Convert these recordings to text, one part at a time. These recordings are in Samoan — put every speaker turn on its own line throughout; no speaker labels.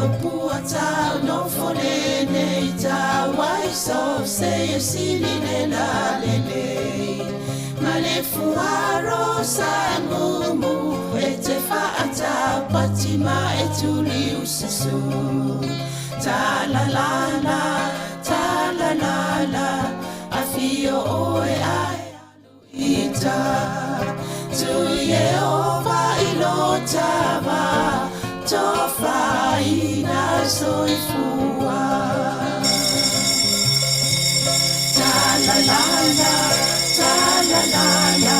Tau pua tau no fone nei tau ai so se e sili le la le le Ma le fuaro sa ngumu e te whaata patima e tuli ususu. Ta la la la, ta la la la, a fio oe ai ita. Tu Yehova i lo tava, tofaina soifua. Ta la la la, ta la la la,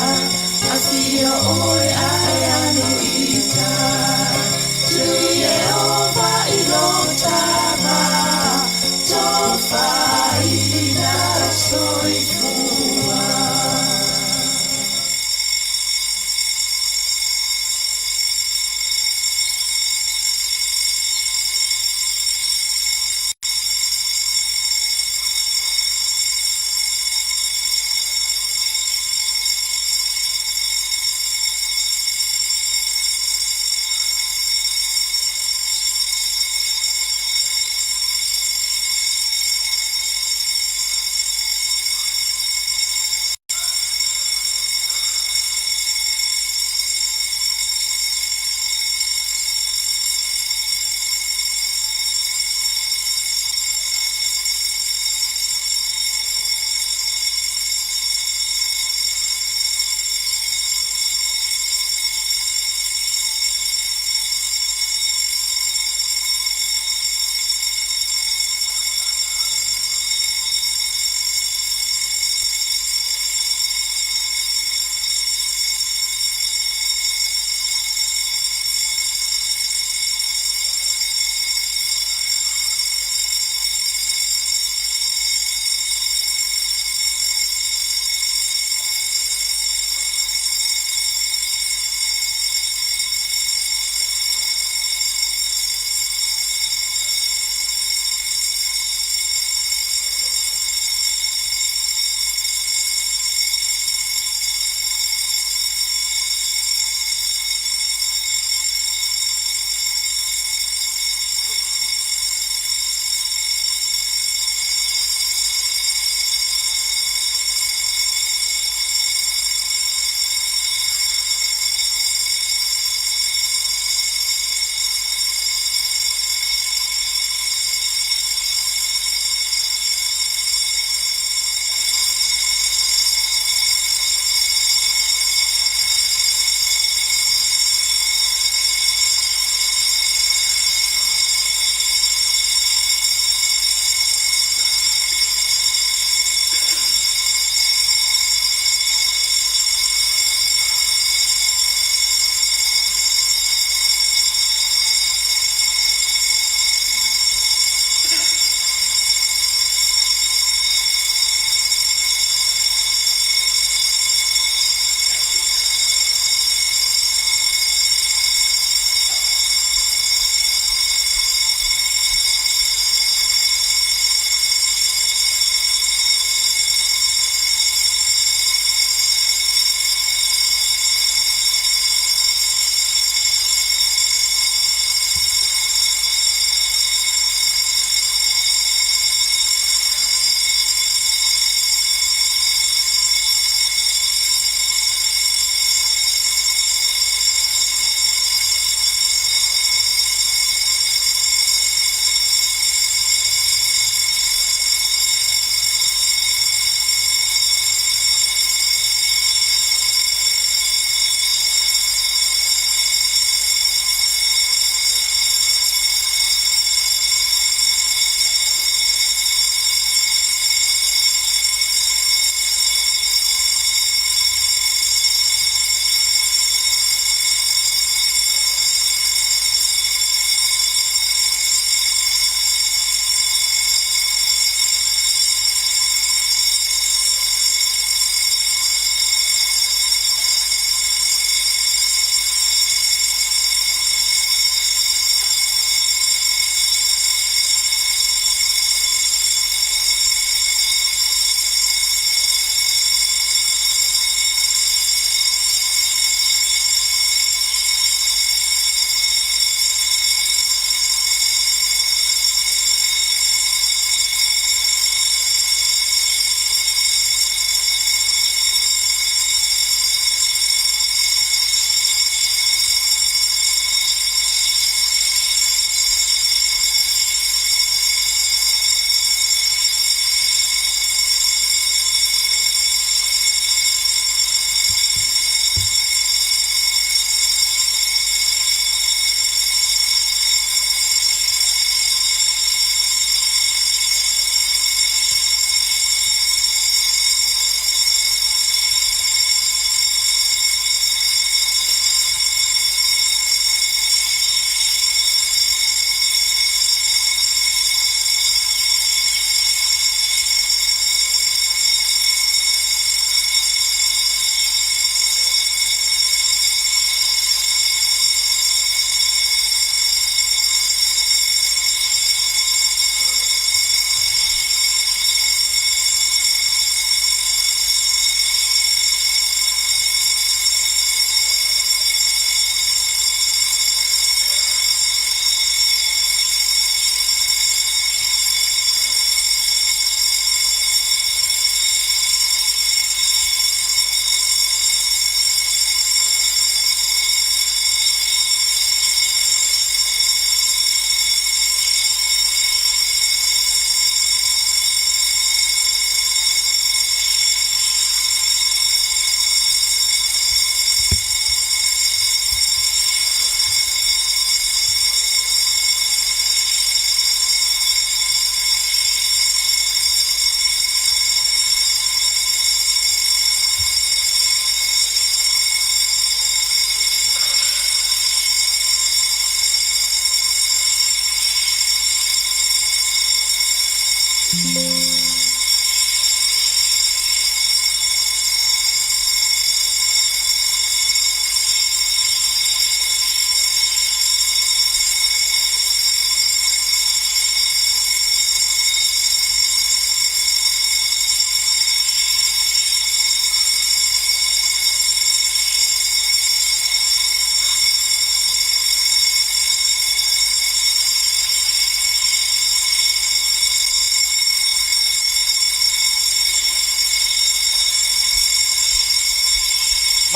afio oe ae anu ita. Tu Yehova i lo tava, tofaina soifua.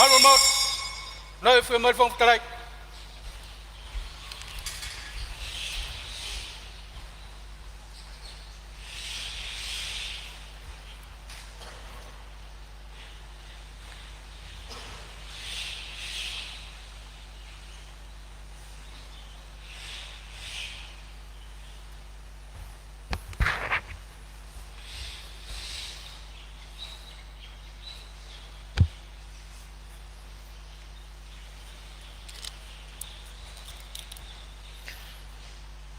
Mamalu o le Maota, lau Afioga i le Fofoga Fetalai.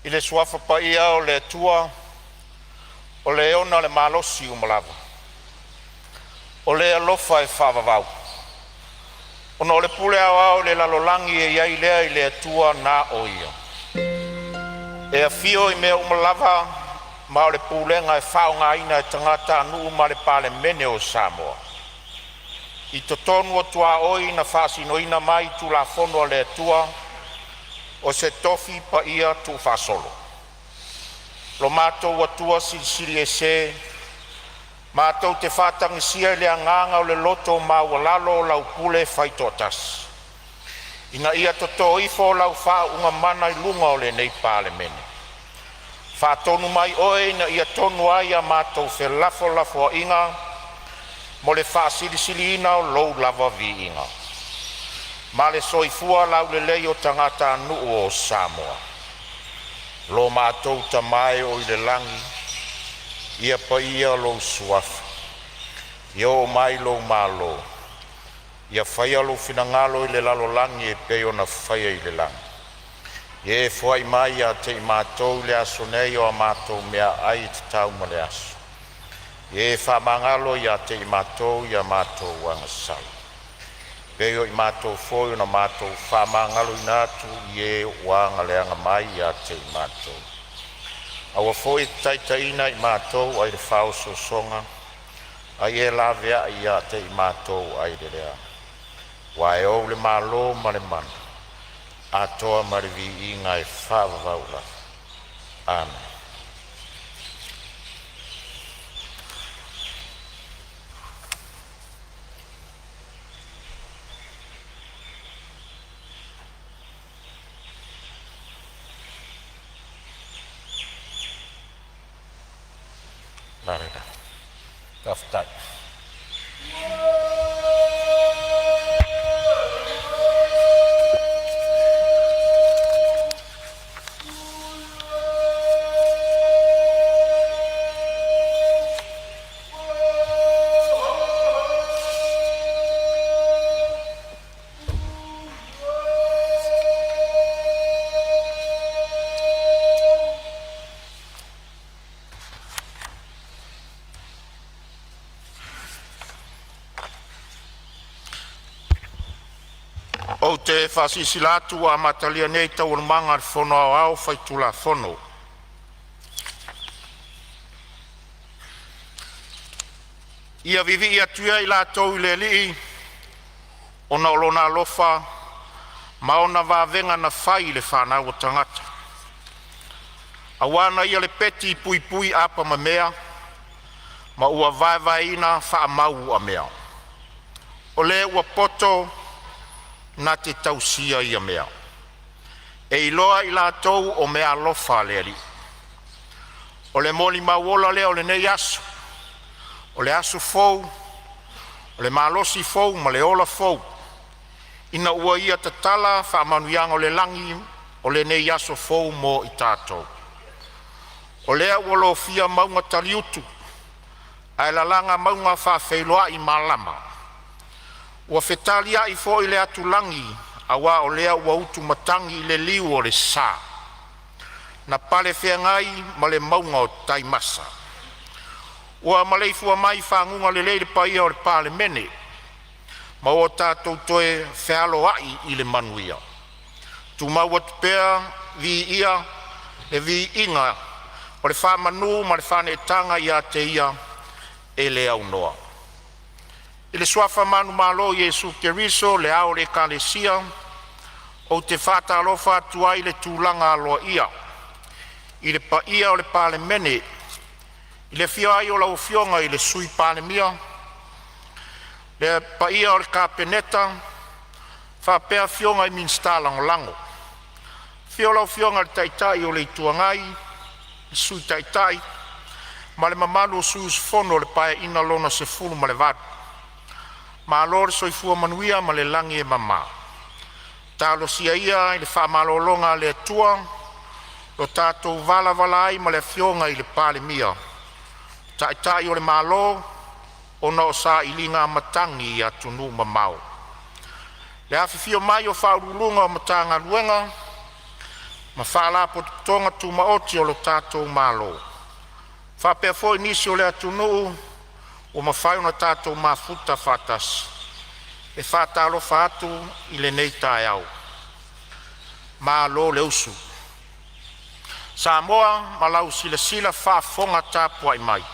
I le Suafa paia o le Atua o le e ona le malosi uma lava, o le alofa e faavavau, ona o le pule aoao i le lalolagi e i ai lea i le Atua na o ia, e afio i mea uma lava ma o le pulega e faaaogaina e tagatanuu ma le Palemene o Samoa. I totonu o tuaoi na faasinoina mai Tulafono a le Atua o se tofi paia tuufaasolo. Lo matou Atua Silisili Ese, matou te faatagisia i le agaga o le loto maualalo lau pule faitoatasi, ina ia totō ifo lau faauuga mana i luga o lenei Palemene. Faatonu mai Oe ina ia tonu ai a matou felafolafoaiga mo le faasilisiliina o Lou lava viiga, ma le soifua laulelei o tagatanuu o Samoa. Lo matou Tama e oo i le lagi, ia paia lou Suafa, ia oo mai lou Malo, ia faia lou finagalo i le lalolagi e pei ona faia i le lagi. Ia e foai mai ia te i matou i le aso nei o a matou meaai e tatau mo le aso. Ia e faamagalo ia te i matou i a matou agasala, e pei o i matou foi na matou faamagaloina atu i e ua agaleaga mai ia te i matou. Aua foi e te taitaiina i matou ai le faaosoosoga, a ia e laveai ia te i matou ai le leaga. Aua e ou le Malo ma le mana, atoa ma le viiga e faavavau lava. Amene. Faafetai. Ou te faasilasila atu ua amatalia nei Taualumaga a le Fono Aoao Faitulafono. Ia vivii atu ia i latou i le Alii ona o Lona alofa ma ona vavega na fai i le fanau a tagata. Aua na Ia le peti puipui apamamea ma ua vaevaeina faamauuamea. O le ua poto na te tausia ia mea, e iloa i latou o meaalofa a le Alii. O le molimau ola lea o lenei aso, o le aso fou, o le malosi fou ma le ola fou, ina ua Ia tatala faamanuiaga o le lagi o lenei aso fou mo i tatou. O lea ua lofia mauga taliutu ae lalaga mauga faafeiloai malama. Ua fetaliai foi le atulagi aua o lea ua utumatagi le liu o le sa. Na palefeagai ma le mauga o Taimasa. Ua maleifua mai i faguga lelei le paia o le Palemene ma ua tatou toe fealoai i le manuia. Tumau atu pea viia le viiga o le faamanu ma le faaneetaga ia te Ia e le aunoa. I le suafa manumalo o Iesu Keriso o le Ao o le Ekalesia, ou te faatalofa atu ai i le tulaga aloaia i le paia o le Palemene i le afio ai o lau Afioga i le Sui Palemia, Le paia o le Kapeneta faapea afioga i Minisita Lagolago. Afio lau Afioga i le Taitai o le Itu Agai, le Sui Taitai ma le mamalu o sui usufono o le Paeaiga Lona XVII. Malo le soifua manuia ma le lagi e mama. Talosia ia i le faamalologa a le Atua lo tatou valavala ai ma le Afioga i le Palemia, Taitai o le Malo, ona o sailiga matagi i atunuu mamao. Le afifio mai o Faauluuluga o Matagaluega ma Faalapotopotoga Tumaoti a le tatou Malo, faapea foi nisi o le atunuu ua mafai ona tatou mafuta faatasi. E faatalofa atu i lenei taeao. Malo le usu. Samoa ma lau silasila faafofoga tapuai mai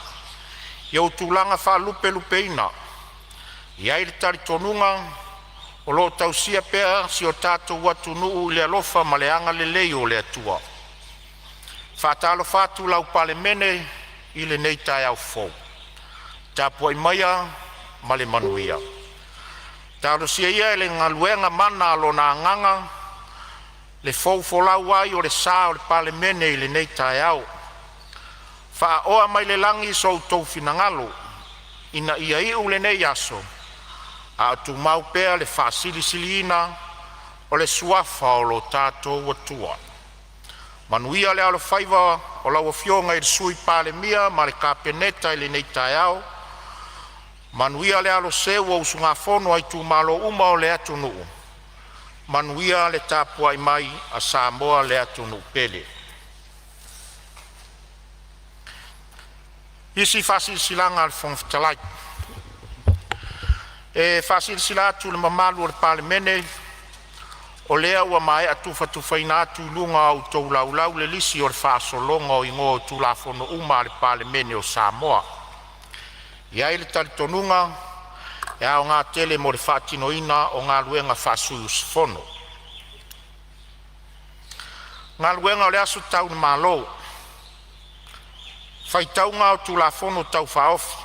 i ou tulaga faalupelupeina, e i ai le talitonuga o lo o tausia pea si o tatou atunuu i le alofa ma le agalelei o le Atua. E faatalofa atu lau Palemene i lenei taeao fou, tapuai maia ma le manuia. Talosia ia e le galuega mana a Lona Agaga le fou folau ai o le sa o le Palemene i lenei taeao. Faaoa mai le lagi so outou finagalo ina ia iu lenei aso a o tumau pea le faasilisiliina o le suafa o lo tatou Atua. Manuia le alofaiva o lau Afioga i le Sui Palemia ma le Kapeneta i lenei taeao. Manuia le aloseu o usugafono a itumalo uma o le atunuu. Manuia le tapuai mai a Samoa le atunuu pele. Fetalai. E faasilasila atu i le mamalu o le Palemene o lea ua maea tufatufaina atu i luga o a outou Laulau le lisi o le faasologa o Igoa o Tulafono uma a le Palemene o Samoa. E i ai le talitonuga e aoga tele mo le faatinoina o galuega faa-sui usufono. Galuega o le Aso Tau i le Malo, Faitauga o Tulafono Tau Faaofi.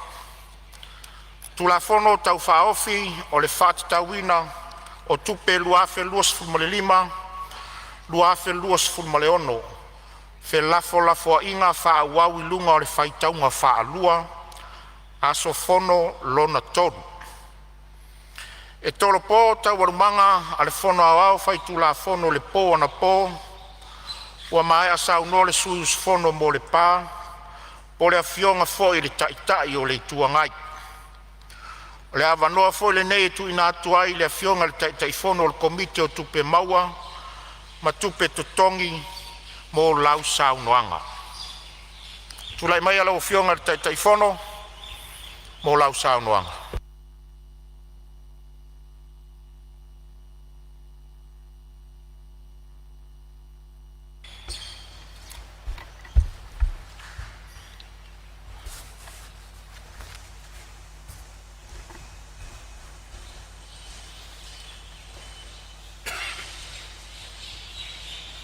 Tulafono Tau Faaofi o le Faatatauina o Tupe 2025/2026, felafolafoaiga faaauau i luga o le faitauga faalua – Aso Fono lona 3. E tolopo Taualumaga a le Fono Aoao Faitulafono i le po anapo ua maea saunoa le sui usufono mo Lepa po o le Afioga foi i le Taitai o le Itu Agai. O le avanoa foi lenei e tuuina atu ai i le Afioga i le Taitaifono o le Komiti o Tupe Maua ma Tupe Totogi mo lau saunoaga. Tulai maia lau Afioga i le Taitaifono mo lau saunoaga.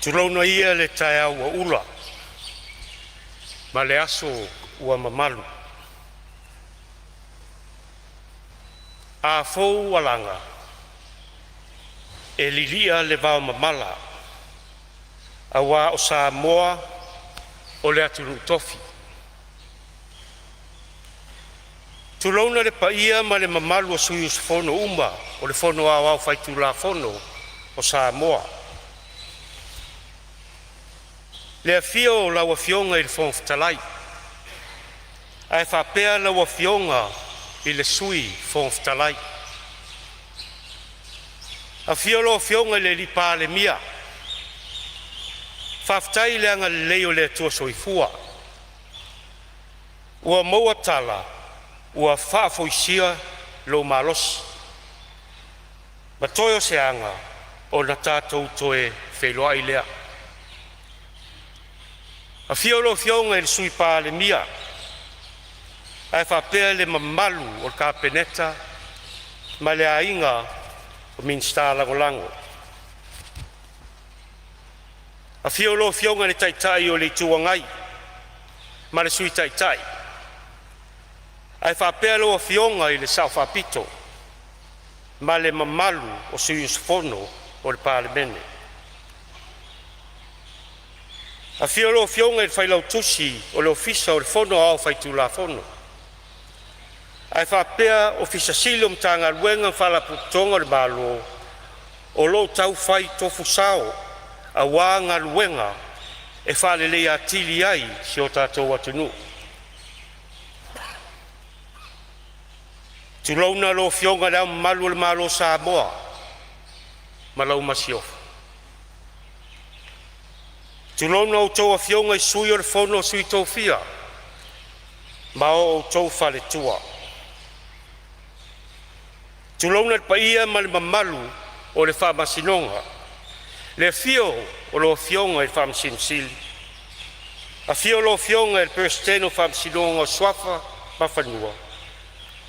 Tulouna ia le taeao ua ula ma le aso ua mamalu. A fou alaga e lilia le vaomamala aua o Samoa o le atunuu tofi. Tulouna le paia ma le mamalu o sui usufono uma o le Fono Aoao Faitulafono o Samoa. Le afio o lau Afioga i le Fofoga Fetalai ae faapea lau Afioga i le Sui Fofoga Fetalai. Afio lau Afioga i le Palemia, faafetai i le agalelei o le Atua Soifua ua maua tala ua faafoisia lou malosi ma toe o se aga ona tatou toe feiloai lea. Afio lau Afioga i le Sui Palemia ae faapea le mamalu o le Kapeneta ma le aiga Minisita Lagolago. Afio lau Afioga i le Taitai o le Itu Agai ma le Sui Taitai ae faapea lau Afioga i le Sao Faapito. ma le mamalu o sui usufono o le Palemene. Afio lau Afioga i le Failautusi o le Ofisa o le Fono Aoao Faitulafono ae faapea Ofisa Sili o Matagaluega ma Faalapotopotoga a le Malo o lo o taufai tofu sao aua galuega e faaleleia atili ai si o tatou atunuu. Tulouna lau Afioga i Le Ao Mamalu o le Malo o Samoa ma lau Masiofo. Tulouna a outou Afioga i Sui o le Fono a Sui Tofia ma outou faletua. Tulouna le paia ma le mamalu o le Faamasinoga, le afio o lau Afioga i le Faamasino Sili, afio lau Afioga i le Peresetene o Faamasinoga o Suafa ma Fanua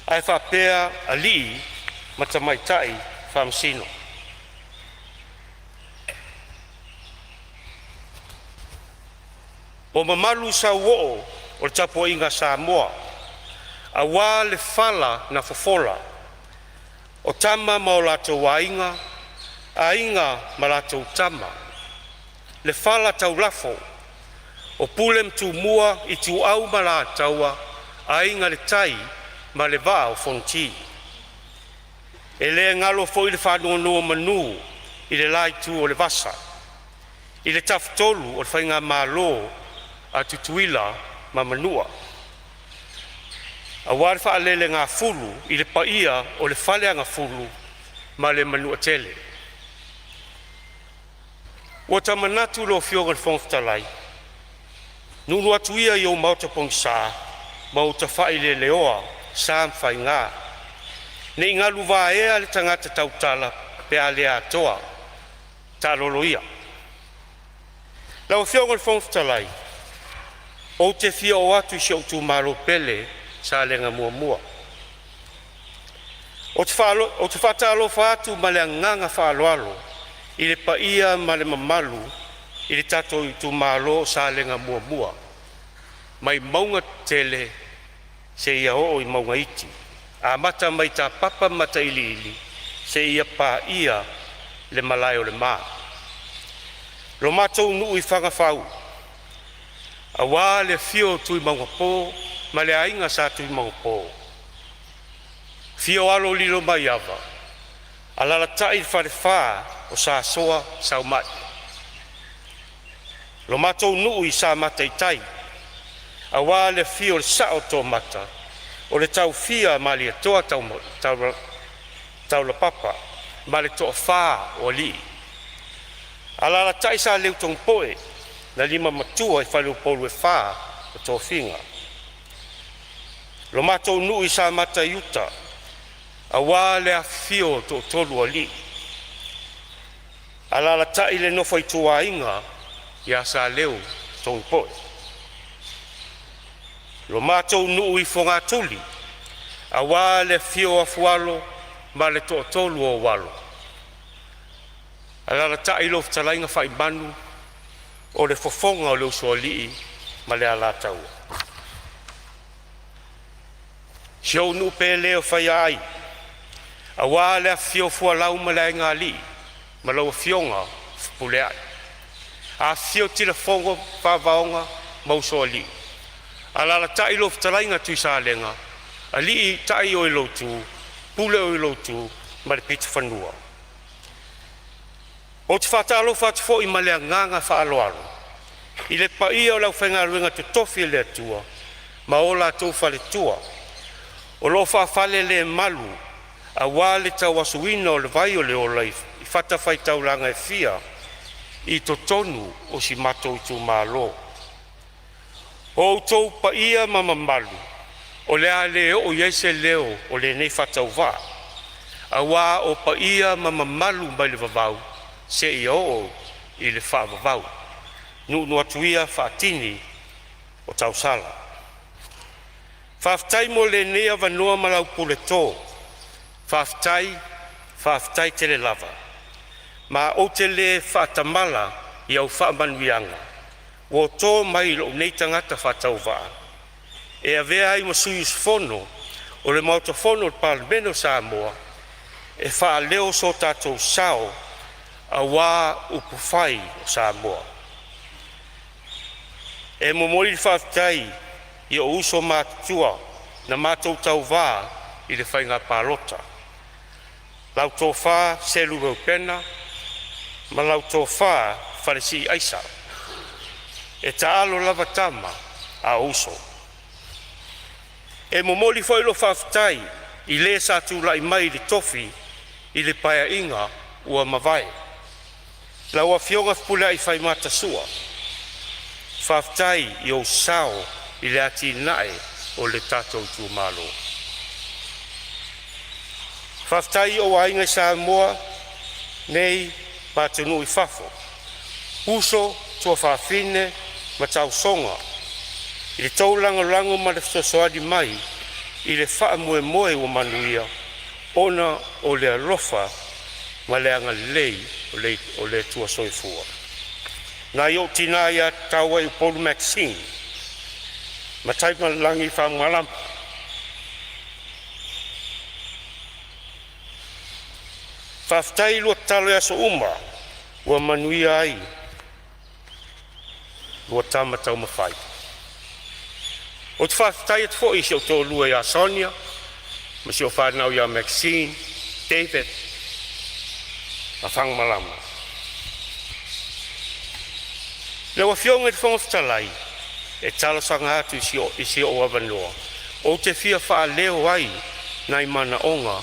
ae faapea alii ma tamaitai Faamasino. O mamalu sauoo o le tapuaiga a Samoa aua le fala na fofola o Tama ma o latou Aiga, Aiga ma latou Tama, le fala taulafo o Pule ma Tumua, Ituau ma Alataua, Aiga i le Tai ma le Vaa o Fonoti. E le galo foi le faanonomanu i le la itu o le vasa i le tafatolu o le faigamalo a Tutuila ma Manua, aua le faalelegafulu i le paia o le Faleagafulu ma le Manuatele. Ua ta manatu lau Afioga i le Fofoga Fetalai, nuunuu atu ia i ou maota pogisa ma ou tafaileleoa sa ma faiga, ne i galu vaea le tagata tautala pe a le atoa. Taalolo ia. Lau Afioga i le Fofoga Fetalai, ou te fia oo atu i si ou itumalo pele Salega 1. Ou te faatalofa atu ma le agaga faaaloalo i le paia ma le mamalu i le tatou itumalo o Salega 1, mai mauga tetele seia oo i mauga iti, amata mai i Tapapa ma Matailiili seia paia le Malae o le Ma. Lo matou nuu i Fagafau, aua le afio o Tuimaugapo ma le aiga Sa Tuimaugapo, afio alo o Lilomaiava, alaalatai le falefa o Sa Soa Saumai. Lo matou nuu i Samata i Tai, aua le afio o le Sao o Toomata, o le taufia Malietoa Taulapapa ma le toafa o alii. Alaalatai Sa Leutonopoe na limamatua i faleupolu e fa o tofiga. Lo matou nuu i Samata i Uta, aua le afifio o toatolu o alii, alaalatai le nofo a ituaiga ia Saleu Togipoe. Lo matou nuu i Fogatuli, aua le afio o Afualo ma le toatolu o Alo, alaalatai lau fetalaiga Faimanu o le fofoga o le Usoalii ma le Alataua. Si ou nuu pele o Faiaai, aua le afifio o Fualau ma le Aiga Alii ma lau Afioga Fepuleai, afifio Tilafono Favaona ma Usoalii, alaalatai lau fetalaiga Tuisalega, alii o i lou itu, pule o i lou itu ma le pitofanua. Ou te faatalofa atu foi ma le agaga faaaloalo i le paia o le aufaigaluega totofi a le Atua ma o latou faletua o lo o faafalelemalu aua le tauasuina o le vai o le ola i fatafaitaulaga e fia i totonu o si o matou itumalo. O outou paia ma mamalu o le a le oo i ai se leo o lenei faatauvaa, aua o paia ma mamalu mai le vavau seia oo i le faavavau. Nuunuu atu ia faatini o tausala. Faafetai mo lenei avanoa ma lau puleto, faafetai, faafetai tele lava. Ma ou te le faatamala i au faamanuiaga ua to mai i lou nei tagata faatauvaa e avea ai ma sui usufono o le Maota Fono o le Palemene o Samoa. e faaleo so tatou sao aua upufai o Samoa. E momoli le faafetai i ou uso matutua na matou tauva i le faiga palota, lau Tofa Selu Reupena ma lau Tofa Falesii Aisa. E taalo lava tama a o uso. E momoli foi lou faafetai i le sa tulai mai i le tofi i le Paeaiga ua mavae. Lau Afioga Fepuleai Faimata Sua, faafetai i ou sao i le atinae o le tatou itumalo. Faafetai i ou aiga i Samoa nei ma atunuu i fafo, uso, tuafafine ma tausoga i le tou lagolago ma le fesoasoani mai i le faamoemoe ua manuia ona o le alofa ma le agalelei o le Atua Soifua. Nai ou tina ia Taua Upolu Maxine, Mataimalelagi Fagamalama, faafetai i lua tatalo i aso uma ua manuia ai lua tama taumafai. Ou te faafetai atu foi i si ou toalua ia Sonia ma si ou fanau ia Maxine, David ma Fagamalama. Lau Afioga i le Fofoga Fetalai, e talosaga atu i si ou avanoa ou te fia faaleo ai nai manaoga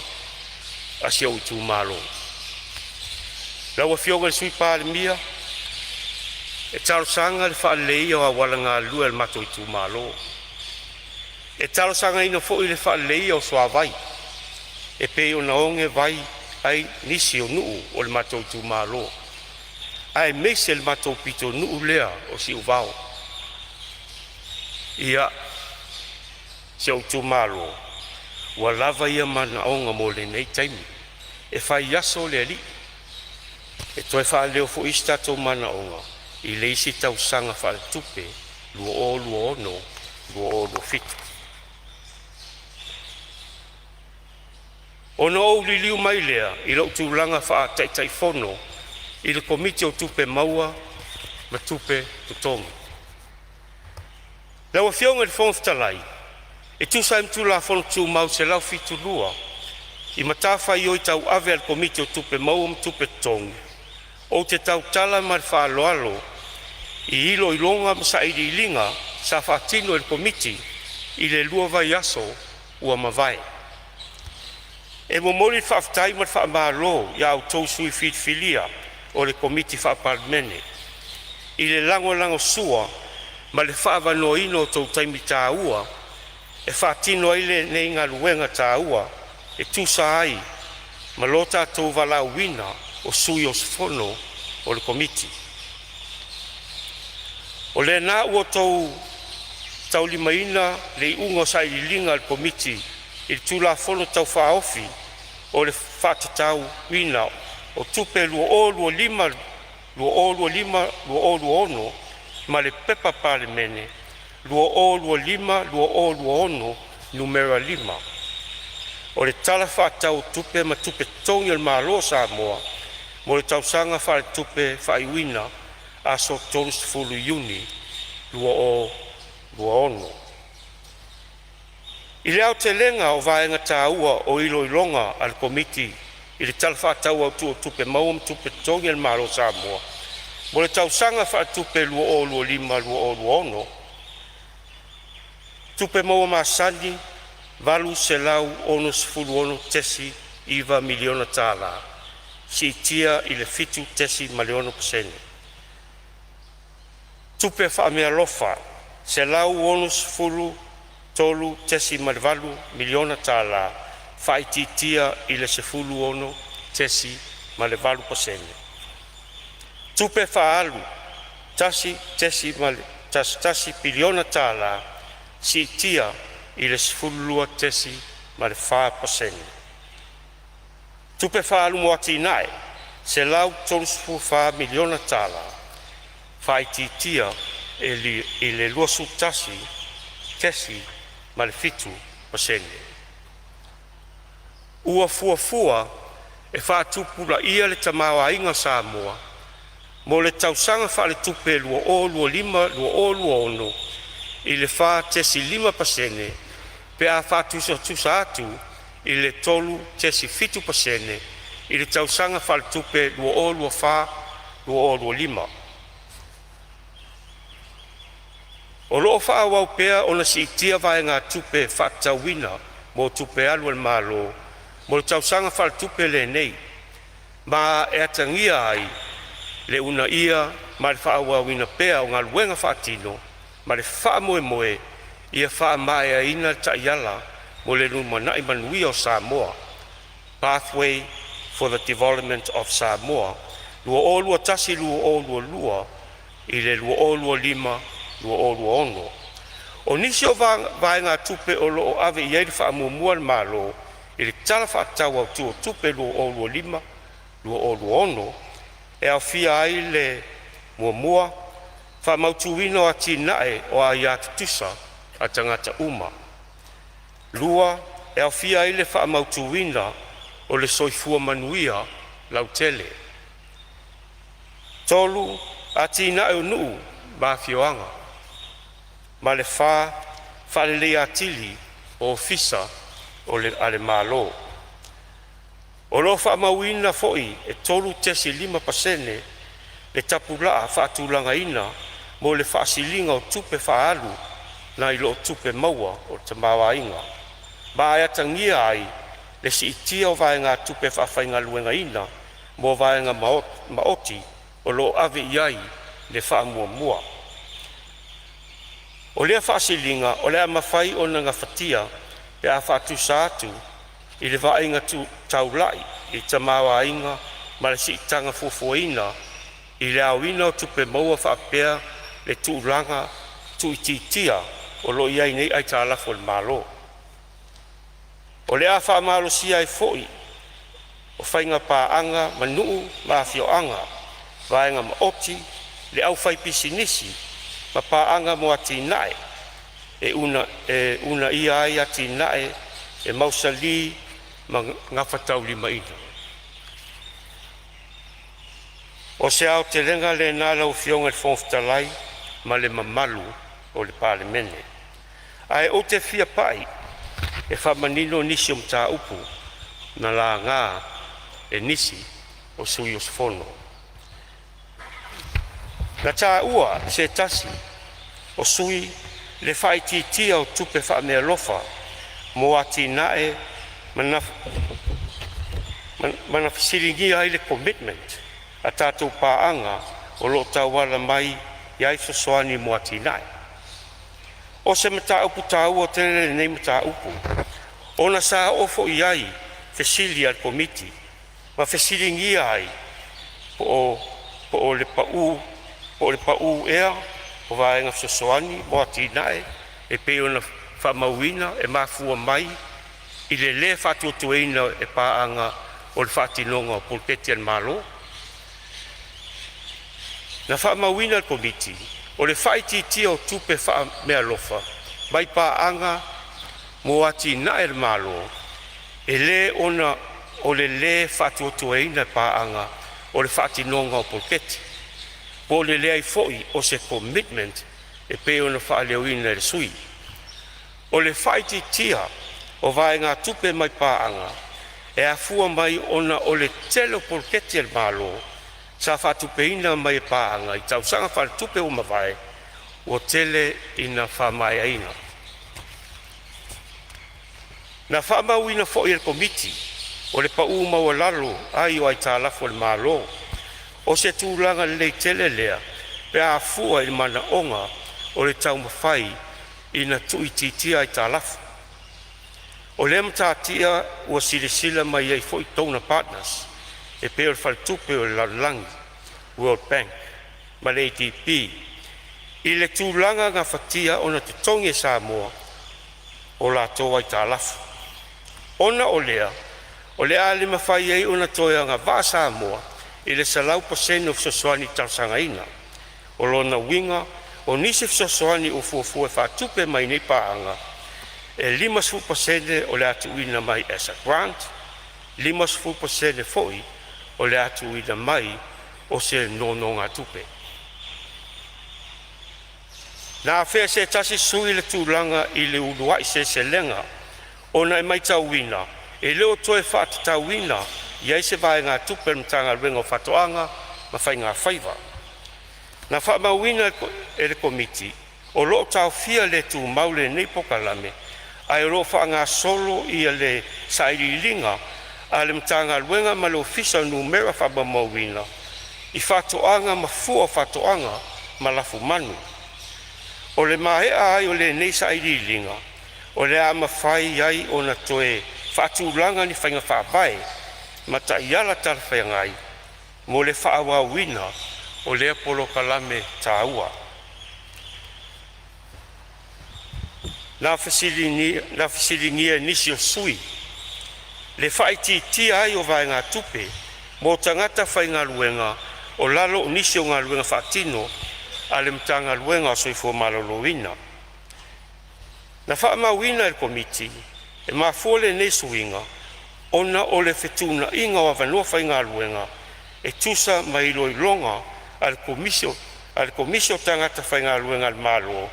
a si ou itumalo. Lau Afioga i le Sui Palemia, e talosaga le faaleleia o auala galue a le matou itumalo. E talosagaina foi le faaleleia o suavai e pei ona oge vai ai nisi o nuu o le matou itumalo aemaise le matou pitonuu lea o Siuvao. Ia, si ou itumalo, ua lava ia manaoga mo lenei taimi, e fai aso le alii e toe faaleo foi isi tatou manaoga i le isi tausaga faaletupe 2026/2027. Ona ou liliu mai lea i lou tulaga faa-Taitaifono i le Komiti o Tupe Maua ma Tupe Totogi. Lau Afioga i le Fofoga Fetalai, e tusa ai ma Tulafono Tumau 172 i matafaioi tauave a le Komiti o Tupe Maua ma Tupe Totogi, ou te tautala ma le faaaloalo i iloiloga ma sailiiliga sa faatino e le Komiti i le 2 vaiaso ua mavae. E momoli le faafetai ma le faamalo i a outou sui filifilia o le Komiti Faa-Palemene i le lagolagosua ma le faaavanoaina o tou taimi taua e faatino ai lenei galuega taua e tusa ai ma lo tatou valaauina o sui usufono o le Komiti. O lena ua outou taulimaina le iuga o sailiiliga a le Komiti i le Tulafono Tau Faaofi o le Faatatauina o Tupe 2025/2026 ma le Pepa Palemene 2025/2026 Nu.5 o le Tala Faatatau o Tupe ma Tupe Totogi a le Malo o Samoa mo le tausaga faaletupe faaiuina aso 30 Iuni 2026. I le aotelega o vaega taua o iloiloga a le Komiti i le Tala Faatatau Autu o Tupe Maua ma Tupe Totogi a le Malo o Samoa mo le tausaga faaletupe 2025/2026, tupe maua masani $866.9 miliona tala siitia i le 7.6%. Tupe faameaalofa $163.8 miliona tala faaitiitia i le 16.8%. Tupe faaalu $1.11 piliona tala siitia i le 12.4%. Tupe faaalu mo atinae $134 miliona tala faaitiitia i le 21.7%. Ua fuafua E faatupulaia le tamaoaiga o Samoa mo le tausaga faaletupe 2025/2026 i le 4.5% pe a faatusatusa atu i le 3.7% i le tausaga faaletupe 2024/2025. O loo faaauau pea ona siitia vaegatupe faatatauina mo tupe alu a le Malo mo le tausaga faaletupe lenei, ma e atagia ai le uunaia ma le faaauauina pea o galuega faatino ma le faamoemoe ia faamaeaina Taiala mo le Lumanai Manuia o Samoa, Pathway for the Development of Samoa 2021-2022 i le 2025-2026. O nisi o vaegatupe o lo o ave i ai le faamuamua a le Malo i le Tala Faatatau Autu o Tupe 2025/2026 e aofia ai le: 1. Faamautuina o atinae o aia tutusa a tagata uma. 2. E aofia ai le faamautuina o le soifua manuia lautele. 3. Atinae o Nuu ma Afioaga. Ma le 4. Faaleleia atili o Ofisa a le Malo. O lo o faamauina foi e 3.5% le tapulaa faatulagaina mo le faasiliga o tupe faaalu nai lo tupe maua o le tamaoaiga, ma e atagia ai le siitia o vaegatupe faafaigaluegaina mo vaega maoti o lo o ave i ai le faamuamua. O lea faasiliga o le a mafai ona gafatia pe a faatusa atu i le vaaiga tu taulai i le tamaoaiga ma le siitaga fuafuaina i le aoina o tupe maua faapea le tulaga tuuitiitia o lo o i ai nei aitalafu a le Malo. O le a faamalosia ai foi o faiga paaga ma nuu ma afioaga, vaega maoti, le aufaipisinisi ma paaga mo atinae e uunaia ai atinae e mausali ma gafataulimaina. O se aotelega lena lau Afioga i le Fofoga Fetalai ma le mamalu o le Palemene. Ae ou te fia pai e faamanino nisi o mataupu na laga e nisi o sui usufono. Na taua e se tasi o sui usufono le faaitiitia o tupe faameaalofa mo atinae ma na fesiligia ai le commitment a tatou paaga o lo o tauala mai ai fesoasoani mo atinae. O se mataupu taua tele lenei mataupu ona sa oo foi i ai fesili a le Komiti ma fesiligia ai po o le pau ea o vaega fesoasoani mo atinae e pei ona faamauina e mafua mai i le le faatoatoaina e paaga o le faatinoga o poloketi a le Malo. Na faamauina e le Komiti, o le faaitiitia o tupe faameaalofa mai paaga mo atinae a le Malo, e le ona o le lē faatoatoaina e paaga o le faatinoga o poloketi, po o le leai foi o se commitment e pei ona faaleoina e le sui. O le faaitiitia o vaegatupe mai paaga e afua mai ona o le tele o poloketi a le Malo sa faatupeina mai e paaga i tausaga faaletupe ua mavae ua tele ina faamaeaina. Na faamauina foi e le Komiti o le pau maualalo ai o aitalafu a le Malo. O se tulaga lelei tele lea pe a fua i manaoga o le taumafai ina tuuitiitia aitalafu. O lea matatia ua silasila mai ai foi donor partners e pei o le Faletupe o le Lalolagi (World Bank) ma le ADB i le tulaga gafatia ona totogi e Samoa o latou aitalafu. Ona o lea, o le a le mafai ai ona toe agavaa Samoa i le 100% o fesoasoani talosagaina. O lona uiga o nisi fesoasoani ua fuafua e faatupe mai nei paaga, e 50% o le a tuuina mai as a grant, 50% foi o le a tuuina mai o se nonogatupe. Na afea e se tasi sui usufono le tulaga i le Uluai Seleselega ona e matauina e le o toe faatatauina ai se vaegatupe a le Matagaluega o Faatoaga ma Faigafaiva. Na faamauina e le Komiti o lo o taofia le tumau lenei polokalame ae o lo o faagasolo ia sailiiliga a le Matagaluega ma le Ofisa o Numera Faamaumauina i faatoaga ma fua o faatoaga ma lafumanu. O le maea ai o nei sailiiliga, o le a mafai ai ona toe faatulaga ni faiga faavae ma taiala talafeagai mo le faaauauina o lea polokalame taua. Na fesiligia e nisi o sui usufono le faaitiitia ai o vaegatupe mo tagata faigaluega o lalo o nisi o galuega faatino a le Matagaluega o le Soifua Maloloina. Na faamauina e le Komiti, e mafua lenei suiga ona o le fetuunaiga o avanoa faigaluega e tusa ma iloiloga a le Komisi o Tagata Faigaluega a le Malo,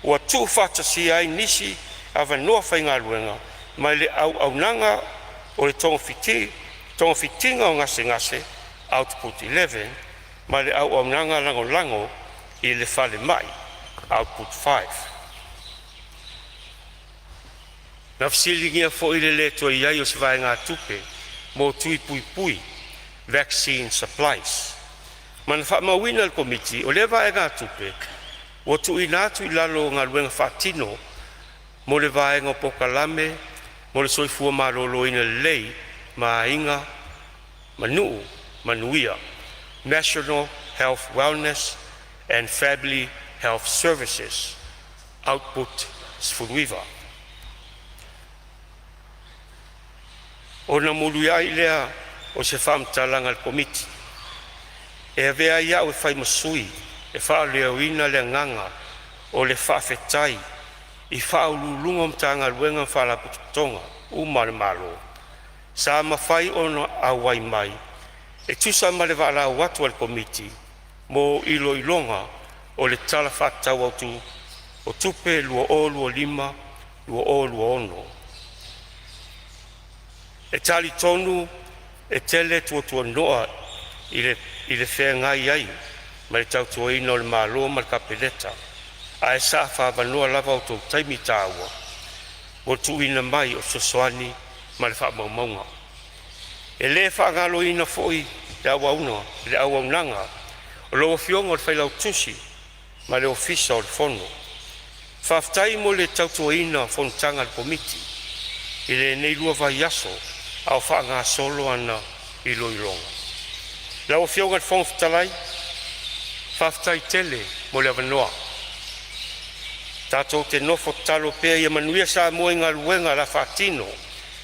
ua tuufaatasia ai nisi avanoa faigaluega mai le auaunaga o le Togafitiga o Gasegase (Output 11) ma le auaunaga lagolago i le falemai (Output 5). Na fesiligia foi le le toe i ai o se vaegatupe mo tui puipui (vaccine supplies), ma na faamauina e le Komiti o lea vaegatupe ua tuuina atu i lalo o galuega faatino mo le vaega o polokalame mo le soifua maloloina lelei ma aiga Nuu Manuia (National Health Wellness and Family Health Services). Output 19. Ona muliai lea o se faamatalaga a le Komiti, e avea ai a'u e fai ma sui e faaleoina le agaga o le faafetai i Ofisa Sili o Pulega o Matagaluega ma Faalapotopotoga uma a le Malo sa mafai ona auai mai e tusa ma le valaau atu a le Komiti mo iloiloga o le Tala Faatatau Autu o Tupe 2025/2026. E talitonu e tele tuatuano'a i le feagai ai ma le tautuaina o le Malo ma le Kapeneta, ae sa faaavanoa lava o outou taimi taua mo le tuuina mai o fesoasoani mo faamaumauga. E le faagaloina foi le auaunaga a lau Afioga i le Failautusi ma le Ofisa o le Fono. Faafetai mo le tautuaina o fonotaga a le Komiti i lenei 2 vaiaso a o faagasolo ana iloiloga. Lau Afioga i le Fofoga Fetalai, faafetai tele mo le avanoa. Tatou te nofo tatalo pea ia manuia Samoa i galuega o le a faatino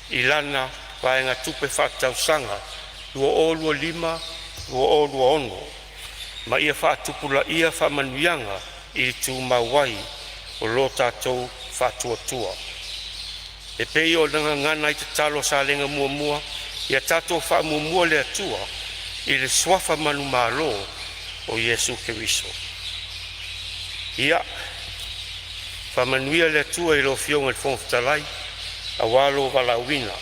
i lana vaegatupe faaletausaga 2025/2026 ma ia faatupulaia faamanuiaga i tumau ai o lo tatou faatuatua. E pei ona gagana ai le tatalo a Salega 1, ia tatou faamuamua le Atua i le suafa manumalo o Iesu Keriso. Ia faamanuia le Atua i lau Afioga i le Fofoga Fetalai aua lou valaauina,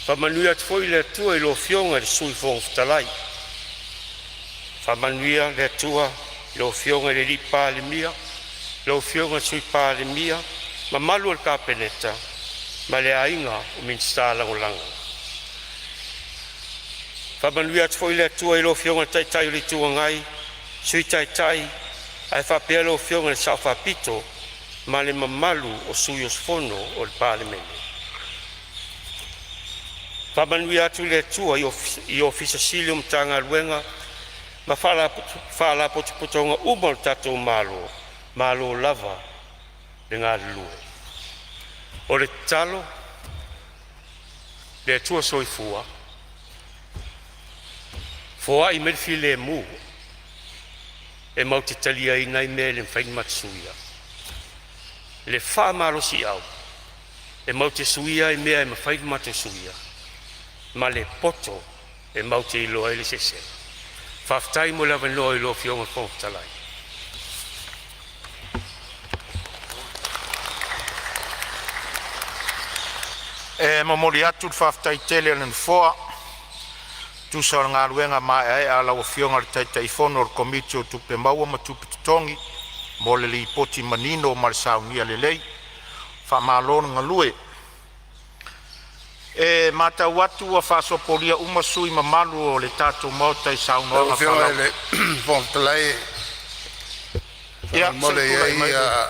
faamanuia atu foi le Atua i lau Afioga i le Sui Fofoga Fetalai, faamanuia le Atua i lau Afioga i le Palemia, lau Afioga i le Sui Palemia, mamalu o le Kapeneta ma le aiga Minisita Lagolago. Faamanuia atu foi le Atua i lau Afioga i le Taitai o le Itu Agai, Sui Taitai ae faapea lau Afioga i le Sao Faapito ma le mamalu o sui usufono o le Palemene. Faamanuia atu le Atua i Ofisa Sili o Matagaluega ma Faalapotopotoga uma a le tatou Malo, malo lava le galulue. O le tatalo, le Atua Soifua foai mai le filemu e matou te taliaina ai mea e le mafai ona matou suia, le faamalosiau e matou te suia ai mea e mafai ona matou suia, ma le poto e matou te iloa ai le eseesega. Faafetai mo le avanoa i lau Afioga i le Fofoga Fetalai.
E momoli atu le faafetai tele a le Nofoa e tusa o le galuega maeaea a lau Afioga i le Taitaifono o le Komiti o Tupe Maua ma Tupe Totogi mo le lipoti manino ma le saunia lelei. Faamalo le galue. E matau atu ua faasopolia uma sui usufono mamalu o le tatou maota i
Lau
saunoaga
Afioga i
faalauaitele.
le Fofoga Fetalai,
Ia se
faamolemole
i
e
tulai
i
mai
ai
le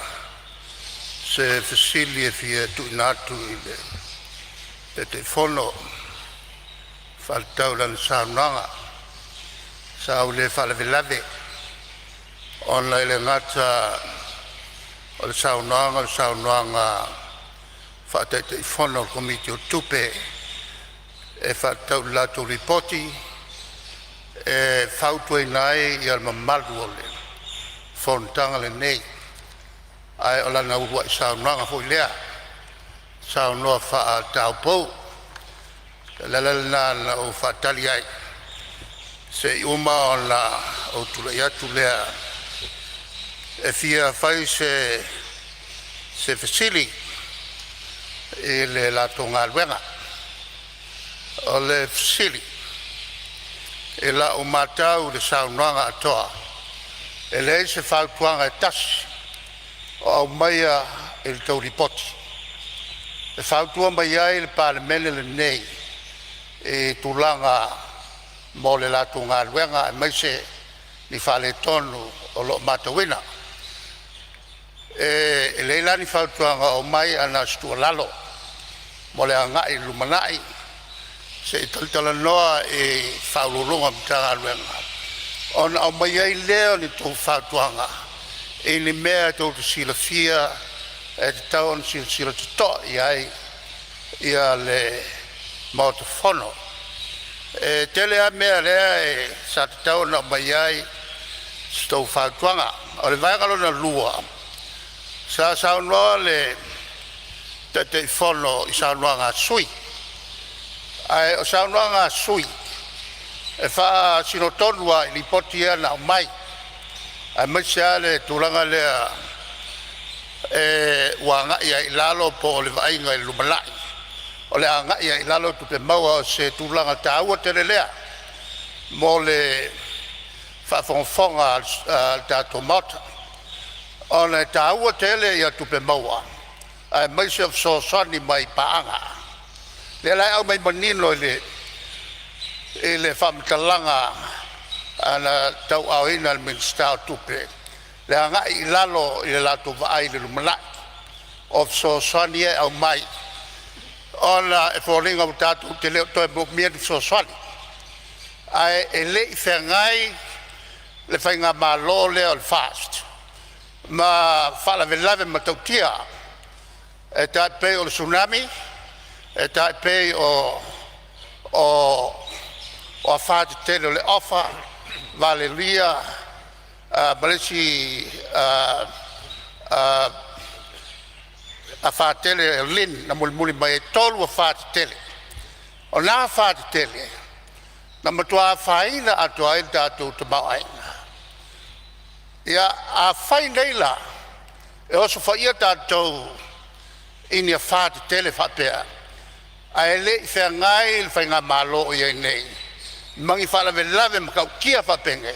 se fesili e fia tuuina atu i le Taitaifono e faatatau i lana saunoaga. Sa ou le faalavelave ona e le gata o le saunoaga o le saunoaga faa-Taitaifono a le Komiti o Tupe e faatatau i le latou Lipoti e fautuaina ai le mamalu o le fonotaga lenei, ae o lana uluai saunoaga foi lea, saunoa faa-taupou. O le ala lena na ou faatali ai se i uma ona ou tulai atu lea e fia fai se fesili i le latou galuega. O le fesili; I lau matau i le saunoaga atoa, e leai se fautuaga e tasi o aumaia i le tou Lipoti e fautua mai ai le Palemene lenei i tulaga mo le latou galuega aemaise ni faaletonu o lo o matauina. E leai la ni fautuaga o aumai ae na o se tuualalo mo le agai i le lumanai. Se i talatalanoa i Ofisa Sili o Pulega o Matagaluega ona aumai ai lea o ni a outou fautuaga i ni mea tou te silafia e tatau ona silasila totoa i ai le Maota Fono. E tele lava mea lea sa tatau ona aumai ai sa outou fautuaga. O le vaega lona lua, sa saunoa le Taitaifono i saunoaga a sui usufono, ae o saunoaga a sui usufono e faasino tonu lava i lipoti ia na aumai, aemaise lava le tulaga lea ua agai ai i lalo po o le vaaiga i le lumanai, o le a agai ai i lalo tupe maua. O se tulaga taua tele lea mo le faafogafoga a le tatou Maota, ona e taua tele tupe maua aemaise o fesoasoani mai paaga. O lea la e aumai manino i le faamatalaga na tauaaoina e le Minisita o Tupe le agai i lalo i le latou vaai i le lumanai o fesoasoani ia e aumai, ona e foliga ua tatou te le o toe moomia ni fesoasoani. Ae e le i feagai le faigamalo lea o le FAST ma faalavelave matautia e tai pei o le Tsunami, e tai pei o afa tetele o le Ofa, Valelia ma le isi afa tele o le LIN na mulimuli mai ai. E tolu afa tetele. O na afa tetele na matua afaina atoa ai le tatou tamaoaiga. Ia afai nei la e osofaia tatou i ni afa tetele faapea ae le i feagai le faigamalo o i ai nei ma ni faalavelave matautia faapenei,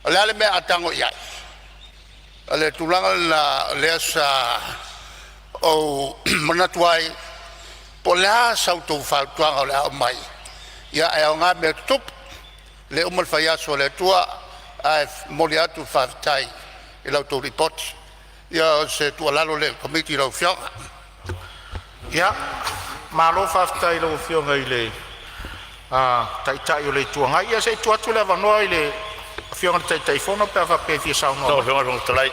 o le a le mea a tago i ai? O le tulaga lena o lea sa ou manatu ai, po o le a sa outou fautuaga o le a aumai, ia ae aoga mea tutupu, le uma le faiaso o le Atua ae momoli atu le faafetai i la outou Lipoti. Ia o se tuualalo lea i le Komiti lau Afioga.
Ia, malo faafetai i lau Afioga i le Taitai o le Itu Agai. Ia se i tuu atu le avanoa i le Afioga i le Taitaifono pe a faapea e fia saunoa
Lau
mai.
Afioga i le Fofoga Fetalai,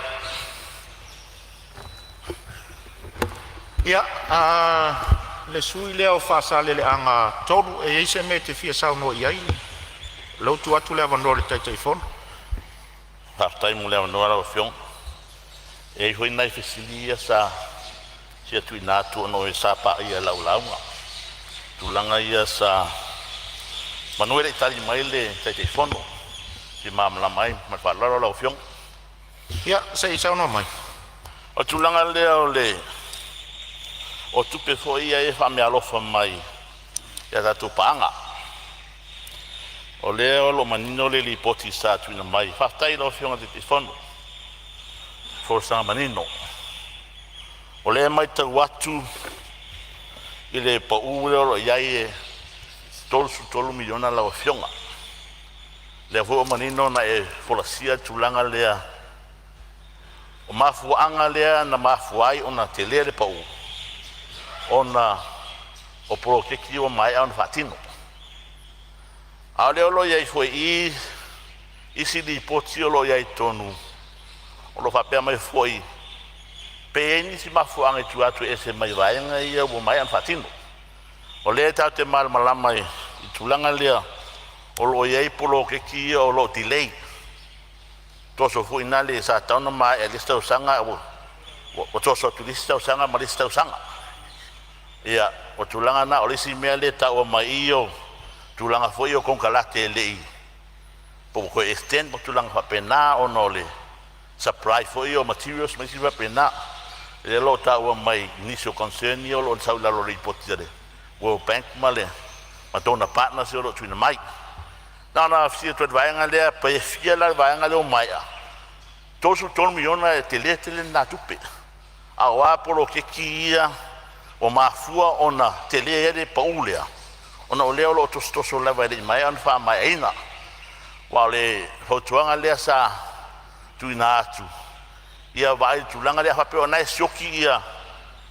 Ia, a le sui usufono lea o Faasaleleaga 3, e i ai se mea e te fia saunoa i ai? O lea ua tuu atu le avanoa i le Taitaifono.
Faafetai mo le avanoa lau Afioga. E i ai foi nai fesili ia sa fia tuuina atu ona o e sa paia i lau lauga, tulaga ia sa Manu e le i tali mai le Taitaifono, fia malamalama ai ma le faaaloalo lau Afioga.
Ia, se i saunoa mai.
O le tulaga lea o le o tupe foi ia e faameaalofa mai i a tatou paaga. O lea o lo o manino le lipoti sa tuuina mai. Faafetai i lau Afioga i le Taitaifono i folasaga manino. O lea e matau atu i le pau lea o lo o i ai e $33 miliona lau Afioga. O lea foi ua manino ona e folasia le tulaga lea o mafuaaga lea na mafua ai ona tele le pau ona o poloketi ua maea ona faatino. A o lea o lo o i ai foi i i isi lipoti o lo o i ai i totonu o lo o faapea mai foi pe i ai nisi mafuaaga i tua atu e ese mai vaega ia ua maea ona faatino. O lea tatou te malamalama i le tulaga lea o lo o i ai poloketi ia o lo o delay, toso foi lea sa tatau ona maea i le isi tausaga ae ua toso atu i le isi tausaga ma le isi tausaga. Ia, o tulaga na. O le isi mea lea e taua mai i i o tulaga foi o konekarate e le i po ua toe extend ma tulaga faapena ona o le supply foi o materials ma isi faapena. Lea o lo o taua mai nisi o concern ia o lo o sau i lalo o le lipoti a le World Bank ma le ma donor partners o lo o tuuina mai. Na ona fesili atu ai i le vaega lea, pe fia la le vaega lea ua maea? $33 miliona e tele tele lena tupe. A o a poloketi ia ua mafua ona tele ai le pau lea, ona o lea o lo o tosotoso lava e le i maea ona faamaeaina. Aua o le fautuaga lea sa tuuina atu, ia vaai i le tulaga lea, a faapea o lena e sioki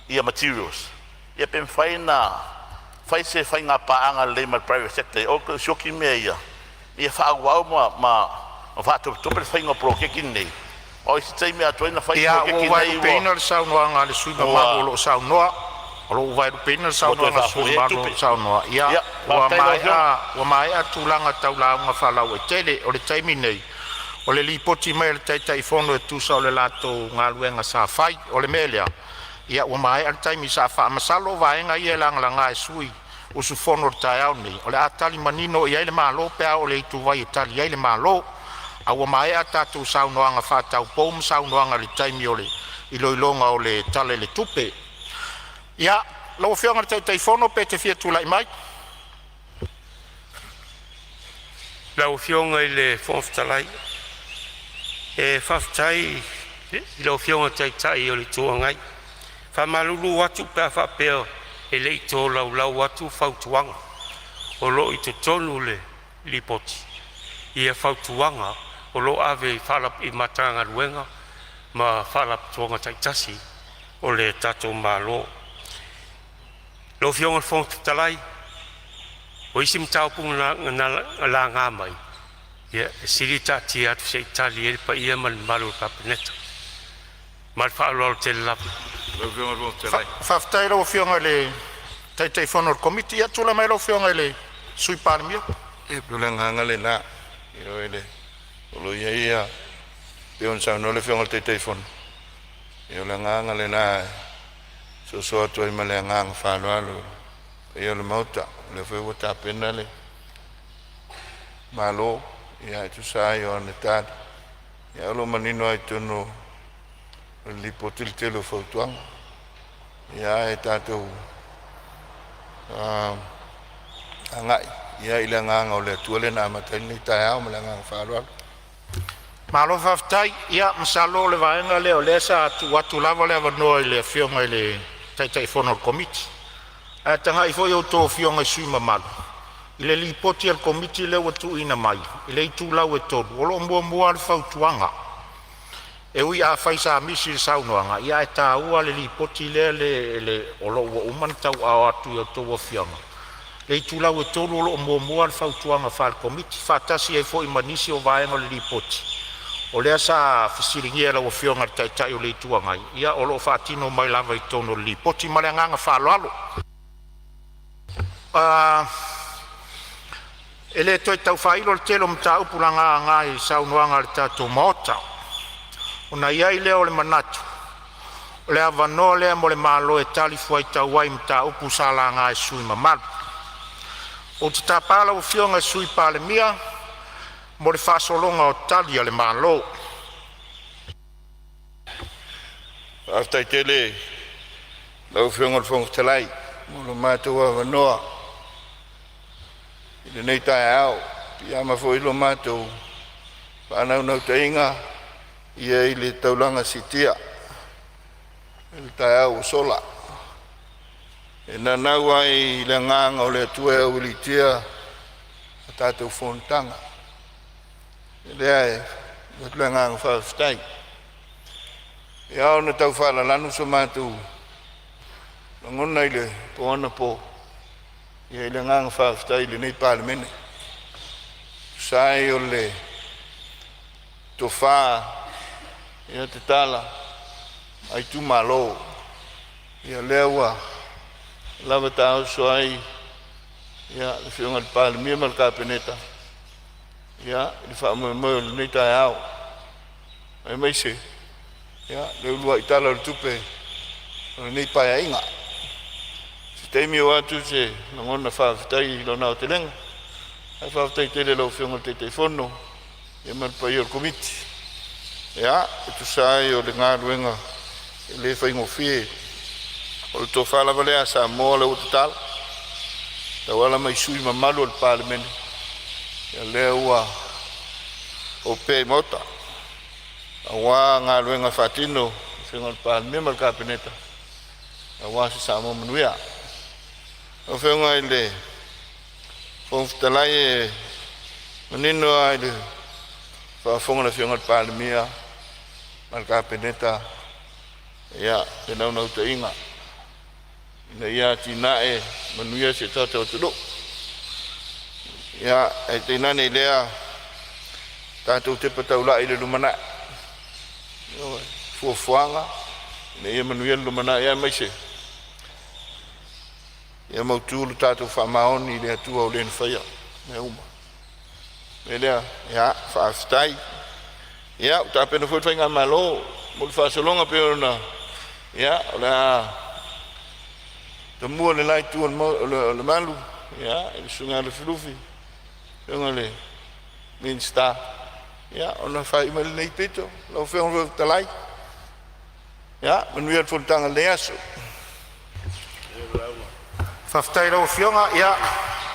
ia materials, ia pe mafai ona fai se faiga paaga lelei ma le private sector e o toe sioki mea ia, ia faaauau ma faatopetope le faiga o poloketi lenei. O isi taimi atoa na fai
Ia, ua
poloketi
ou
nei
vaelupeina le saunoaga a le sui usufono mamalu o lo o saunoa. O lo o ua vaelupeina le
ua toe
saunoaga a le sui
faafoi
usufono
ai
mamalu o lo
tupe.
o saunoa. Ia,
Ia,
ua
faafetai lau Afioga.
maea, ua maea tulaga tau lauga faalauaitele. O le taimi lenei, o le lipoti mai a le Taitaifono e tusa o le latou galuega sa fai. O le mea lea, ia ua maea le taimi sa faa… Masalo o vaega ia e lagalaga e sui usufono o le taeao lenei, o le a tali manino i ai le Malo pe a oo i le ituvai e tali ai le Malo. A ua maea a tatou saunoaga faataupou ma saunoaga i le taimi o le iloiloga o le Tala o le Tupe. Ia, lau Afioga i le Taitaifono pe e te fia tulai mai.
Lau Afioga i le Fofoga Fetalai, e faafetai i lau Afioga i le Taitai o le Itu Agai. E faamalulu atu pe a faapea e le i tolaulau atu fautuaga o lo o i totonu o le lipoti, ia fautuaga o lo o ave i Matagaluega ma Faalapotopotoga taitasi o le tatou Malo. Lau Afioga i le Fofoga Fetalai, o isi mataupu na laga mai, ia e sili taatia atu se i tali ai le paia ma le mamalu o le Kapeneta. Ma le faaaloalo tele lava.
Lau Afioga i le Fofoga Fetalai.
Faafetai i lau Afioga i le Taitaifono o le Komiti. Ia tulai mai lau Afioga i le Sui Palemia.
Ia pei o le agaga lena, ioe, o lo o i ai ia, pei ona saunoa le Afioga i le Taitaifono, ia o le agaga lena e soso atu ai ma le agaga faaaloalo i le paia o le Maota. O lea foi ua tapena le Malo e tusa ai o ana tali, ae o lo o manino lava i totonu o le Lipoti le tele o fautuaga. Ia ae tatou agai i le agaga o le Atua lea na amata ai lenei taeao ma le agaga faaaloalo.
Malo faafetai. Ia masalo o le vaega lea o lea sa tuu atu lava le avanoa i le Afioga i le Taitaifono o le Komiti. Ae tagai foi a outou afioga i sui usufono mamalu i le lipoti a le Komiti lea ua tuuina mai i le itulau e 3, o lo o muamua lava le fautuaga. E ui afai sa misi i le saunoaga, ia ae taua le lipoti lea o lo o ua uma ona tauaaoina atu ia outou afioga. Le itulau e 3 o lo o muamua lava le fautuaga faale-Komiti, faatasi ai foi ma nisi o vaega o le lipoti o lea sa fesiligia e lau Afioga i le Taitai o le Itu Agai, ia o lo o faatino mai lava i totonu o le lipoti. Ma le agaga faaaloalo. E le toe tau faailo le tele o mataupu na laga i saunoaga a le tatou Maota, ona i ai lea o le manatu o le avanoa lea mo le Malo e talifuaitau ai i mataupu sa laga e sui usufono mamalu. Ou te tapa lau Afioga i le Sui Palemia mo le faagasologa o Tali a le Malo.
Faafetai tele i lau Afioga i le Fofoga Fetalai mo lo matou avanoa i lenei taeao. E piiama foi lo matou faanaunautaiga i le taulaga siitia i le taeao ua sola, e nanau ai i le agaga o le Atua e aualiitia a tatou fonotaga. O lea e avatu le agaga faafetai. E ao ona tau faalalanu so matou lagona i le po anapo i le agaga faafetai i lenei Palemene, e tusa ai o le tofa tatala a itumalo, ia lea ua lava taoso ai le Afioga i le Palemia ma le Kapeneta i le faamoemoe o lenei taeao, aemaise le uluai Tala o le Tupe o lenei Paeaiga. Se taimi oo atu se lagona faafetai i lona aotelega, ae faafetai tele i lau Afioga i le Taitaifono ma le paia o le Komiti e tusa ai o le galuega e le faigofie. O le tofa lava lea a Samoa lea ua tatala tauala mai sui usufono mamalu o le Palemene, ia lea ua opea i Maota aua galuega faatino a le Afioga i le Palemia ma le Kapeneta aua se Samoa manuia. Lau Afioga i le Fofoga Fetalai, e manino lava i le faafofoga a le Afioga i le Palemia ma le Kapeneta le naunautaiga ina ia atinae manuia si o tatou atunuu. Ia, ae tainane i lea tatou tepa taulai i le lumanai, fuafuaga ina ia manuia le lumanai, aemaise ia mautu le tatou faamaoni i le Atua o le na faia mea uma. O le mea lea, ia, faafetai. Ia, ua tapena foi le faigamalo mo le faasologa pei ona, ia, o le a tamua le la itu o le malu, ia, i le susuga ia Lufilufi, afioga i le Minisita, ia, ona faai mai lenei pito. Lau Afioga i le Fofoga Fetalai, ia manuia le fonotaga i lenei aso.
Faafetai i lau Afioga, ia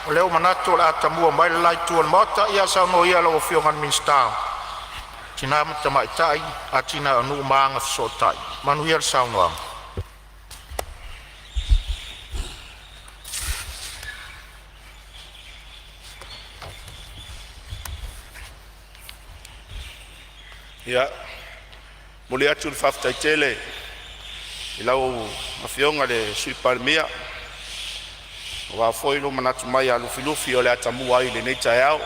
o lea ua manatu o le a tamua mai le la itu o le Maota. Ia saunoa ia lau Afioga i le Minisita o Tina ma Tamaitai, Atinae o Nuu ma Agafesootai. Manuia le saunoaga.
Ia, momoli atu le faafetai tele i lau Afioga i le Sui Palemia, aua foi lou manatu mai ia Lufilufi o le a tamua ai i lenei taeao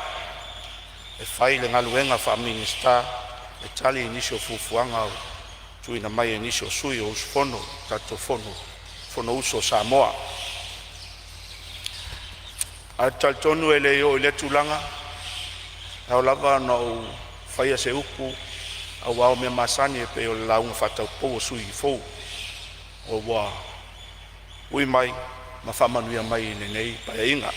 e fai le galuega faa-Minisita e tali nisi o fuafuaga ua tuuina mai e nisi o sui usufono o le tatou Fonousu a Samoa. Ae ou te talitonu e le i oo i lea tulaga, e ao lava ona ou faia se upu aua o mea masani e pei o le lauga faataupou a sui usufono fou ua ui mai ma faamanuia mai i lenei Paeaiga.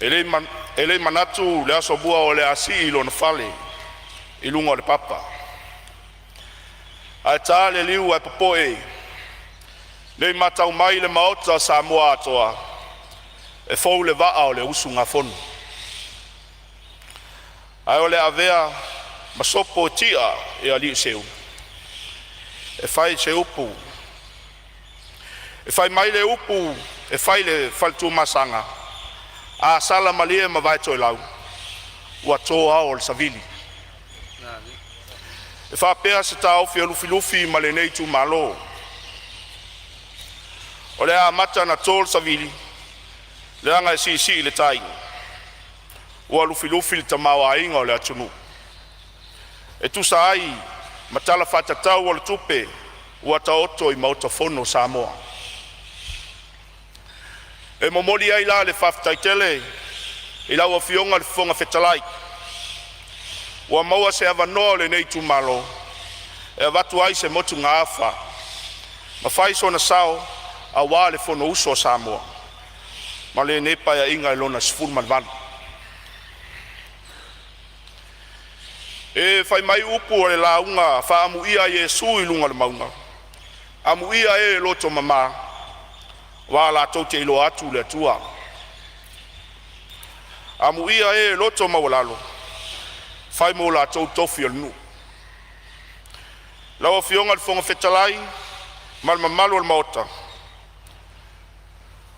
E le i manatu le Asomua o le a sii lona fale i luga o le papa, ae ta le liu ae popoe ne i matau mai le Maota o Samoa atoa, e fou le vaa o le usugafono. Ae o le a avea ma sopo e ti'a e alii o e fai se upu. E fai mai le upu e fai i le fale Tuamasaga, a sala malie ma vaetoelau ua to ao o le savili. E faapea se taofi o Lufilufi ma lenei itumalo, o le a amata ona to le savili leaga e siisii le tai, ua lufilufi le tamaoaiga o le atunuu e tusa ai ma Tala Faatatau o le Tupe ua taoto i maota fono o Samoa. E momoli ai la le faafetai tele i lau Afioga i le Fofoga Fetalai ua maua se avanoa o lenei itumalo e avatu ai se motugaafa ma fai sona sao.
aua le Fonousu a Samoa ma lenei Paeaiga Lona XVIII. E fai mai upu o le lauga faaamuia a Iesu i luga o le mauga, “Amuia e loto mama, aua latou te iloa atu le Atua. Amuia e loto maualalo, fai mo latou tofi o le nuu.” Lau Afioga i le Fofoga Fetalai ma le mamalu o le Maota,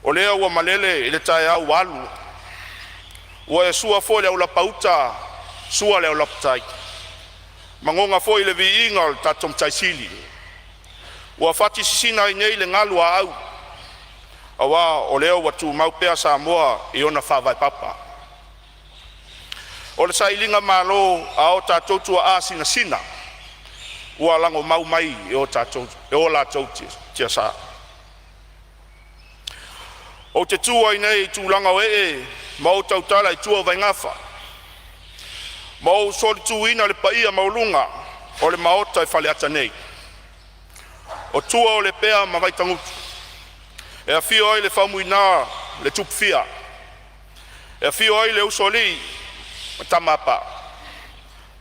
o lea ua malele i le taeao ua alu, ua e sua foi le aulapa uta sua le aulapa tai, magoga foi le viiga o le tatou Matai Sili. Ua fati sisina ai nei le galu a au, aua o lea ua tumau pea Samoa i ona faavae papa. O le sailigamalo a o tatou tuaa sinasina ua lagomau mai e o latou tiasa. Ou te tu ai nei i tulaga o ee ma ou tautala i tua o vaigafa, ma ou solituina le paia maualuga o le Maota i Faleata nei, o tua o Lepea ma Vaitagutu e afio ai le Faumuina le Tupufia, e afio ai le Usoalii ma Tama a Paa,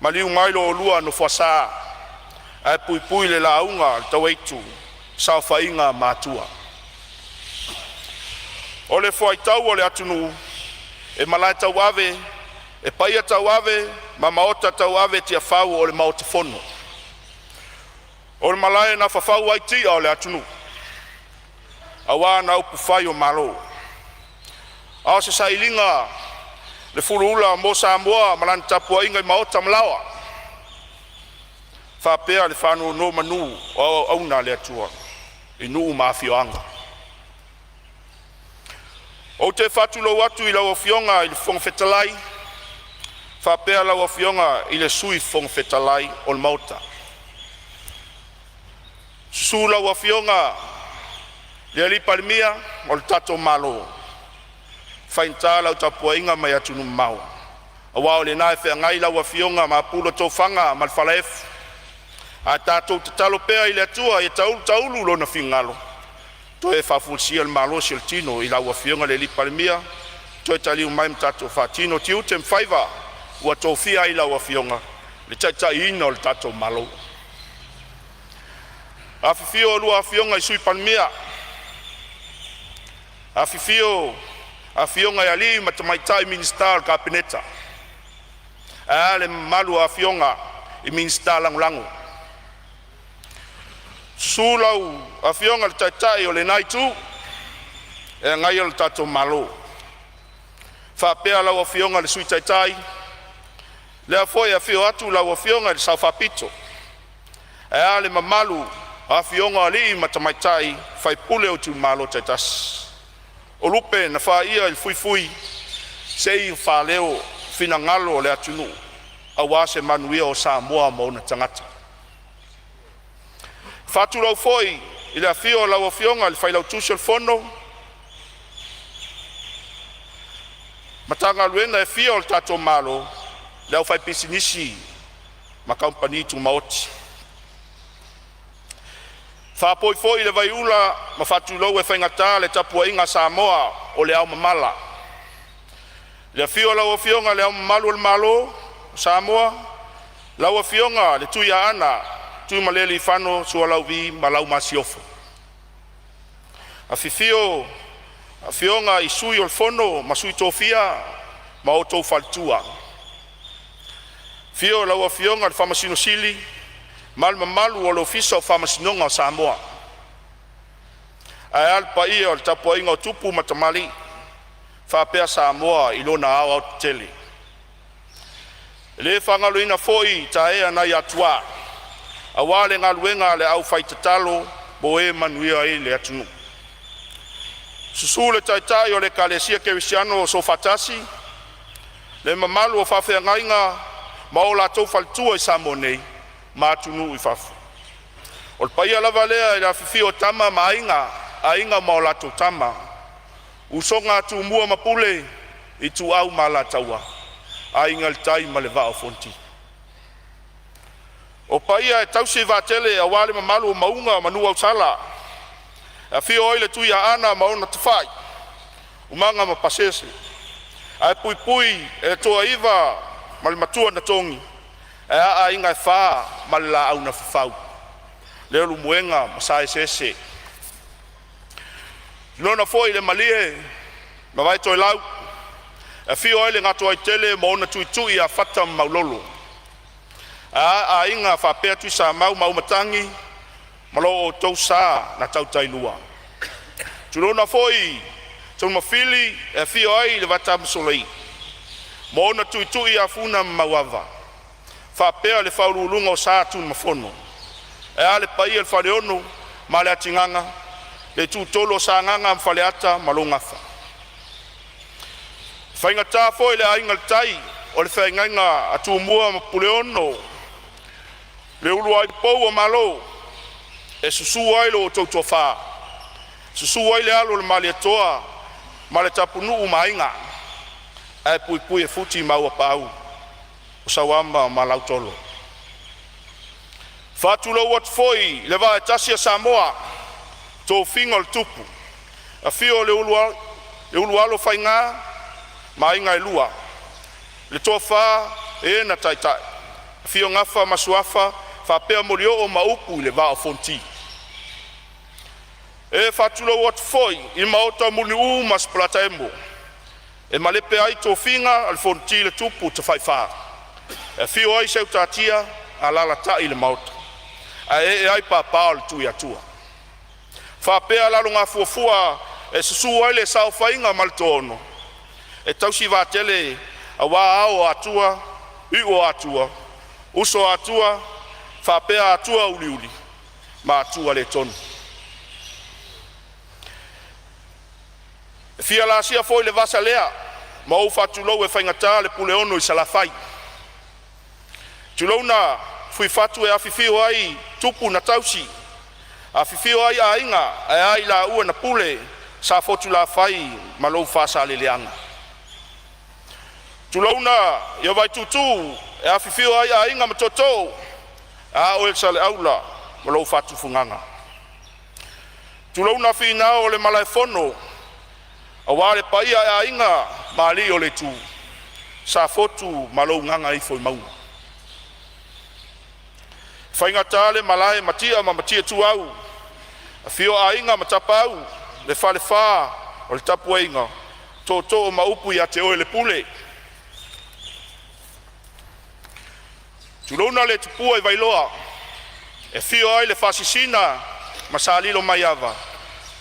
maliu mai lo oulua Nofoasa ae puipui le lauga a le Tauaitu, saofaiga Matua. O le fuaitau o le atunuu e malae tauave, e paia tauave ma maota tauave i Tiafau o le Maota Fono. O le malae na fafau ai tia o le atunuu aua ana upufai o Malo. A o se sailiga le fuluula mo Samoa ma lana tapuaiga i maota ma laoa, faapea le faanonomanu o auauna a le Atua i nuu ma afioaga. Ou te faatulou atu i lau Afioga i le Fofoga Fetalai faapea lau Afioga i le Sui Fofoga Fetalai o le Maota. Susu lau Afioga i le Palemia o le tatou Malo, e faigata lau tapuaiga mai atunuu mamao aua o lena e feagai lau Afioga mapuna tofaga ma le falaefu. Ae tatou tatalo pea i le Atua ia taulu taulu Lona finagalo toe faafoisia le malosi o le tino i lau Afioga i le Palemia, toe taliu mai ma tatou faatino tiute ma faiva ua tofia ai lau Afioga i le taitaiina o le tatou Malo. Afifio a oulua Afioga i Sui Palemia, afifio Afioga i alii ma tamaitai Minisita o le Kapeneta, ae a le mamalu o afioga i Minisita Lagolago. Susu lau Afioga i le Taitai o lena Itu e agaia lo tatou Malo, faapea lau Afioga i le Sui Taitai, lea foi e afio atu lau Afioga i le Sao Faapito, ae a le mamalu o afioga i alii ma tamaitai sui usufono o itumalo taitasi. O lupe na faia i le fuifui se i faaleo finagalo o le atunuu aua se manuia o Samoa ma ona tagata. E faatulou foi i le afio o lau Afioga i le Failautusi o le Fono, Matagaluega e fia o le tatou Malo, le aufaipisinisi ma kamupani tumaoti. E faapoi foi le vaiula ma faatulou e faigata le tapuaiga a Samoa o le ao mamala, i le afio o lau Afioga i Le Ao Mamalu o le Malo o Samoa, lau Afioga le Tuiaana Tuimalealiifano Sualauvi ma lau Masiofo. Afifio Afioga i Sui o le Fono a Sui Tofia ma outou faletua. Afio lau Afioga i le Faamasino Sili ma le mamalu o le Ofisa o Faamasinoga o Samoa. Ae a le paia o le tapuaiga o tupu ma tamalii faapea Samoa i lona aoaotetele. E le faagaloina foi taea nai Atua aua le galuega a le aufaitatalo mo e manuia ai le atunuu. Susu le Taitai o le Ekalesia Kerisiano Soofaatasi, le mamalu o faafeagaiga ma o latou faletua i Samoa nei ma atunuu i fafo. O le paia lava lea i le afifio o Tama ma Aiga, Aiga ma latou Tama, Usoga a Tumua ma Pule, Ituau ma Alataua, Aiga i le Tai ma le Vaa o Fonoti. O paia e tausi vaatele aua le mamalu o mauga ma nuuausala, Afio ai le Tuiaana ma ona tafai, Umaga ma Pasese, ae puipui e le Toaiva ma le Matua na Togi, ae a aiga e fa ma le Laau na Fafau, Leulumoega ma Saeseese. Tulouna foi le Malie ma Vaitoelau, afio ai le Gatoaitele ma ona tuitui ia Fata ma Maulolo, ae a aiga faapea Tuisamau ma Auimatagi ma lo outou sa na tautailua. Tulouna foi Taunumafili e afio ai le Vaitamasolei ma ona tuitui ia Funa ma Mauava faapea le faauluuluga o Sa Tunumafono. Ae a le paia i le Faleono ma le Atigaga, le itutolu o Sagaga ma Faleata ma lou Gafa. E faigata foi le Aiga i le Tai o le feagaiga a Tumua ma Puleono, le uluai pou o Malo, e susu ai lo outou toafa, susu ai le alo o le Malietoa ma le Tapunuu ma Aiga, ae puipui e Futi ma Auuapaau o Sauama ma Lautolo. E faatulou atu foi i le vaa e tasi o Samoa, tofiga o le tupu, afio le Ulualofaiga ma aiga e lua, le toafa o e na taitai, afio Gafa ma Suafa faapea Molioo ma upu i le Vaa o Fonoti. E faatulou atu foi i maota o Mulinuu ma Saleaaumua, e malepe ai tofiga a le Fonoti le Tupu Tafaifa, e afio ai Seutatia, alaalatai le maota ae ee ai papa o le Tuiatua. Faapea Lalogafuafua e susu ai le Saofaiga ma le Toaono, e tausi vaatele aua ao o Atua, iu o Atua, uso o Atua faapea Atua uliuli ma Atua le tonu. E fia laasia foi le vasa lea ma ou faatulou e faigata le Puleono i Salafai. Tulouna Fuifatu e afifio ai tupu na tausi, afifio ai aiga ae a i laua na pule, Safotulafai ma lou Faasaleleaga. Tulouna Vaituutuu e afifio ai aiga ma tootoo, a oe Saleaula ma lou faatufugaga. Tulouna Finao o le Malaefono aua le paia o aiga ma alii o le itu, Safotu ma lou gagaifoimauga. E faigata le malae i Matia ma Matiaituau, afio Aiga ma Tapaau, le falefa o le tapuaiga, tootoo ma upu ia te oe le Pule. Tulouna le tupua i Vailoa, e afio ai le Faasisina ma Salilomaiava,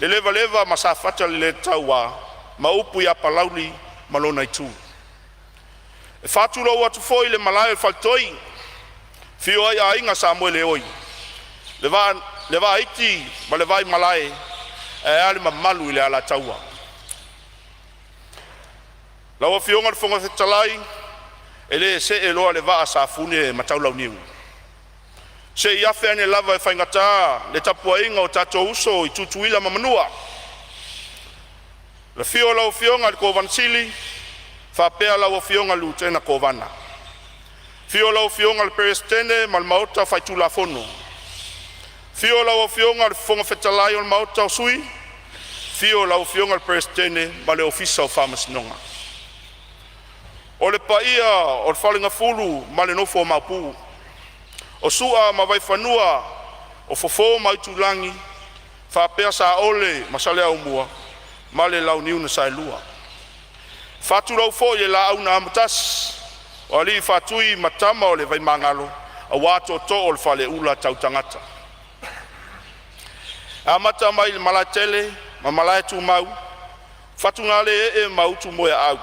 le Levaleva ma Safata le le taua ma upu ia Palauli ma lona itu. E faatulou atu foi i le malae o Faletoi, afio ai aiga Samoeleoi, le Vaaiti ma le Vaimalae ae a le mamalu i le Alataua. Lau Afioga i le Fofoga Fetalai, e le see loa le vaa a Safune ma Taulauniu, se i afe ane lava e faigata le tapuaiga o tatou uso i Tutuila ma Manua. Le afio o lau Afioga i le Kovana Sili faapea lau Afioga i le Lutena Kovana, afio lau Afioga i le Peresetene ma le Maota Faitulafono, afio lau Afioga i le Fofoga Fetalai o le Maota o Sui, afio lau Afioga i le Peresetene ma le Ofisa o Faamasinoga. O le paia o le Faleagafulu ma le nofo a Maopu, o Sua ma Vaifanua, o Fofo ma Aitulagi, faapea Saole ma Saleaaumua ma le Launiu na Saelua. Faatulou foi i le Laau na Amotasi, o Alii Faatui ma Tama a le Vaimagalo, aua Tootoo o le Faleula Tautagata. E amata mai i le Malaetele ma Malaetumau, Fatugalē ee ma Utumoeaau,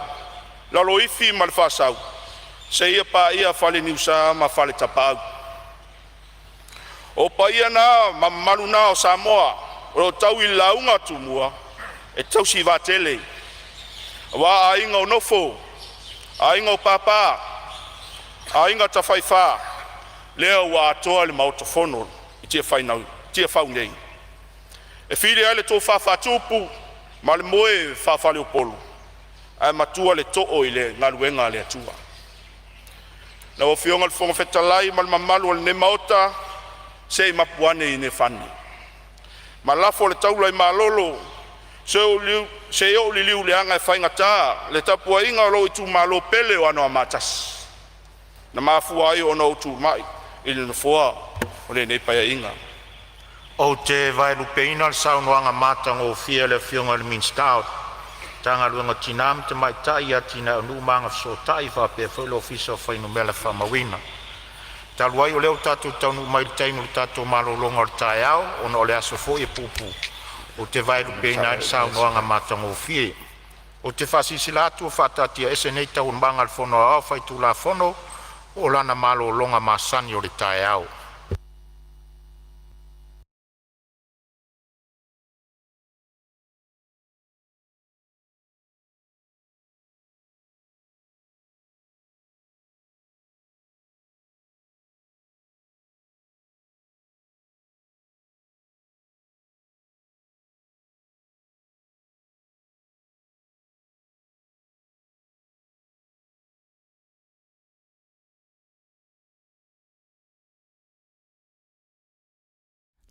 Laloifi ma le Faasau seia paia Faleniusa ma Faletapaau. O paia na ma mamalu na o Samoa o lo o tau i le lauga a Tumua e tausi vaatele, aua aiga o Nofo, Aiga o Papa, Aiga Tafaifa, lea ua atoa le Maota Fono i Tiafau nei. E fili ai le tofa faatupu ma le moe faafaleupolu, ae matua le too i le galuega a le Atua. Lau Afioga i le Fofoga Fetalai ma le mamalu o lenei Maota, se i mapu ane i Niafane. Ma lafo le taula i malolo se i oo i liliu i leaga e faigata le tapuaiga a lou itumalo pele o Anoamaa 1, na mafua ai ona ou tulai i le Nofoa o lenei Paeaiga.
Ou te vaelupeina le saunoaga matagofie a le Afioga i le Minisita o Matagaluega o Tina ma Tamaitai, Atinae o Nuu ma Agafesootai faapea foi le Ofisa o Fuainumera Faamauina. Talu ai o lea ua tatou taunuu mai i le taimi o le tatou malologa o le taeao, ona o le aso foi e puupuu, ou te vaelupeina ai le saunoaga matagofie. Ou te faasilasila atu ua faataatiaese nei Taualumaga a le Fono Aoao Faitulafono mo lana malologa masani o le taeao.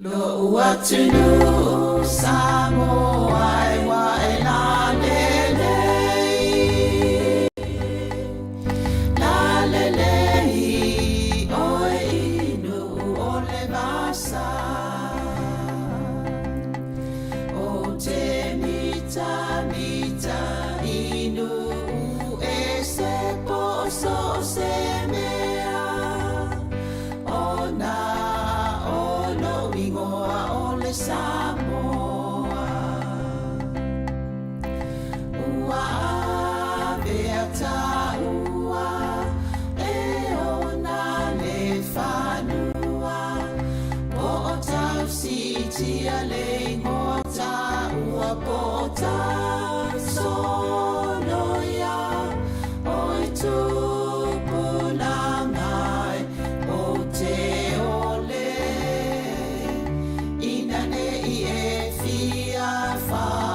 Lo'u atunuu Samoa e ua e lalelei, lalelei oe i nuu o le vasa. Ou te mitamita i nuu ese po o so o se mea, ona o lou igoa o le Samoa. Ua avea taua e ona le fanua, po o tausiitia le igoa taua, po o tausoloia o i tupulaga ou te ole ina ne i e fia faa-Europa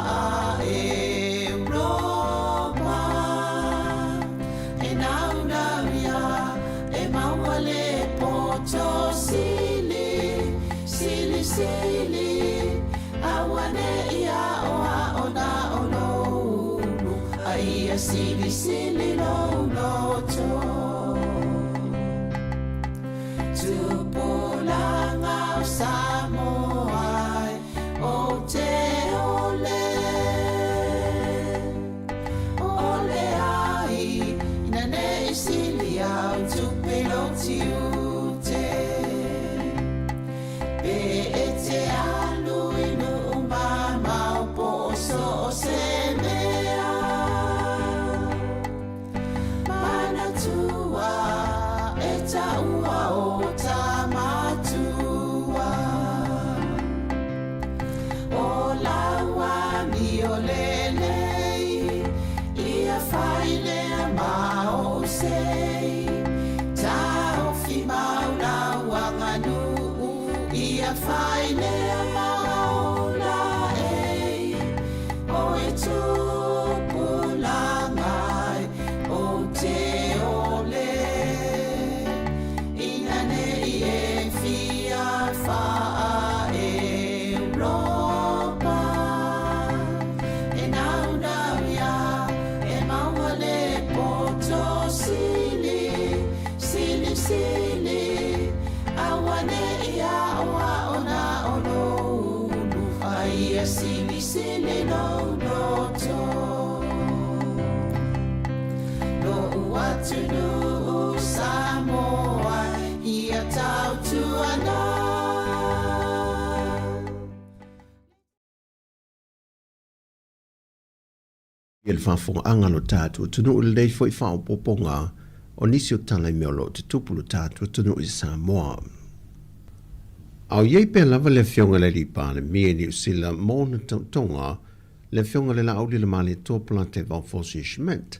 e naunau ia e maua le poto sili, sili, sili, aua ne i aoao na o lou ulu, a ia silisili lou loto. Tupulaga o Samoa e, ou te ole, ole ai, ina ne i sili au tupe lou tiute. Pe e te alu i nuu mamao po o so o se mea, Manatua e taua o ta matua. O lau amio lelei, ia fai lea ma ou sei. Taofi mau lau aganuu, ia fai lea ma ou laei. O e tupulaga e, ou te ole, ina ne i e fia faa-Europa. E naunau ia e maua le poto sili, sili, sili, aua ne i aoao na o lou ulu, a ia silisili lou loto. Lo'u atunuu Samoa ia tautuana.
I le faafofogaaga a lo tatou atunuu i lenei foi faaopoopoga o nisi o tala i mea o lo o tutupu i lo tatou atunuu i Samoa. A o i ai pea lava le Afioga i le Alii Palemia i Niu Sila mo ona tautoga, le Afioga i le Laauli le Malietoa Polataivao Fosi Schmidt,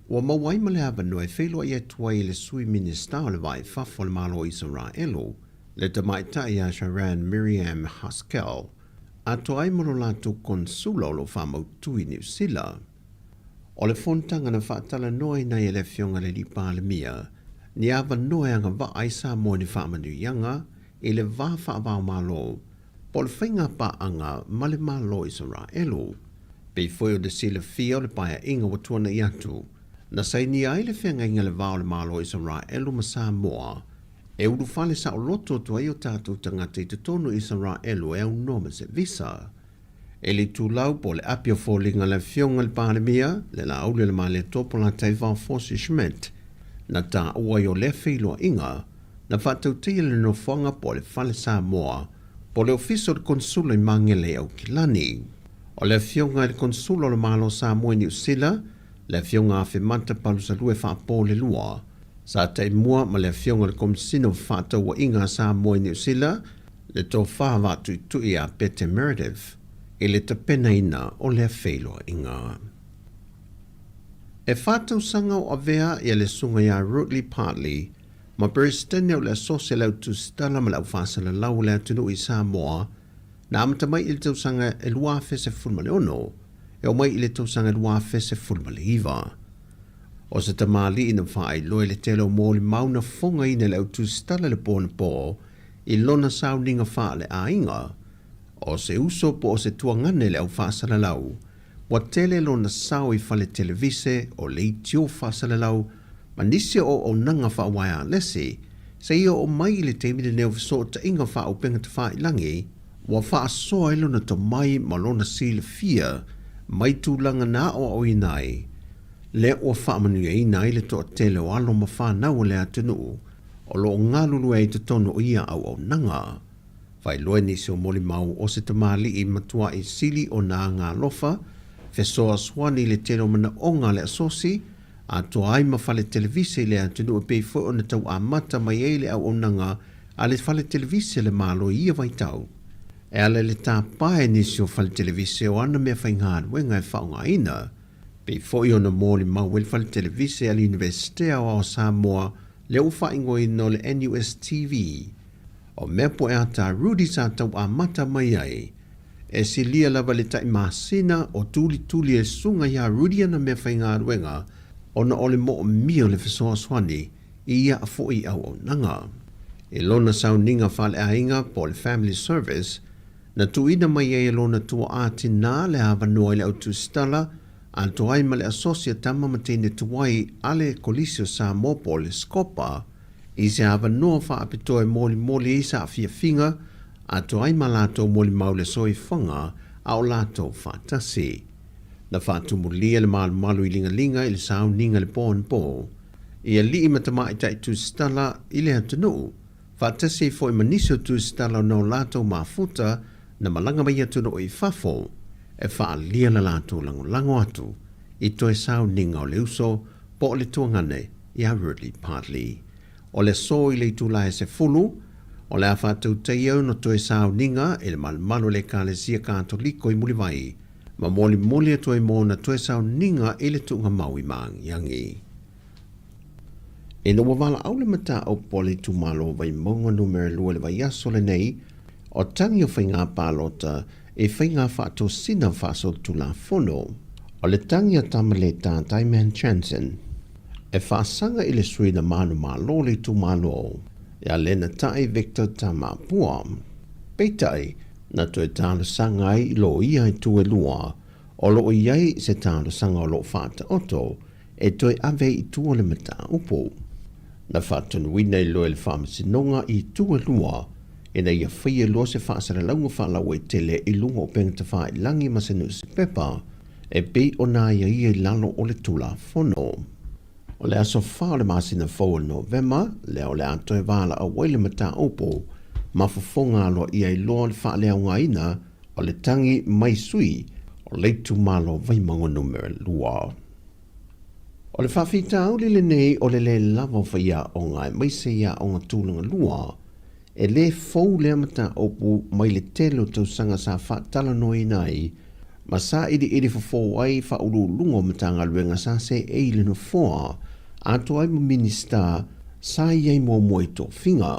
ua maua ai ma le avanoa e feiloai atu ai i le Sui Minisita o le Va i Fafo o le Malo o Isaraelu, le Tamaitai ia Sharan Miriam Haskell, atoa ai ma lo latou konsula o lo o faamautu i Niu Sila. O le fonotaga na faatalanoaina ai e le Afioga i le Alii Palemia ni avanoa e agavaa ai Samoa i ni faamanuiaga i le va faava-o-Malo. po o le faiga paaga ma le Malo o Isaraelu. Pei foi ona silafia o le paeaiga ua tuanai atu, na sainia ai le feagaiga i le va o le Malo o Isaraelu ma Samoa e ulufale saoloto atu ai o tatou tagata i totonu o Isaraelu e aunoa ma se visa. I le itulau po o le api o foliga a le Afioga i le Palemia, le Laauli o le Malietoa Polataivao Fosi Schmidt, na taua ai o lea feiloaiga na faatautaia le nofoaga po o le Fale Samoa po o le Ofisa o le Konesula i Magele i Aukilani. O le Afioga i le Konesula o le Malo o Samoa i Niu Sila, le Afioga Afemata Palusalue Faapolelua, sa taimua ma le Afioga i le Komesina o Fefaatauaiga a Samoa i Niu Sila, le Tofa Vaatuitui ia Pete Meredith, i le tapenaina o lea feiloaiga. E fa tausaga o avea ia le Susuga ia Rutly Partley ma Peresetene o le Asosi a le Au Tusitala ma le Au Faasalalau o le Atunuu i Samoa, na amata mai i le tausaga e 2016 e oo mai i le tausaga e 2019. O se tamalii na faailoa i le tele o molimau na fogaina e le Au Tusitala i le po anapo i lona sauniga faaleaiga, o se uso po o se tuagane i le Au Faasalalau, Ua tele lona sao i fale televise o leitio faasalalau ma nisi o auaunaga faauaealesi, seia oo mai i le taimi lenei o fesootaiga faaupega tafailagi, ua faasoa ai lona tomai ma lona silafia mai tulaga na aoaoina ai, lea ua faamanuiaina ai le toatele o alo ma fanau o le atunuu o lo o galulue ai i totonu o ia auaunaga. Faailoa nisi o molimau o se tamalii matuai sili ona agaalofa, fesoasoani i le tele o manaoga a le asosi, atoa ai ma fale televise i le atunuu e pei foi ona tau amata mai ai le auaunaga a le fale televise a le Malo i ia vaitau. E ala i le tapa e nisi o fale televise o ana meafaigaluega e faaaogaina, pei foi ona molimau ai le fale televise a le Iunivesite Aoao o Samoa lea ua faaigoaina o le NUSTV. O mea po e ata Rudy sa tau amata mai ai. E silia lava i le tai masina o tulituli e susuga iā Rudy ana mea faigaluega ona o le moomia o le fesoasoani i ia foi auaunaga. I lona sauniga faaleaiga po o le Family Service, na tuuina mai ai e lona tuaa tinā le avanoa i le au tusitala atoa ai ma le asosi a tama ma teine tuai a le Kolisi o Samoa po o le SCOPA, I se avanoa faapitoa e molimoli ai saafiafiga atoa ai ma latou molimau le soifuaga a o latou faatasi. Na faatumulia le malumalu i ligalinga i le sauniga i le po anapo i alii ma tamaitai tusitala i le atunuu, faatasi ai foi ma nisi o tusitala ona o latou mafuta na malaga mai atunuu i fafo e faaalia la latou lagolago atu i toe sauniga o le uso po o le tuagane ia Ridley Partley. O le aso i le itula e 10, o le a faatautaia ona toe sauniga i le malumalu o le Ekalesia Katoliko i Mulivai, ma molimoli atu ai mo ona toe sauniga i le tuugamau i Maagiagi. Ina ua valaau le mataupu a le itumalo o Vaimauga Numera 2 i le vaiaso lenei, o tagi o faiga palota i faiga faatosina faasolitulafono, o le tagi a Tamaleta Taiman Jansen e faasaga i le sui na manumalo o le itumalo ia Lenatai Victor Tamapua. Peitai, na toe talosaga ai i loia i Tuelua o lo o i ai se talosaga o lo o faataoto e toe ave ai i tua le mataupu. Na faatonuina i loa e le Faamasinoga i Tualua ina ia faia loa se faasalalauga faalauaitele i luga o upega tafailagi ma se nusipepa e pei ona aiaia i lalo o le Tulafono. O le aso 4 o le masina fou o Novema lea o le a toe valaau ai le mataupu ma fofoga aloaia ai loa le faaleaogaina o le tagi mai sui o le itumalo Vaimauga Numera 2. O le faafitauli lenei o le lē lava o faiaoga aemaise i aoga tulaga lua, e lē fou lea mataupu mai le tele o tausaga sa faatalanoaina ai ma sailiili fofo ai faauluuluga o Matagaluega sa seei i le nofoa atoa ai ma Minisita sa i ai muamua i tofiga.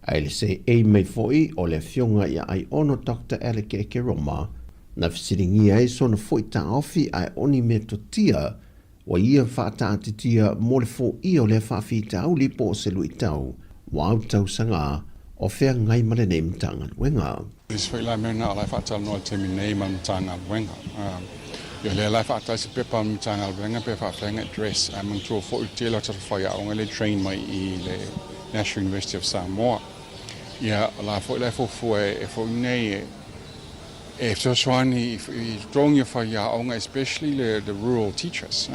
Ae i le seei mai foi o le Afioga ia Aiono Doctor Alec Ekeroma, Na fesiligia ai sona foi taofi ae o ni metotia ua ia faataatitia mo le foia o lea faafitauli po o se luitau ua autausaga. o feagai ma lenei Matagaluega.
Le isi foi la mea lena o la e faatalanoa i le taimi nei ma le Matagaluega. Ia o lea la e faatali se pepa a le Matagaluega pe faafefea ona address, ae manatua foi le tele o tatou faiaoga lea e train mai i le National University of Samoa. Ia o la foi la e fuafua e foi nei e e fesoasoani i totogi o faiaoga especially le the rural teachers.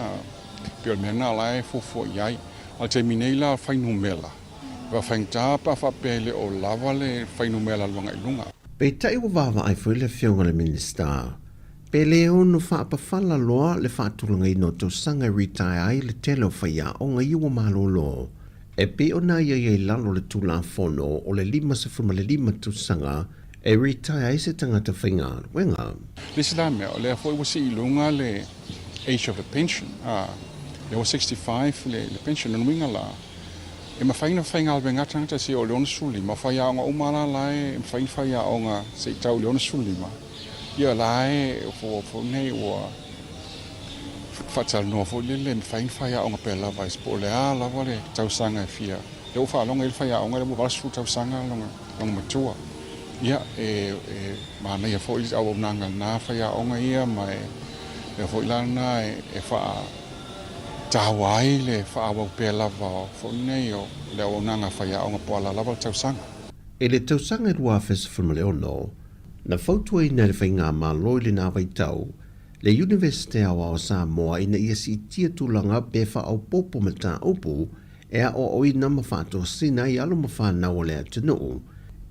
Pei o le mea lena o la e fuafua i ai. A o le taimi nei la o le fuainumera, e faafaigata pe a faapea e le o lava le fuainumera alu agai i luga.
Peitai ua vaavaai foi le Afioga i le Minisita, pe le ono faapafala loa le faatulagaina o tausaga e retire ai le tele o faiaoga ia ua malolo, e pei ona i ai i lalo o le Tulafono o le 55 tausaga e retire ai se tagata faigaluega.
Le isi la mea, o lea foi ua sii i luga le age of the pension, a, lea ua 65 le pension, lona uiga la, e mafai ona faigaluega lava tagata seia oo i le 65, o faiaoga uma la la e mafai ona faiaoga seia tau i le 65, ia la e foi nei ua faatalanoa foi lele e mafai ona faiaoga pea lava po o le a lava le tausaga e fia, lea ua faalogo i ai le faiaoga lea ua 80 tausaga lona matua. Ia, e manaia foi le auaunaga a lena faiaoga ia ma e mea foi la lena e faataua ai le faaauau pea lava foi nei o le auaunaga a faiaoga po o a lava le tausaga.
I le tausaga e 2016, na fautuaina e le Faigamalo i lena vaitau le Iunivesite Aoao o Samoa ina ia siitia tulaga pe faaopoopo mataupu e aoaoina ma faatosina ai alo ma fanau a le atunuu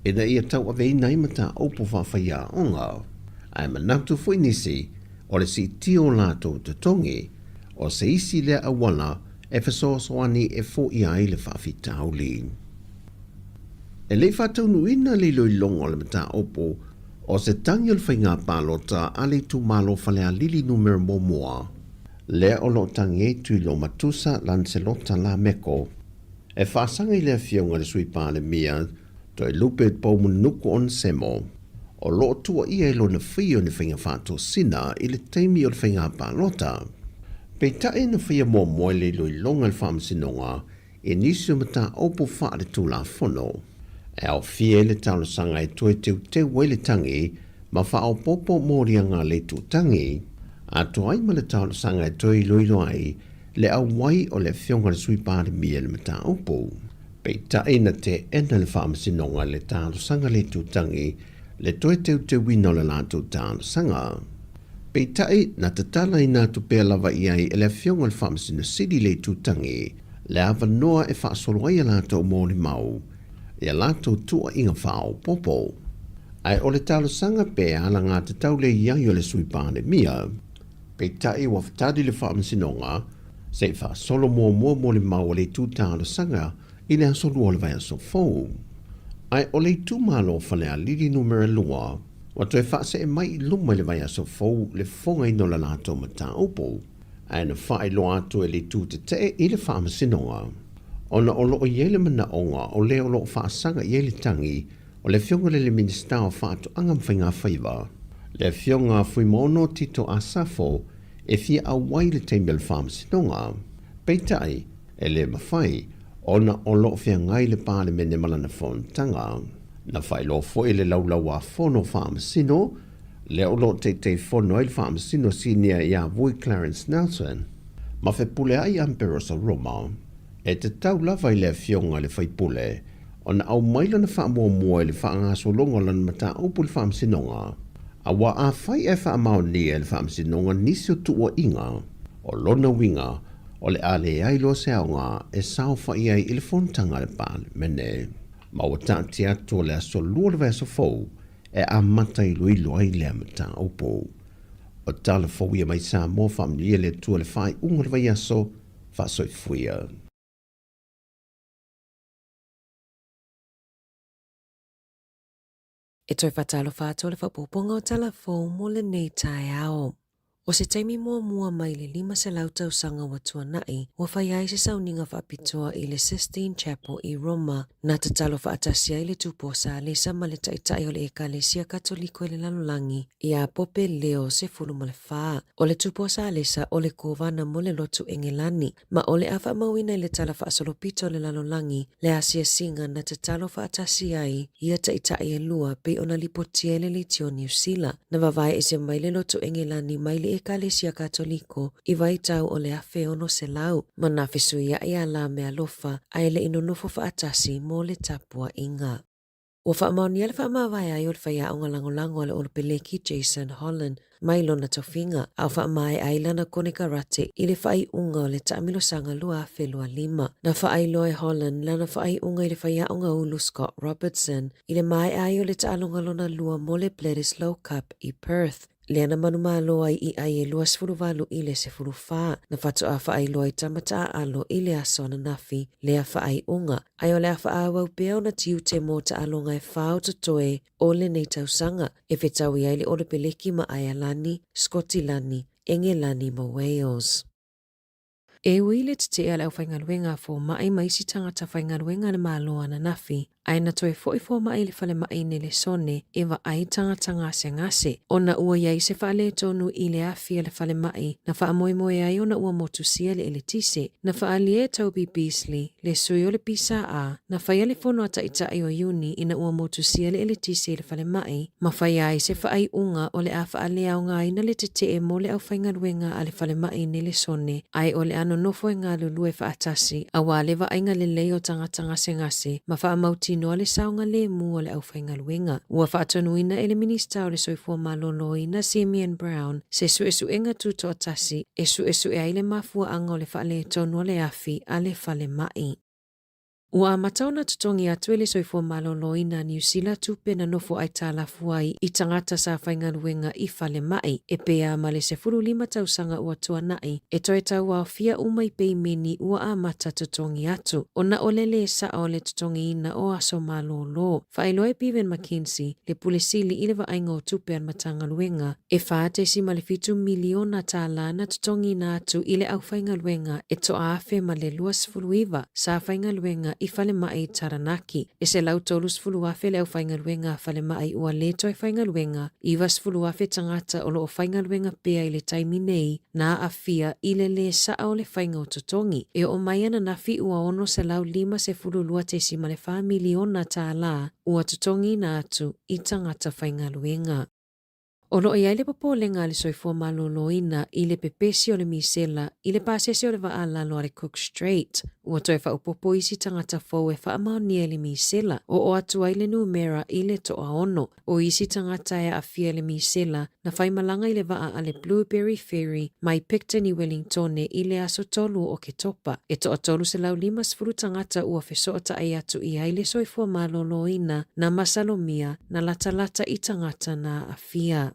ina ia tauaveina ai mataupu faafaiaoga. Ae manatu foi nisi, o le siitia o latou totogi, o se isi lea auala e fesoasoani e foia ai le faafitauli. E le i faataunuuina le iloiloga o le mataupu o se tagi o le faiga palota a le itumalo Falealili Numera Muamua, lea o lo o tagi ai Tuiloomatusa Lancelota Lameko, e faasaga i le Afioga i le Sui Palemia Toelupe Poumunuku Onesemo, o lo o tuuaia i lona faia o ni faiga faatosina i le taimi o le faiga palota. Peitai na faia muamua i le iloiloga a le Faamasinoga i nisi o mataupu faaletulafono e aofia ai le talosaga e toe teuteu ai le tagi ma faaopoopo moliaga a le itutagi, atoa ai ma le talosaga e toe iloilo ai le auai o le Afioga i le Sui Palemia i le mataupu. Peitai na teena le Faamasinoga i le talosaga a le itutagi le toe teuteuina o le latou talosaga. Peitai, na tatalaina atu pea lava i ai e le Afioga i le Faamasino Sili le itutagi le avanoa e faasolo ai a latou molimau i a latou tuuaiga faaopoopo. Ae o le talosaga pe alagatatau le i ai o le Sui Palemia. Peitai, ua tali le Faamasinoga se i faasolo muamua molimau a le itu talosaga i le aso 2 o le vaiaso fou. Ae o le itumalo o Falealili Numera 2, ua toe faasee mai i luma i le vaiaso fou le fofogaina o le latou mataupu, ae na faailoa atu e le itu tetee i le Faamasinoga, ona o lo o i ai le manaoga o le o lo o faasaga i ai le tagi o le Afioga i le Minisita o Faatoaga ma Faigafaiva, le Afioga Fuimaono Tito Asafo, e fia auai i le taimi o le Faamasinoga. Peitai, E le mafai ona o lo o feagai le Palemene ma lana fonotaga. Na faailoa foi e le Laulau-a-Fono Faamasino, lea o lo o Taitaifono ai le Faamasino Sinia ia Vui Clarence Nelson, ma Fepuleai Amperosa Roma, e tatau lava i le Afioga i le Faipule ona aumai lana faamuamua i le faagasologa o lana mataupu i le Faamasinoga, aua afai ae faamaonia e le Faamasinoga nisi o tuuaiga, o lona uiga, O le a leai loa se aoga e saofai ai i le fonotaga a le Palemene. Ma ua taatia atu o le aso 2 o le vaiaso fou e amata iloilo ai lea mataupu. O tala fou ia mai Samoa faamanuia le Atua i le faaiuga o le vaiaso, faasoifuia.
E toe faatalofa atu le faaopoopoga o Tala Fou mo lenei taeao. O se taimi muamua mai le 500 tausaga ua tuanai, ua fai ai se sauniga faapitoa i le Sistine Chapel i Roma, na tatalo faatasi ai le Tupua Salesa ma le Taitai o le Ekalesia Katoliko i le lalolagi, ia Pope Leo XIV. O le Tupua Salesa o le Kovana mo le Lotu Engelani, ma o le a faamauina i le Tala Faasolopito o le Lalolagi le asiasiga na tatalo faatasi ai ia taitai e lua pei ona lipotia e le Leitio Niu Sila. Na vavae ese mai le Lotu Engelani mai le Ekalesia Katoliko i vaitau o le 1600 ma na fesuiaʻi a la mealofa ae le i nonofo faatasi mo le tapuaiga. Ua faamaonia le faamavae ai o le faiaoga lagolago a le Olopeleki Jason Holland mai lona tofiga, a o faamaea ai lana konekarate i le faaiuga o le taamilosaga 2025. Na faailoa e Holland lana faaiuga i le faiaoga ulu Scott Robertson i le maea ai o le taaloga lona lua mo le Bledisloe Cup i Perth, lea na manumalo ai i ai e 28 i le 14. Na faatoa faailoa i tama taaalo i le aso ananafi lea faaiuga, ae o le a faaauau pea ona tiute mo taaloga e fa o totoe o lenei tausaga e fetaui ai le Olepeleki ma Aealani, Skotilani, Engelani ma Wales. E ui i le tetee a le aufaigaluega a fomai ma isi tagata faigaluega a le Malo ananafi, ae na toe foi fomai i le falemai i Nelesone e vaai tagata gasegase, ona ua i ai se faaletonu i le afi a le falemai na faamoemoe ai ona ua motusia le eletise. Na faaalia e Toby Beasley, le sui o le PSA, na faia le fono a Taitai o Iuni ina ua motusia le eletise i le falemai, ma faia ai se faaiuga o le a faaleaogaina le tetee mo le aufaigaluega a le falemai i Nelesone, ae o le a nonofo e galulue faatasi aua le vaaiga lelei o tagata gasegase ma faamautinoa le saogalemu o le aufaigaluega. Ua faatonuina e le Minisita o le Soifua Maloloina Simeon Brown se suesuega tutoatasi e suesue ai le mafuaaga o le faaletonu o le afi a le falemai. Ua amata ona totogi atu e le Soifua Maloloina a Niu Sila tupe na nofo aitalafu ai i tagata sa faigaluega i falemai, e pei a ma le 15 tausaga ua tuanai, e toe tauaofia uma i peimeni ua amata totogi atu, ona o le lē saʻa o le totogiina o aso malōlō. Faailoa e Bevan McKenzie, le Pule Sili i le Vaaiga o Tupe a le Matagaluega, e $4.7 miliona tālā na totogiina atu i le aufaigaluega e toaafe ma le 29 sa faigaluega i falemai Taranaki. E 130,000 le aufaigaluega a falemai ua lē toe faigaluega, 90,000 tagata o lo o faigaluega pea i le taimi nei na aafia i le lē saʻa o le faiga o totogi. E oo mai ananafi ua $652.4 miliona tālā ua totogiina atu i tagata faigaluega. O lo o i ai le popolega a le soifua maloloina i le pepesi o le misela i le pasese o le vaa lalo a le Cook Strait. Ua toe faaopoopo isi tagata fou e faamaonia i le misela, oo atu ai le numera i le toaono. O isi tagata e aafia i le misela na faimalaga i le vaa a le Blueberry Ferry mai Picton i Wellingtone i le aso 3 o Oketopa. E toa 350 tagata ua fesootai atu i ai le soifua maloloina na masalomia na latalata i tagata na aafia.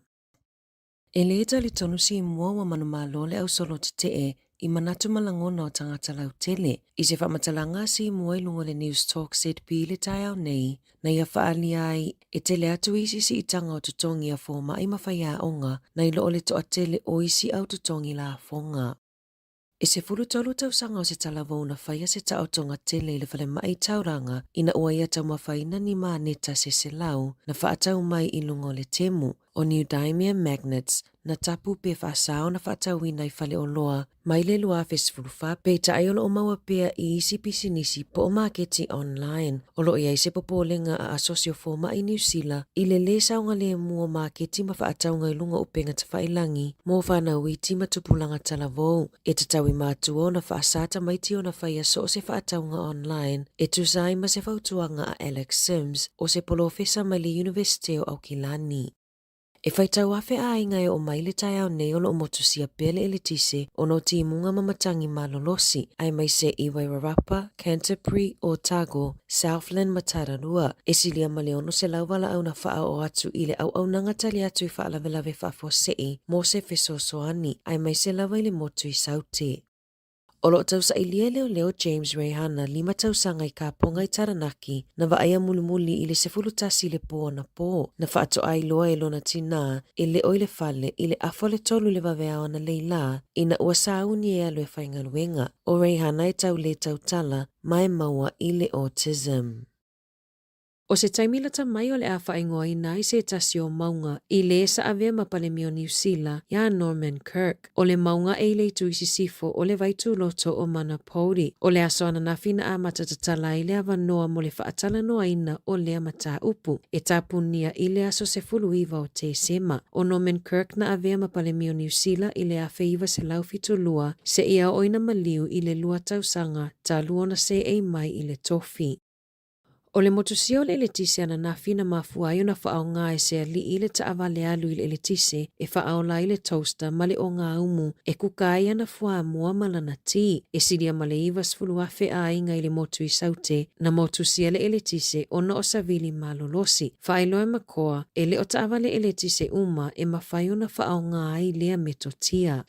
E lē talitonu Simua ua manumalo le ausolo tetee i manatu ma lagona o tagata lautele. I se faamatalaga a Simua i luga o le Newstalk ZB i le taeao nei, na ia faaalia ai e tele atu isi siitaga o totogi a fomai ma faiaoga nai lo o le toatele o isi au totogi lafoga. E 13 tausaga o se talavou na faia se taotoga tele i le falemai Tauranga ina ua ia taumafaina ni māneta se selau na faatau mai i luga o le temu o Neodymium magnets na tapu pe faasao na faatauina i faleoloa mai le 2014 peitai o lo o maua pea i isi pisinisi po o maketi online. O lo o i ai se popolega a asosi o fomai Niu Sila i le lē saogalemu o maketi ma faatauga i luga o upega tafailagi mo fanau iti ma tupulaga talavou. E tatau i matua ona faasā tamaiti ona faia so o se faatauga online e tusa ai ma se fautuaga a Alex Sims o se polofesa mai le Iunivesite o Aukilani. E faitau afe aiga e oo mai le taeao nei o lo o motusia pea le eletise ona o timuga ma matagi malolosi, aemaise i Wairarapa, Canterbury, Otago, Southland ma Tararua. E silia ma le 600 valaau na faaoo atu i le auaunaga tali atu i faalavelave faafuasei mo se fesoasoani, aemaise lava i le motu i Saute. O lo o tausailia e leoleo James Reihana, 5 tausaga i Kaponga i Taranaki, na vaaia mulimuli i le 11 i le po anapo, na faatoa iloa e lona tinā e le o i le fale i le afa o le tolu i le vaveao analeila ina ua sauni e alu e faigaluega. O Reihana e tau lē tautala ma e maua i le autism. O se taimi lata mai o le a faaigoaina ai se tasi o mauga i lē sa avea ma Palemia o Niu Sila iā Norman Kirk. O le mauga e i le itu i sisifo o le vaitūloto o Manapouri. O le aso ananafi na amata tatala ai le avanoa mo le faatalanoaina o lea mataupu e tapunia i le aso 19 o Tesema. O Norman Kirk na avea ma Palemia o Niu Sila i le 1972 seia oo ina maliu i le lua tausaga talu ona seei mai i le tofi. O le motusia o le eletise ananafi na mafua ai ona faaaoga e se alii le taavale alu i le eletise e faaola ai le toaster ma le ogaumu e kuka ai ana fuamoa ma lana ti. E silia ma le 90,000 aiga i le motu i Saute na motusia le eletise ona o savili malolosi. Faailoa e Makoa, e le o taavale eletise uma e mafai ona faaaoga ai lea metotia.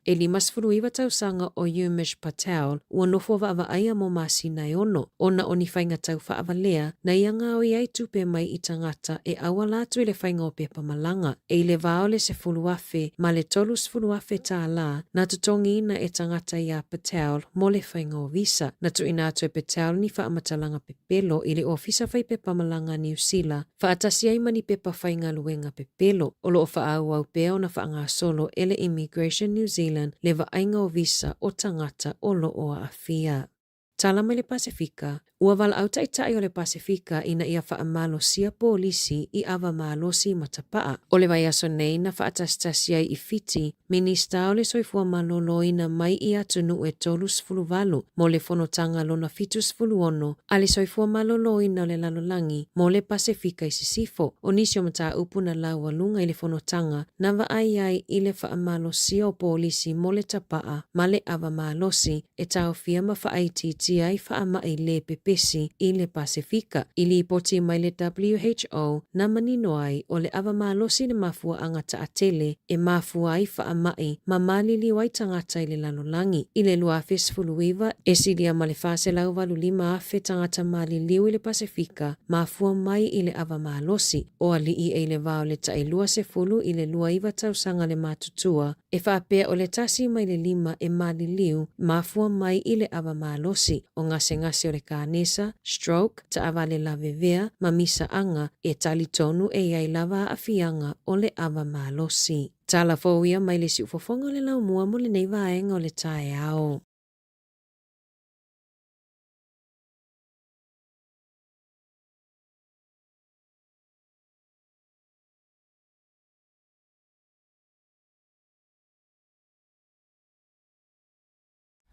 E 59 tausaga o Umesh Patel ua nofo vaavaaia mo masina e ono, ona o ni faiga tau faavalea na ia gaoi ai tupe mai i tagata e auala atu i le faiga o pepa malaga. E i le va o le 10,000 ma le 30,000 tālā na totogiina e tagata iā Patel mo le faiga o visa. Na tuuina atu e Patel ni faamatalaga pepelo i le Ofisa Fai Pepa Malaga a Niu Sila faatasi ai ma ni pepa faigaluega pepelo. O lo o faaauau pea ona faagasolo e le Immigration New Zealand le vaaiga o visa o tagata o lo o aafia. Tala mai le Pasefika, Ua valaau taitai o le Pasefika ina ia faamalosia polisi i ava malosi ma tapaa. O le vaiaso nei na faatasitasi ai i Fiti, Minista o le Soifua Maloloina mai i atunuu e 38 mo le fonotaga lona 76 a le Soifua Maloloina o le Lalolagi mo le Pasefika i Sisifo. O nisi o mataupu na laualuga i le fonotaga na vaai ai i le faamalosia o polisi mo le tapaa ma le ava malosi e taofia ma faaitiitia ai faamai lē pepesi i le Pasefika. I lipoti mai le WHO na manino ai o le ava malosi le mafuaaga taatele e mafua ai faamai ma maliliu ai tagata i le lalolagi. I le 2019, e silia ma le 485,000 tagata maliliu i le Pasefika mafua mai i le ava malosi. O alii e i le va o le tai 20 i le 29 tausaga le matutua E faapea o le tasi mai le lima e maliliu mafua mai i le ava malosi, o gasegase o le kanesa, stroke, taavale lavevea, ma misaaga, e talitonu e i ai lava aafiaga o le ava malosi. Tala fou ia mai le siufofoga o le laumua mo lenei vaega o le taeao.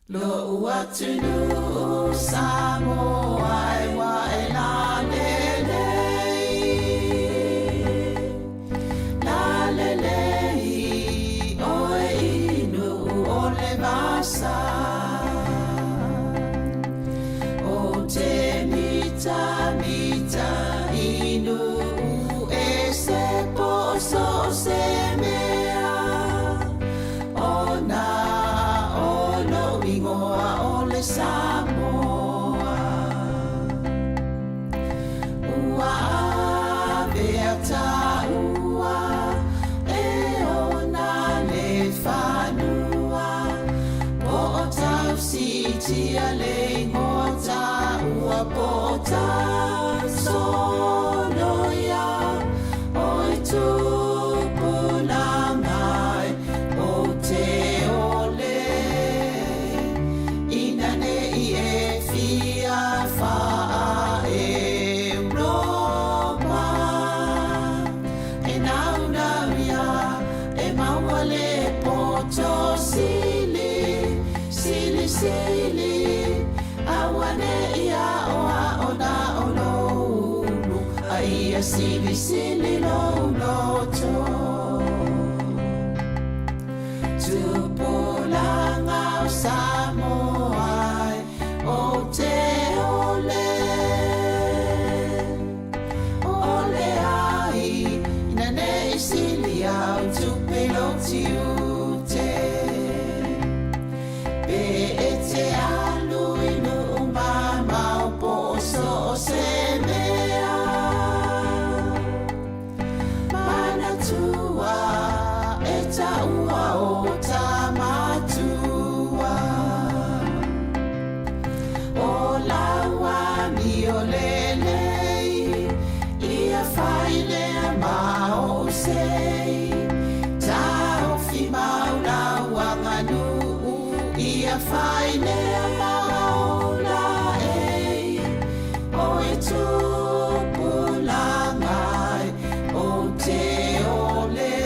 Lo'u atunuu Samoa e ua e lalelei, lalelei oe i Nu'u o le vasa. O te mitamita i Nu'u e se po so o se mea. Ona o lou igoa o le Samoa. Ua avea taua e ona le fanua. Po o tausitia le igoa taua po o tausoloia. Oi tupuna mai o te ole, ina nei e fia whaa Europa. E naunau ia, e maua le poto sili, sili sili, aua nei ao ao na o loulu, a ia sili sili lou loto. Tupulaga o Samoa e o te ole, ole ai, ina nei sili au tupe lou tiute. Pe o se mea. Manatua e taua o tamatua. O lau amio lelei, ia fai lea ma ou sei. Taofi mau lau aganuu, ia fai lea ma ou laei. O e tupulaga e, ou te ole,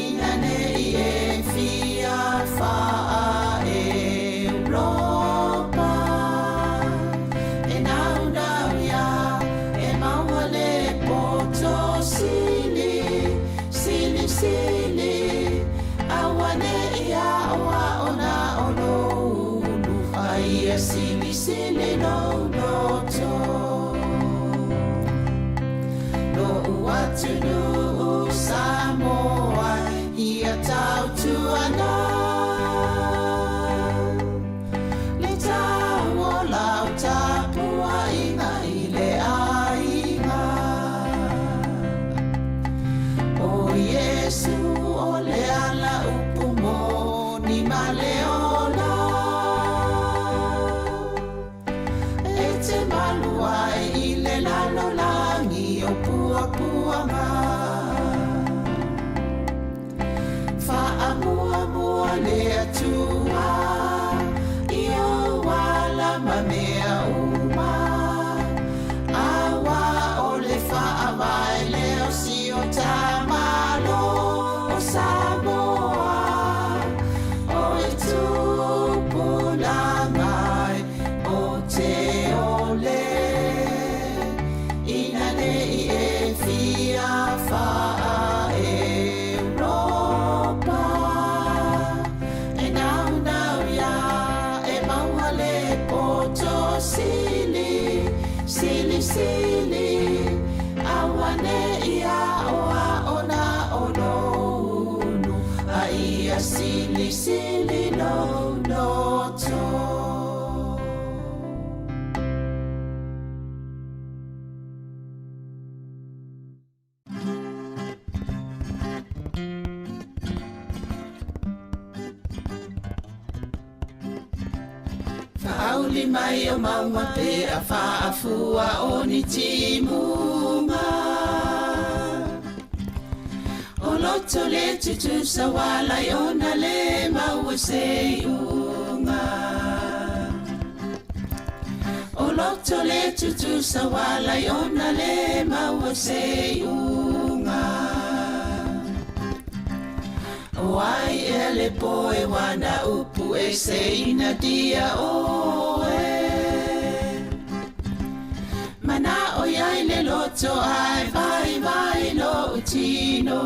ina nei e fia faa-Europa. E naunau ia e maua le poto sili, sili, sili, aua nei aoao na o lou ulu, a ia silisili lou loto. Lo'u atunuu Samoa ia tautuana le tau o lau tapuaiga i le aiga. O Iesu o le ala upu moni ma le ola. E te malu ai i le lalolagi o puapuaga. Faamuamua le Atua i ou ala ma mea uma. Aua o le faavae lea o si o ta Malo o Samoa. O e tupulaga e, ou te ole, ina nei e fia faa-Europa. E naunau ia e maua le poto sili, sili, sili, aua nei aoao na o lou ulu, a ia silisili lou loto. Faauli mai o mauga pe a faafua o ni timuga. O loto le tutusa uala i ona le maua se iuga. O loto le tutusa uala i ona le maua se iuga. O ai ea le poe wana upu e se ina dia oe. Mana'o iai le loto ae vaivai lo'u tino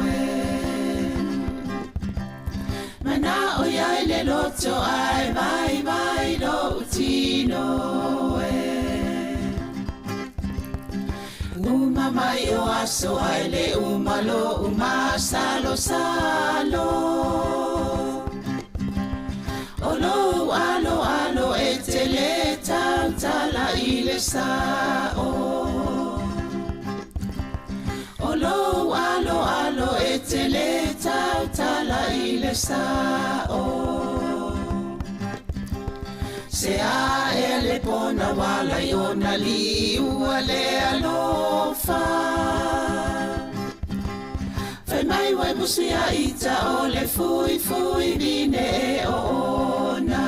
e. Mana'o iai le loto ae vaivai lo'u tino e. Uma mai o aso ae le uma lo'u masalosalo. O lou aloalo e te lē tautala i le sa'o. O lou aloalo e te lē tautala i le sa'o. Se a ea le pona uala i ona liua le alofa. Fai mai uai musu ia ita o le fuifui vine e oona.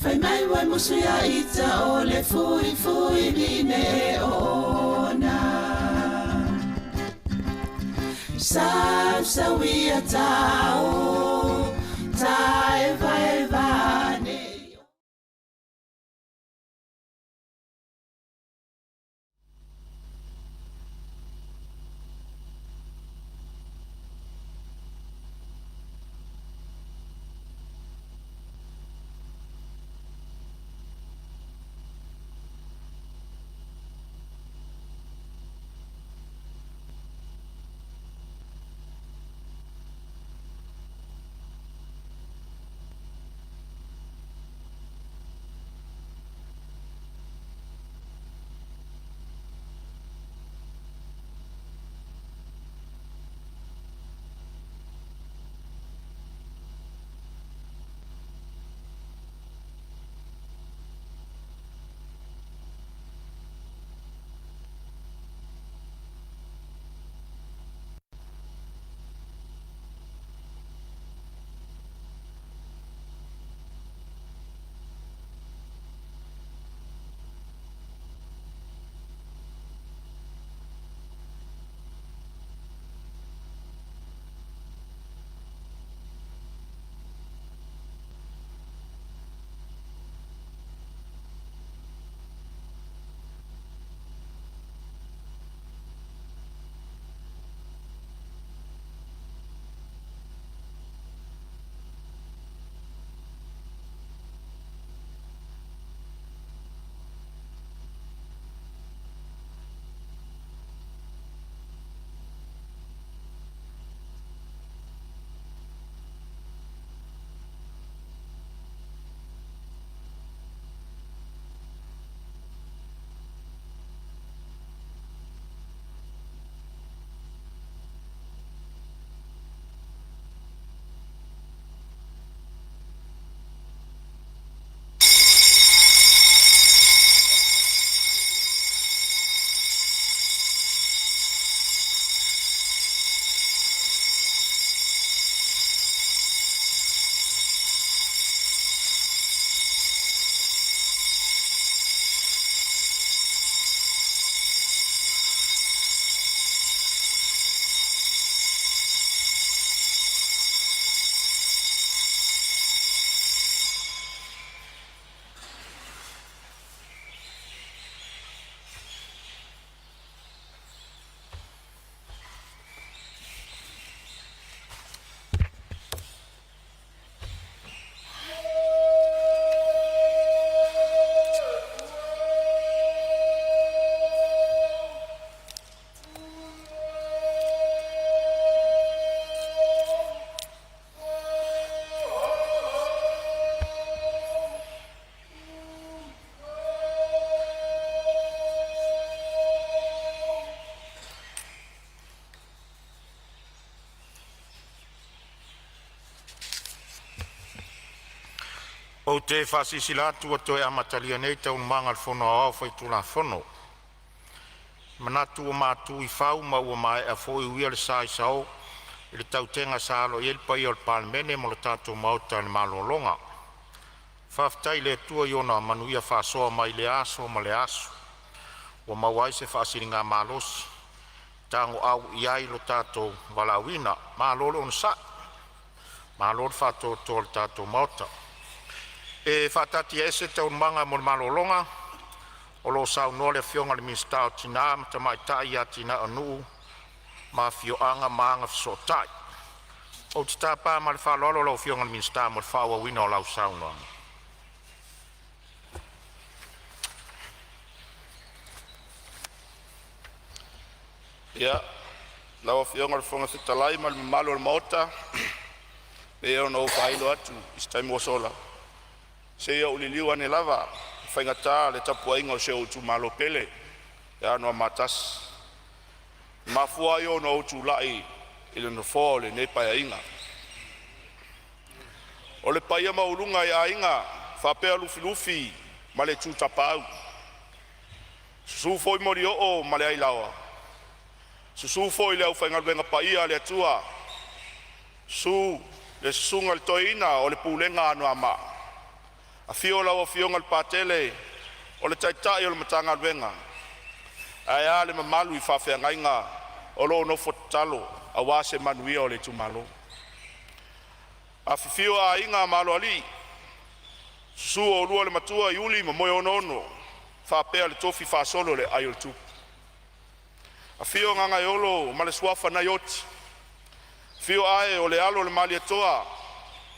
Fai mai uai musu ia ita o le fuifui vine e oona. Sausauia tao, taevaeva nei.
Ou te faasilasila atu ua toe amatalia nei Taualumaga a le Fono Aoao Faitulafono. E manatu ua matu i fau ma ua maea foi uia le sa i sao i le tautega sa alo i ai le paia o le Palemene ma lo tatou Maota i le malologa. Faafetai i le Atua i ona manuia faasoa mai lea aso ma lea aso ua maua ai se faasiligamalosi e tagoau i ai lo tatou valaauina. Malo le onosai, malo le faatoatoa i le tatou Maota. E faataatiaese Taualumaga mo le malologa o lo o saunoa le Afioga i le Minisita o Tina ma Tamaitai, Atinae o Nuu ma Afioaga ma Agafesootai. Ou te tapa ma le faaaloalo lau Afioga i le Minisita mo le faaauauina o lau saunoaga.
Ia, lau Afioga i le Fofoga Fetalai ma le mamalu o le Maota, e pei ona ou faailo atu i se taimi ua sola, se i ou liliu ane lava e faigata le tapuaiga a si ou itumalo pele ia Anoamaa 1. E mafua ai ona ou tulai i le nofoa o lenei Paeaiga. O le paia maualuga i aiga faapea Lufilufi ma le Itu Tapaau, susu foi Molioo ma le Ailaoa, susu foi le aufaigaluega paia a le Atua, susu le susuga i le toeaina o le pulega a Anoamaa, afio lau Afioga i le Patele o le taitai o le Matagaluega, ae a le mamalu i faafeagaiga o lo o nofo tatalo aua se manuia o le itumalo. Afifio Aiga ma Aloalii, susu oulua le Matua Iuli ma Moeonoono faapea le tofi faasolo i le aai o le Tupu. Afio Gagaeolo ma le suafa Naioti, afio Ae o le alo o le Malietoa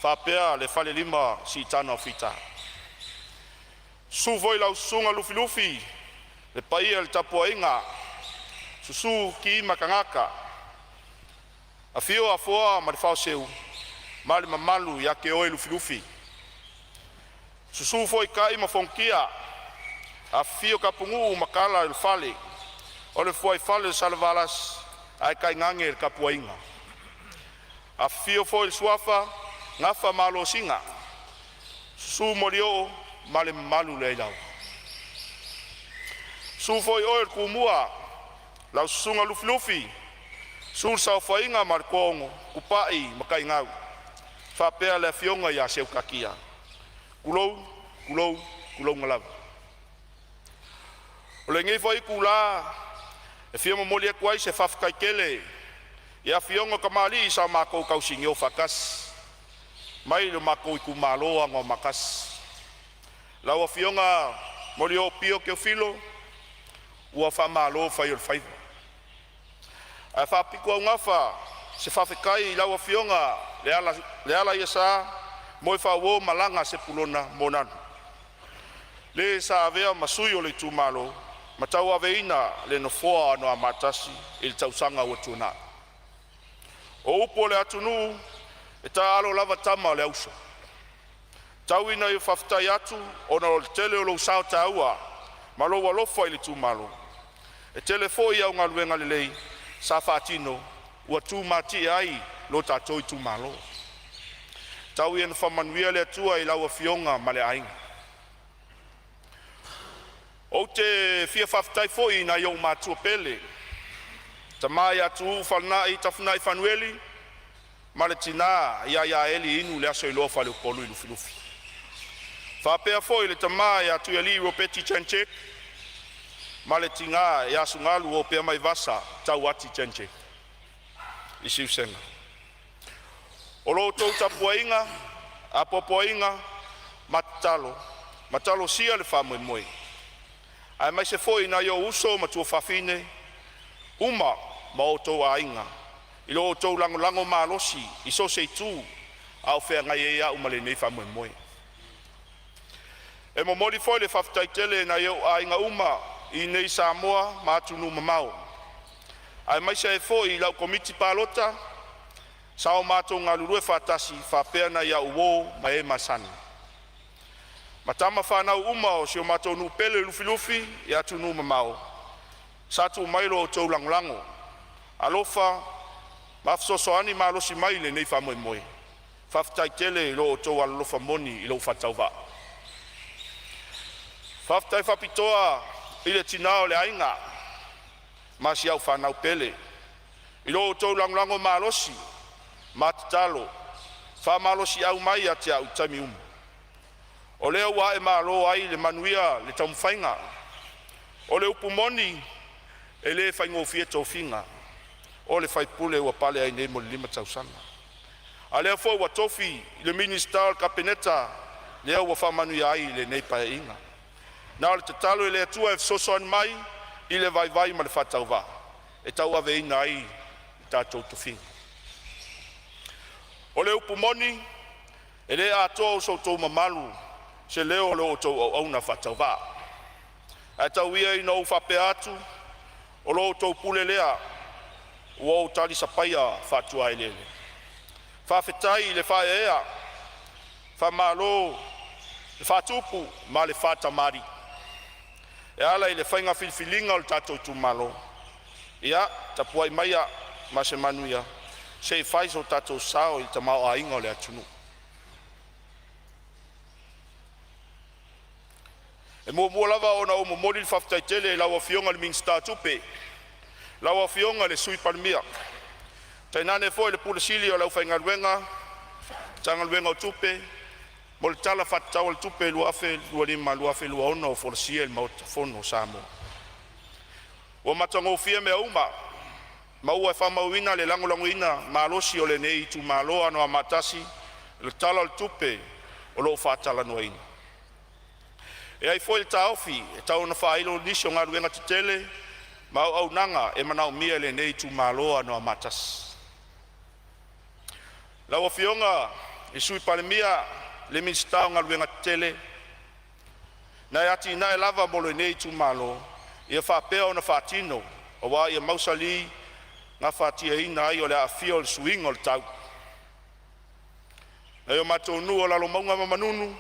faapea le falelima o Siitana o Fita. Susu foi lau susuga Lufilufi, le paia i le tapuaiga, susu Ki ma Kagaka, afio Afoa ma le Faoseu ma le mamalu ia te oe Lufilufi. Susu foi Tai ma Fonotia, afifio Tapunuu ma tala i le fale, o le fuaifale o Salevalasi ae tainane le tapuaiga. Afifio foi le suafa Gafa ma Alosina, susu Molioo ma le mamalu i le Ailaoa. Susu foi oe le Tumua, lau susuga Lufilufi, susu le saofaiga ma le toaono, Tupai ma Taigau faapea le afioga ia Seutatia. Tulou, tulou, tulouna lava. O lenei foi itula e fia momoli atu ai se faafetai tele i afioga i tamalii sa matou tausinio faatasi mai lo matou itumalo o Anoamaa 1. Lau Afioga Molioo Pio Teofilo, ua faamalo fai o le faiva. Ae faapitoaugafa se faafetai i lau Afioga Lealaiasa Moefaauo Malaga Sepulona Moananu, le sa avea ma sui o le itumalo ma tauaveina le nofoa o Anoamaa 1 i le tausaga ua tuanai. O upu a le atunuu, e taalo lava tama o le auso. Tau ina ou faafetai atu ona o le tele o lou sao taua ma lou alofa i le itumalo. E tele foi au galuega lelei sa faatino ua tumatie ai lo tatou itumalo. Tau ia ina faamanuia le Atua i lau afioga ma le aiga. Ou te fia faafetai foi i nai ou matua pele, tama ia Tuuu Fealinai Tafinai Fanueli ma le tina ia Iaeli Inu Leasoiloa Faleupolu i Lufilufi. Faapea foi le tama ia Tuialii Ropati Jan Chick ma le tina ia Sugalu Opeamaivasa Tauati Jan Chick i Siusega. O lo outou tapuaiga, apoapoaiga ma tatalo ma talosia le faamoemoe, aemaise foi nai ou uso ma tuafafine uma ma o outou aiga i lo outou lagolago malosi i so o se itu a o feagai ai au ma lenei faamoemoe. E momoli foi le faafetai tele i nai ou aiga uma i inei i Samoa ma atunuu e mamao, aemaise ai foi lau Komiti Palota sa o matou galulue faatasi faapea nai au uo ma e masani ma tama fanau uma o si o matou nuu pele i Lufilufi i atunuu e mamao sa tuu mai lo outou lagolago, alofa ma fesoasoani malosi mai i lenei faamoemoe. Faafetai tele i lo outou alolofa moni i lou faatauvaa. Faafetai faapitoa i le tina o le aiga ma si au fanau pele i lo outou lagolago malosi ma tatalo faamalosiau mai ia te au i taimi uma, o lea ua aemalo ai i le manuia le taumafaiga. O le upu moni, e le faigofie tofiga o le faipule ua pale ai nei mo le 5 tausaga. A o lea foi ua tofi i le Minisita o le Kapeneta lea ua faamanuia ai i lenei Paeaiga. Na o le tatalo i le Atua e fesoasoani mai i le vaivai ma le faatauvaa e tauaveina ai lo tatou tofiga. O le upu moni, e le atoa so outou mamalu i se leo o lo outou auauna faatauvaa. Ae tau ia ina ou faapea atu, o lo outou pule lea ua ou talisapaia faatuaeleele. Faafetai le faaeaea, faamalo le faatupu ma le faatamalii e ala i le faiga filifiliga a lo tatou itumalo. Ia tapuai maia ma se manuia se i fai so tatou sao i le tamaoaiga o le atunuu. E muamua lava ona ou momoli le faafetai tele i lau Afioga i le Minisita o Tupe, lau Afioga i le Sui Palemia, tainane foi le Pule Sili o le Aufaigaluega a le Matagaluega o Tupe mo le Tala Faatatau o le Tupe 2025/2026 ua folasia i le Maota Fono o Samoa. Ua matagofie mea uma ma ua faamauina le lagolagoina malosi o lenei itumalo o Anoamaa 1 i le Tala o le Tupe o lo o faatalanoaina. E i ai foi le taofi e tau ina faailo nisi o galuega tetele ma auaunaga e manaomia e lenei itumalo o Anoamaa 1. Lau Afioga i le Sui Palemia, le Minisita o Galuega Tetele, nai atinae lava mo lenei itumalo ia faapea ona faatino aua ia mausali gafatiaina ai o le aafia o le suiga o le tau. Nai o matou nuu o Lalomauga ma Manunu,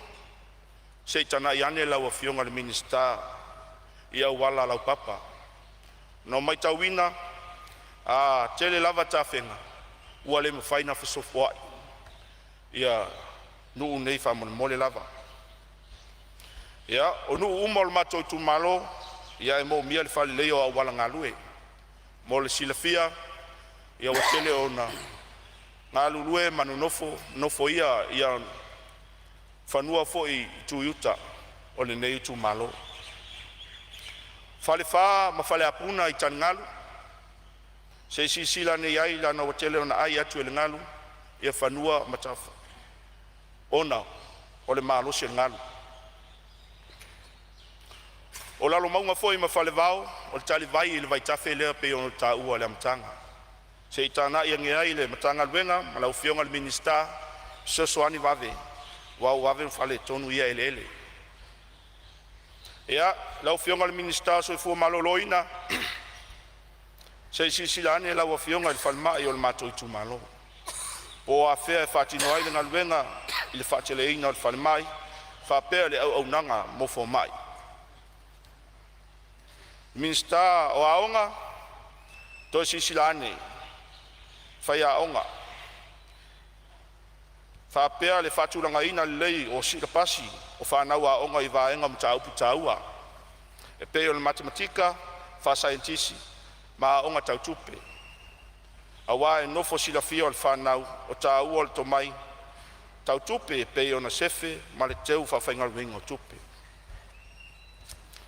se i tagai ane lau Afioga i le Minisita i auala laupapa. Na matauina a tele lava tafega ua le mafai ona fesofoai ia nuu nei faamolemole lava. Ia, o nuu uma o le matou itumalo ia e moomia le faaleleia o auala galue. Mo le silafia ia ua tele ona galulue ma nonofo nofoia ia fanua foi i itu i uta o lenei itumalo. Falefa ma Faleapuna i taligalu, se i silasila ane i ai leaga ua tele ina ai atu e le galu ia fanua ma tafa ona o le malosi o le galu. O Lalomauga foi ma Falevao, o le talivai i le vaitafe lea pei ona taua i le amataga. Se i tagai ane i ai le Matagaluega ma lau Afioga i le Minisita e fesoasoani vave aua ua vave ona faaletonu ia eleele. Ia, lau Afioga i le Minisita o le Soifua Maloloina, se i silasila ane lau Afioga i le falemai o le matou itumalo, po o afea e faatino ai le galuega i le faateleina o le falemai faapea le auaunaga mo fomai. Minisita o Aoga, toe silasila ane i faiaoga faapea le faatulagaina lelei o silapasi o fanau aoga i vaega o mataupu taua e pei o le matematika, faasaienitisi ma aoga tau tupe, aua e nofo silafia e le fanau le taua o le tomai tau tupe e pei ona sefe ma le teu faafaigaluegaina o tupe.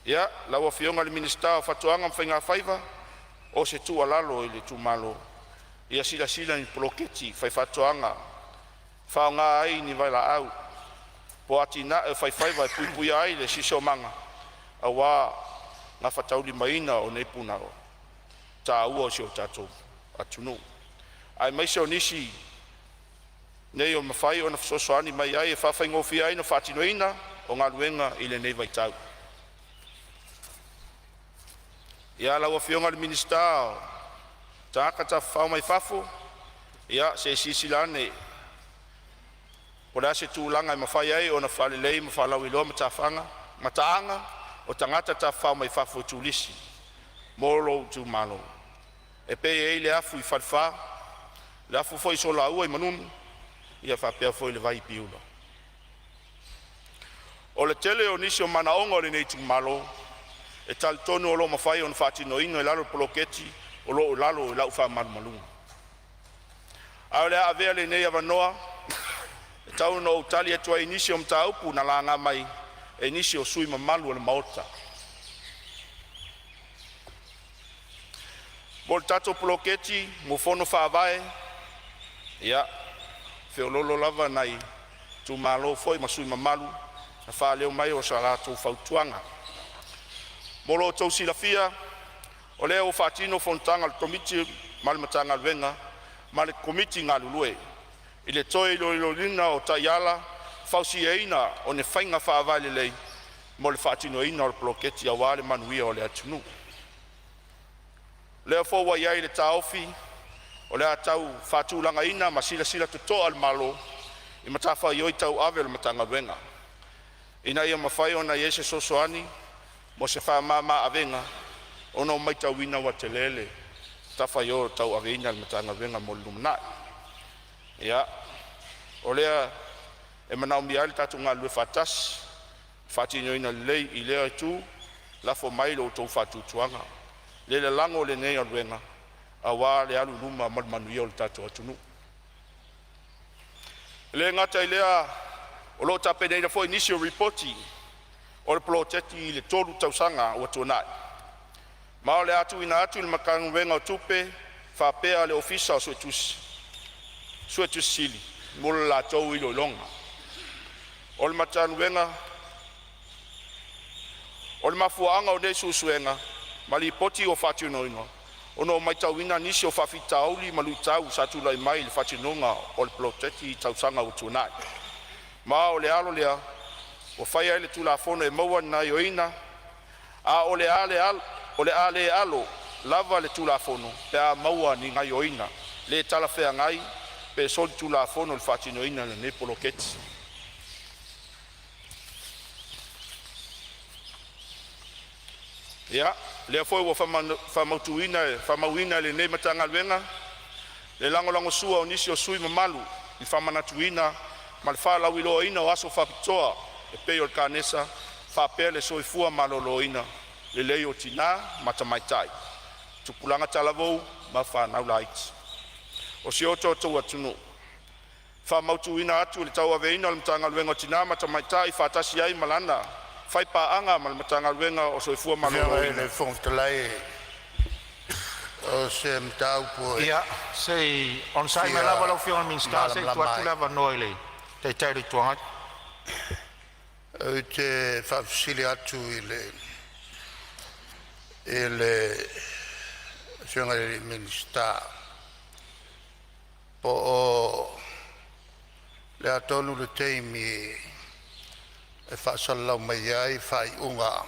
Ia, lau Afioga i le Minisita o Faatoaga ma Faigafaiva, o se tuualalo i le itumalo, ia silasila i ni poloketi faifaatoaga e faaaoga ai ni vailaau po o atinae o faifaiva e puipuia ai le siosiomaga aua le gafataulimaina o nei punaoa taua o si o tatou atunuu, aemaise o nisi nei o mafai ona fesoasoani mai ai e faafaigofie ai ona faatinoina o galuega i lenei vaitau. Ia, lau Afioga i le Minisita o Tagata Tafafao mai Fafo, ia se i silasila ane po o le a se tulaga e mafai ai ona faalelei ma faalauiloa mataaga o tagata tafafao mai fafo e turisi mo lou itumalo. E pei e i ai le afu i Falefa, le afu foi i Solaua i Manunu, ia faapea foi le vai i Piula. O le tele o nisi o manaoga o lenei itumalo e talitonu o lo o mafai ona faatinoina i lalo o le poloketi o lo o i lalo o lau faamalumaluga. Ae o le a avea lenei avanoa e tau ina ou tali atu ai i nisi o mataupu na laga mai e nisi o sui usufono mamalu o le Maota. Mo le tatou Poloketi mo Fono Faavae, ia, e feoloolo lava nai itumalo foi ma sui usufono mamalu na faaleo mai o sa latou fautuaga. Mo lo outou silafia, o lea ua faatino fonotaga a le Komiti ma le Matagaluega ma le Komiti Galulue i le toe iloiloina o taiala fausiaina o ni faiga faavae lelei mo le faatinoina o le poloketi aua le manuia o le atunuu. O lea foi ua i ai le taofi o le a tau faatulagaina ma silasila totoa le Malo i matafaioi tauave a le Matagaluega ina ia mafai ona i ai se fesoasoani mo se faamama-avega, ona ua matauina ua tele le matafaioi tauaveina e le Matagaluega mo le lumanai. Ia, o lea e manaomia ai le tatou galulue faatasi e faatinoina lelei. I lea itu, lafo mai lo outou faatuatuaga i le lalago o lenei galuega aua le alu i luma ma le manuia o le tatou atunuu. E le gata i lea, o lo o tapenaina foi nisi o Lipoti o le Poloketi i le 3 tausaga ua tuanai, ma o le a tuuina atu i le Matagaluega o Tupe faapea le Ofisa Suetusi Sili mo le latou iloiloga. O le mafuaaga o nei suesuega ma lipoti ua faatinoina, ona ua matauina nisi o faafitauli ma luitau sa tulai mai i le faatinoina o le poloketi i tausaga ua tuanai. Ma o le ala lea ua faia ai le Tulafono e maua ai ni gaoioiga, a o le a le alo lava le Tulafono pe a maua ni gaoioiga le talafeagai pe solitulafono i le faatinoina o lenei poloketi. Ia, lea foi ua faamauina e lenei Matagaluega le lagolagosua a nisi o sui usufono mamalu i le faamanatuina ma le faalauiloaina o aso faapitoa e pei o le Kanesa faapea le soifua maloloina lelei o tina ma tamaitai, tupulaga talavou ma fanau laiti o si o tatou atunuu. E faamautuina atu le tauaveina o le Matagaluega o Tina ma Tamaitai faatasi ai ma lana faipaaga ma le Matagaluega o le Soifua
Afioga i
Maloloina.
le Fofoga Fetalai, o se mataupu e
Ia, se i onosai mai
fia
lava lau Afioga i le Minisita se i tuu
malamalama
atu
ai.
le avanoa i le Taitai o le Itu Agai.
Ou te faafesili atu i le i le Afioga i le Minisita po o le a tonu le taimi e faasalalau mai ai faaiuga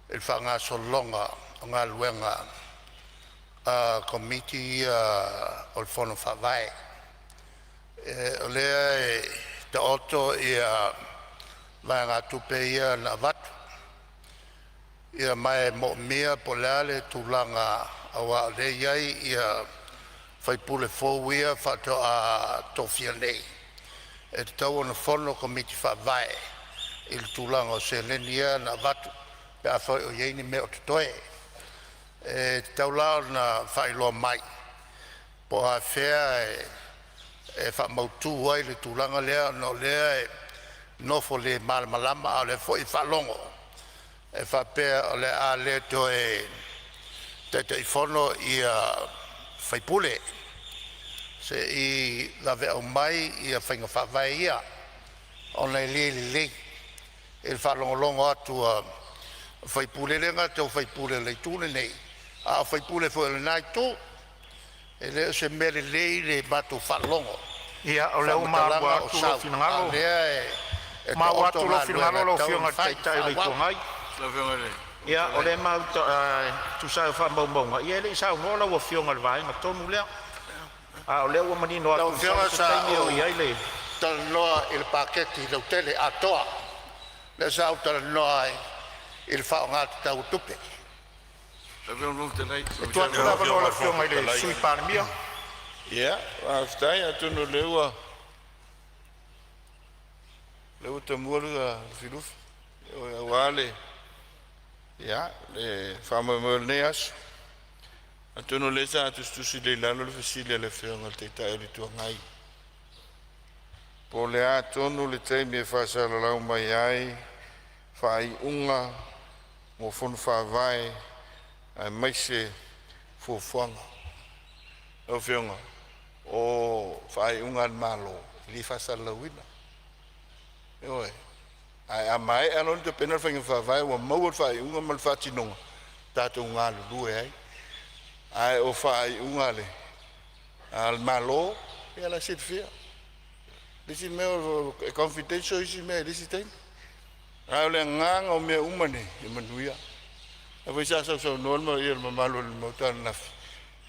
i le faagasologa o galuega a Komiti ia o le Fono Faavae. O lea e taoto ia vaegatupe ia na avatu, ia ma e moomia po o le a le tulaga aua o lea e i ai ia faipule fou ia faatoa tofia nei, e tatau ona fono Komiti Faavae i le tulaga o seleni ia na avatu pe afai o i ai ni mea o totoe. E tatau la ona faailoa mai po o afea e faamautu ai le tulaga lea ona o lea e nofo le malamalama, a o lea foi e faalogo e faapea o le a le toe Taitaifono sui usufono. Se i vave aumai ia faiga faavae ia ona e le lelei i le faalogologo atu a sui usufono, e le gata o sui usufono o le itu lenei, a o sui usufono foi o lena itu. E le o se mea lelei le matou faalogo
Ia,
i
o lea ua maua
faamatalaga o
atu lou
sau, a o
finagalo,
lea e
maua
taoto
atu lou
galuega
finagalo
e
lau
tatau
Afioga
ona
i le
fai
Taitai o le Itu
faaauau.
Agai. Ia, o lea e e tusa ai o faamaumauga, ia e le i saunoa lau Afioga i le vaega tonu lea. A o lea ua manino
Lau
atu masalo
Afioga
o se
sa
taimi oo
ou
i ai le
talanoa i le paketi lautele atoa, lea sa ou talanoa ai i le faaaoga tatau o tupe.
E tuu atu le
Lau
avanoa i
Afioga
lau
i le Fofoga
Afioga i le
Fetalai.
Sui Palemia.
Ia, faafetai atonu o lea ua Lea ua tamua le Lufilufi, ioe, aua le, ia, le faamoemoe o lenei aso. Atonu o lea sa tusitusi lelei i lalo le fesili a le Afioga i le Taitai o le Itu Agai, po o le a tonu le taimi e faasalalau mai ai faaiuga mo Fono Faavae aemaise fuafuaga. Lau Afioga, o faaiuga a le Malo e le faasalalauina. Ioe. Ae a maea loa ona tapena le faiga faavae ua maua le faaiuga ma le faatinoga, tatou galulue ai. Ae o faaiuga a le Malo, ia la e silafia. Le isi mea e confidential isi mea i le isi taimi. A o le agaga o mea uma nei, e manuia. A foi sa sausaunoa le mamalu o le Maota ananafi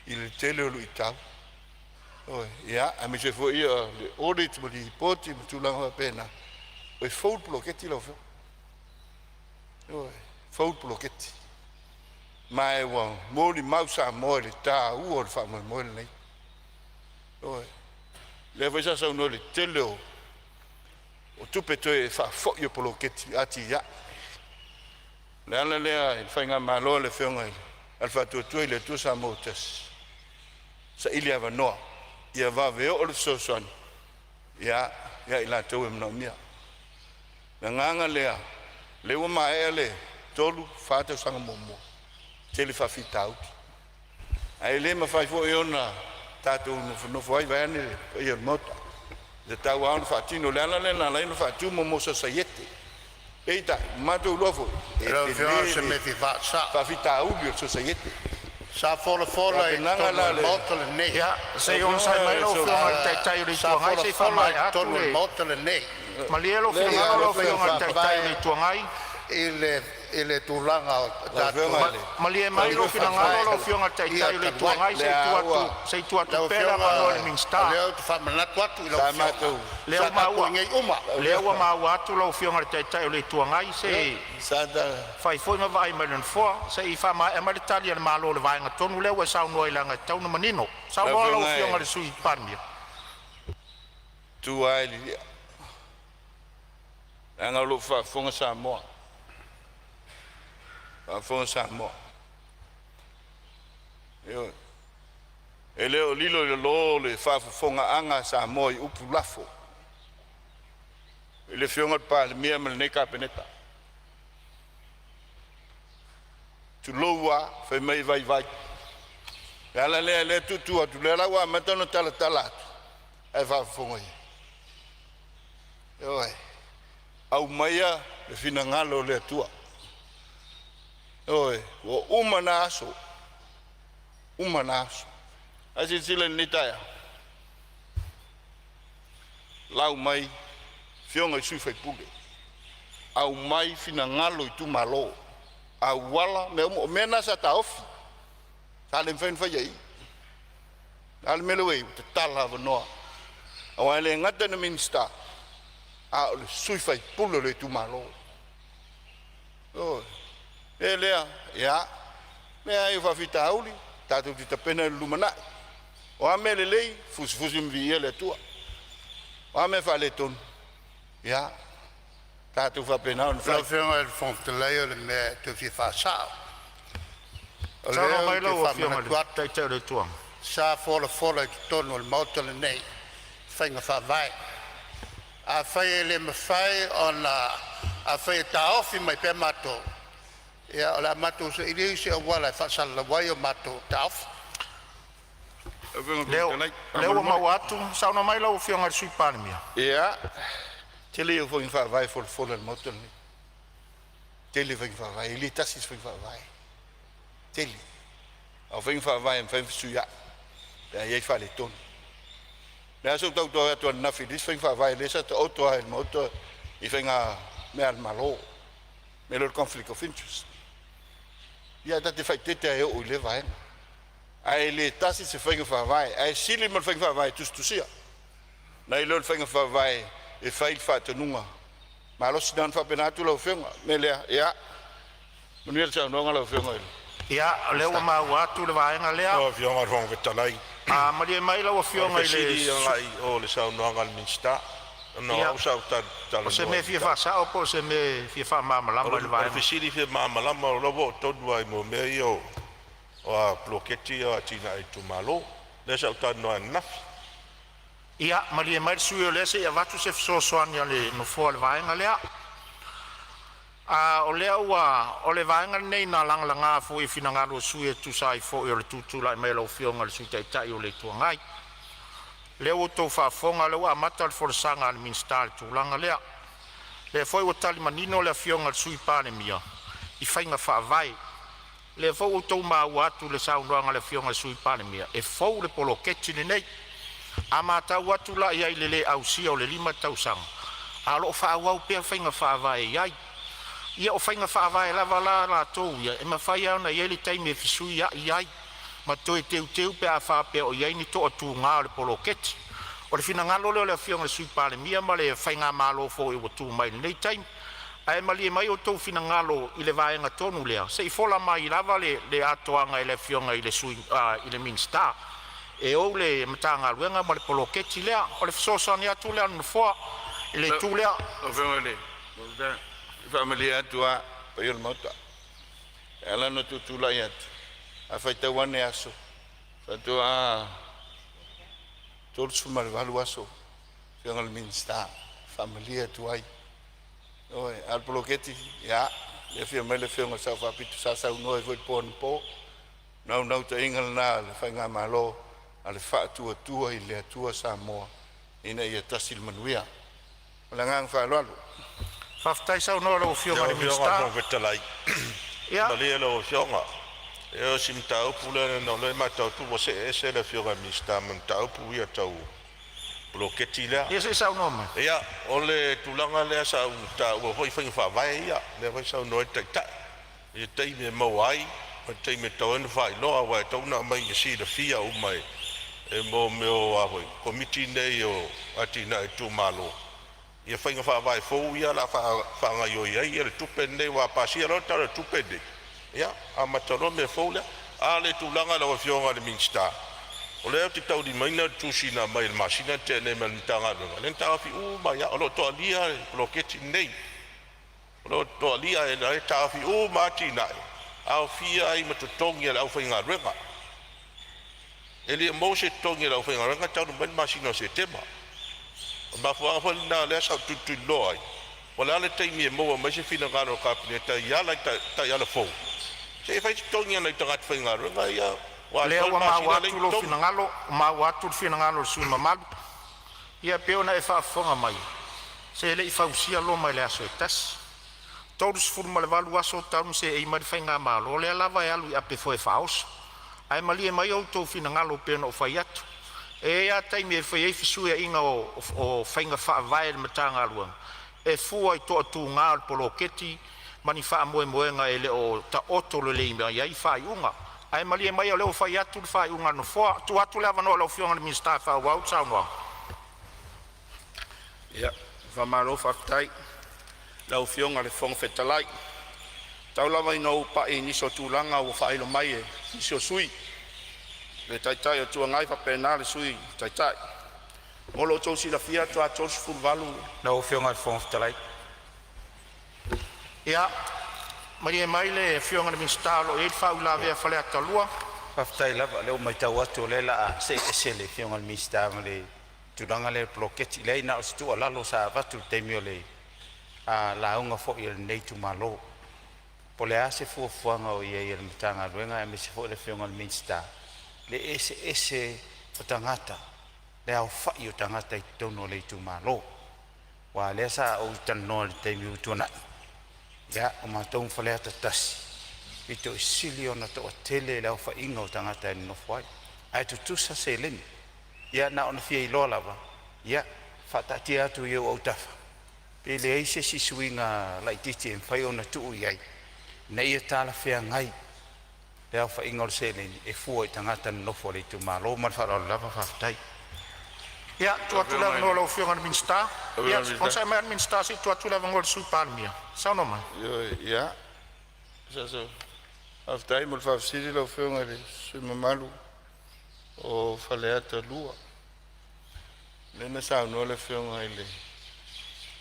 i le tele o luitau. Ioe, ia, aemaise foi le audit ma lipoti ma tulaga faapena, e fou le poloketi lau Afioga. Ioe, fou le poloketi. Ma e ua molimau Samoa i le taua o le faamoemoe lenei. Ioe, lea foi sa saunoa i le tele o tupe toe faafoi o poloketi atiae. O le ala lea i le faigamalo a le Afioga i le Faatuatua i le Atua Samoa ua Tasi, saili avanoa ia vave oo le fesoasoani ia i latou e manaomia. O le agaga lea, lea ua maea le 3, 4 tausaga muamua, tele faafitauli. Ae le mafai foi ona tatou nofonofo ai vaeane le paia o le Maota. E tatau lava ona faatino. O le ala lea na ala ai ona faatu mo sosaiete. Peitai, matou iloa foi, e
Lau Afioga o
tele
se
le
mea e fia faasao.
faafitauli o le sosaiete.
Sa folafola i
Tapenaga
totonu
la
o le
le
Maota lenei.
Ia, se
Lau
i onosai
Afioga
mai
e
lau Afioga i le Taitai o le
Sa
Itu Agai se i
folafola i
faamaea atu
totonu o le
le
Maota lenei
Malie lou
lea
finagalo
le
lau
faiga
Afioga i le Taitai o le
faavae
Itu Agai.
I le tulaga o
lau
tatou
Afioga i le
Malie mai lou
faiga
finagalo
faavae
lau Afioga i le
ia
Taitai o le
talu
Itu
ai.
Agai, se i
lea
tuu atu,
ua
se i tuu atu
Lau
pea le
Afioga,
avanoa i le
o
Minisita.
lea ou te faamanatu atu i lau
sa
Afioga,
matou
Lea
sa
ua
tatou
maua,
i inei uma.
lau
lea ua
Afioga
maua atu lau Afioga i le Taitai o le Itu Agai, se i
sa ta
fai foi ma vaai mai le Nofoa. Se i faamaea mai le tali a le Malo i le vaega tonu lea ua e saunoa ai leaga e tatau ona manino.
Lau
Saunoa lau
Afioga
Afioga i
e
le Sui Palemia.
tu lava i lilia leaga o loo faafofoga Samoa, faafofoga Samoa. Ioe, e le o lilo i lalo le faafofogaaga a Samoa i upu lafo i le Afioga i le Palemia ma lenei Kapeneta. Tulou a, fai mai e vaivai. Le ala lea lea tuutuu atu, lea la ua amata ona talatala atu, ae faafofoga ia. Ioe, aumaia le finagalo o le Atua. Ioe, ua uma na aso, uma na aso. Ae silasila i lenei taeao, lau mai afioga i sui usufono, aumai finagalo o itumalo, auala, mea uma, o mea na sa taofi, sa le mafai ona faia i i. A le mea lea ua i ai, ua tatala avanoa, aua e le gata ina Minisita, a o le sui usufono o le itumalo. Ioe, e lea, ia, mea ai o faafitauli, tatou te tapena i le lumanai. O a mea lelei, fusifusi ma viia le Atua. O a mea faaletonu, ia, tatou faapena ona
Lau
fai.
Afioga i le Fofoga Fetalai, o le mea e toe fia faasao. O
Saunoa
lea
mai
ou te
lau Afioga i le
faamanatu atu,
Taitai o le Itu Agai.
sa folafola i totonu o le Maota lenei faiga faavae. Afai e le mafai ona, afai e taofi mai pea matou, ia o le a matou sailia se auala e faasalalau ai o matou taofi.
Lau Afioga i le Fofoga
Lea
Fetalai,
lea ua
faamolemole.
maua atu, saunoa mai lau Afioga i le Sui Palemia.
Ia, tele ia o faiga faavae e folafola i le Maota lenei. Tele faiga faavae, e le tasi se faiga faavae. Tele. A o faiga faavae e mafai ona fesuiai pe a i ai faaletonu. Le aso ou tauto atu ananafi i le isi faiga faavae lea sa taoto lava i le Maota i faiga mea a le Malo, mea lea o le conflict of interest. Ia, ta te faaeteete lava e oo i lea vaega. Ae le tasi se faiga faavae, ae sili ma le faiga faavae tusitusia nai lo le faiga faavae e fai le faatonuga malosi. Na ona faapena atu lau Afioga. Mea lea, ia, manuia le saunoaga lau Afioga i le
Ia, o lea ua
Minisita.
maua atu le vaega lea.
Lau Afioga i le Fofoga Fetalai,
A malie mai lau
o le
Afioga i le
fesili agai i o le saunoaga a le Minisita.
Ona o au sa ou
O se
talanoa
mea
i le
fia
mataupu.
faasao po o se mea e fia faamalamalama i le
O le
vaega.
fesili fia malamalama, o la ua oo tonu lava i mo mea ia o a poloketi ia o atinae a itumalo. Lea sa ou talanoa ananafi.
Ia, malie mai le sui usufono o lea se i avatu se fesoasoani a le Nofoa i le vaega lea. A o lea ua o le vaega lenei na lagalaga foi i finagalo o sui usufono e tusa ai foi o le tutulai mai o lau Afioga i le Sui Taitai o le Itu Agai. O lea ua outou faafofoga o lea ua amata le folasaga a le Minisita i le tulaga lea. O lea foi ua tali manino le Afioga i le Sui Palemia i faiga faavae. O lea foi ua outou maua atu i le saunoaga a le Afioga i le Sui Palemia, e fou le poloketi lenei. A matau atu la i ai i le le ausia o le 5 tausaga, a o lo o faaauau pea faiga faavae e i ai. Ia o faiga faavae lava la latou ia, e mafai lava ona i ai le taimi e fesuiai ai ma toe teuteu pe a faapea o i ai ni toatuga o le poloketi. O le finagalo lea o le Afioga i le Sui Palemia ma le faigamalo foi ua tu mai i lenei taimi. Ae malie mai outou finagalo i le vaega tonu lea, se i fola mai lava le atoaga e le Afioga i le Minisita e ou le Matagaluega ma le poloketi lea. O le fesoasoani atu lea a le Nofoa i le itu lea.
Lau Afioga i le Fofoga Fetalai, e faamalie atu lava i le paia o le Maota, e ala ona tutulai atu, a faitau ane aso, faatoa 38 aso Afioga i le Minisita, e faamalie atu ai. Ioe, a o le poloketi, ia, lea e afio mai le Afioga i le Sao Faapito sa saunoa ai foi i le po anapo. O le naunautaiga lena o le faigamalo a le Faatuatua i le Atua Samoa ina ia tasi le manuia. Ma le agaga faaaloalo.
Faafetai saunoa i lau Afioga i
Lau
le
Afioga i le
Minisita.
Fofoga Fetalai,
Ia,
malie lau Afioga, e o si mataupu lea ona o lea e matau atu ua see ese le Afioga i le Minisita ma mataupu ia tau poloketi lea.
Ia se i saunoa mai.
Ia, o le tulaga lea sa ou taua foi faiga faavae ia, lea foi saunoa ai le Taitai i le taimi e maua ai ma le taimi e tatau ai ona faailoa, aua e tatau ona aumai e silafia uma e mo mea o a foi Komiti nei o Atinae a Itumalo ia faiga faavae fou ia o le a faagaoioi ai le tupe lenei, aua a pasia loa le Tala o le Tupe lenei, ia amata loa mea fou lea. A o le tulaga lau Afioga i le Minisita, o lea ou te taulimaina le tusi na aumai i le masina na tea nei mai le Matagaluega, lea na taofi uma ai lava, o lo o toalia le poloketi lenei. O lo o toalia e la e taofi uma atinae, aofia ai ma totogi a le aufaigaluega. E le o maua se totogi o le aufaigaluega talu mai le masina o Setema. O le mafuaaga foi lena o lea sa ou tulituliloa ai, po o le a le taimi e maua mai se finagalo o le Kapeneta i ala i taiala fou, se i fai totogi o nai tagata faigaluega ia ua
O lea
atoa le
ua maua
masina e leai
atu
ni
lou
totogi.
finagalo, ua maua atu le finagalo o le sui usufono mamalu. Ia e pei ona e faafofoga mai, se e le i fausia Roma i le aso e tasi. 38 aso talu ona seei mai le faigamalo, o lea lava e alu i ape foe faaoso. Ae malie mai outou finagalo e pei ona ou fai atu, e i ai lava taimi e fai ai fesuiaiga o faiga faavae a le Matagaluega e fua i toatuga o le poloketi ma ni faamoemoega e le o taoto lelei mai ai faaiuga. Ae malie maia o lea ua fai atu le faaiuga a le Nofoa. Tuu atu le avanoa i lau Afioga i le Minisita e faaauau le saunoaga.
Ia, faamalo faafetai i lau Afioga i le Fofoga Fetalai. Tau lava ina ou pai i nisi o tulaga ua faailo mai e nisi o sui usufono, le Taitai o le Itu Agai faapena le Sui Taitai. Mo lo outou silafia faatoa 38
Lau Afioga i le Fofoga Fetalai.
Ia, malie mai le Afioga i le Minisita o lo o i ai le faauilavea a Faleata 2.
Faafetai lava, o lea ua matau atu o lea o le a see ese le Afioga i le Minisita ma le tulaga lea o le poloketi. Leai na o se tuualalo sa avatu i le taimi o le lauga foi a lenei itumalo. Po o le a se fuafuaga o i ai a le Matagaluega aemaise foi le Afioga i le Minisita, le eseese o tagata, le aofai o tagata i totonu o le itumalo. Aua o lea sa ou talanoa i le taimi ua tuanai, ia o matou ma Faleata 1, pito i sili ona toatele le aofaiga o tagata e nonofo ai, ae tutusa seleni. Ia na ona fia iloa lava, ia faataatia atu i ou autafa, pe leai se isi suiga laitiiti e mafai ona tuu i ai, ina ia talafeagai le aofaiga o le seleni e fua i tagata nonofo a le itumalo. Ma le faaaloalo lava, faafetai.
Ia, tuu
Lau
atu le
Afioga i
avanoa i
le
lau Afioga i le Minisita.
Lau
Ia,
Afioga i le Minisita.
onosai mai le Minisita se i tuu atu le avanoa i le Sui Palemia. Saunoa mai.
Ioe, ia, faafetai mo le faafesili lau Afioga i le sui usufono mamalu o Faleata 2. Lea na saunoa le Afioga i le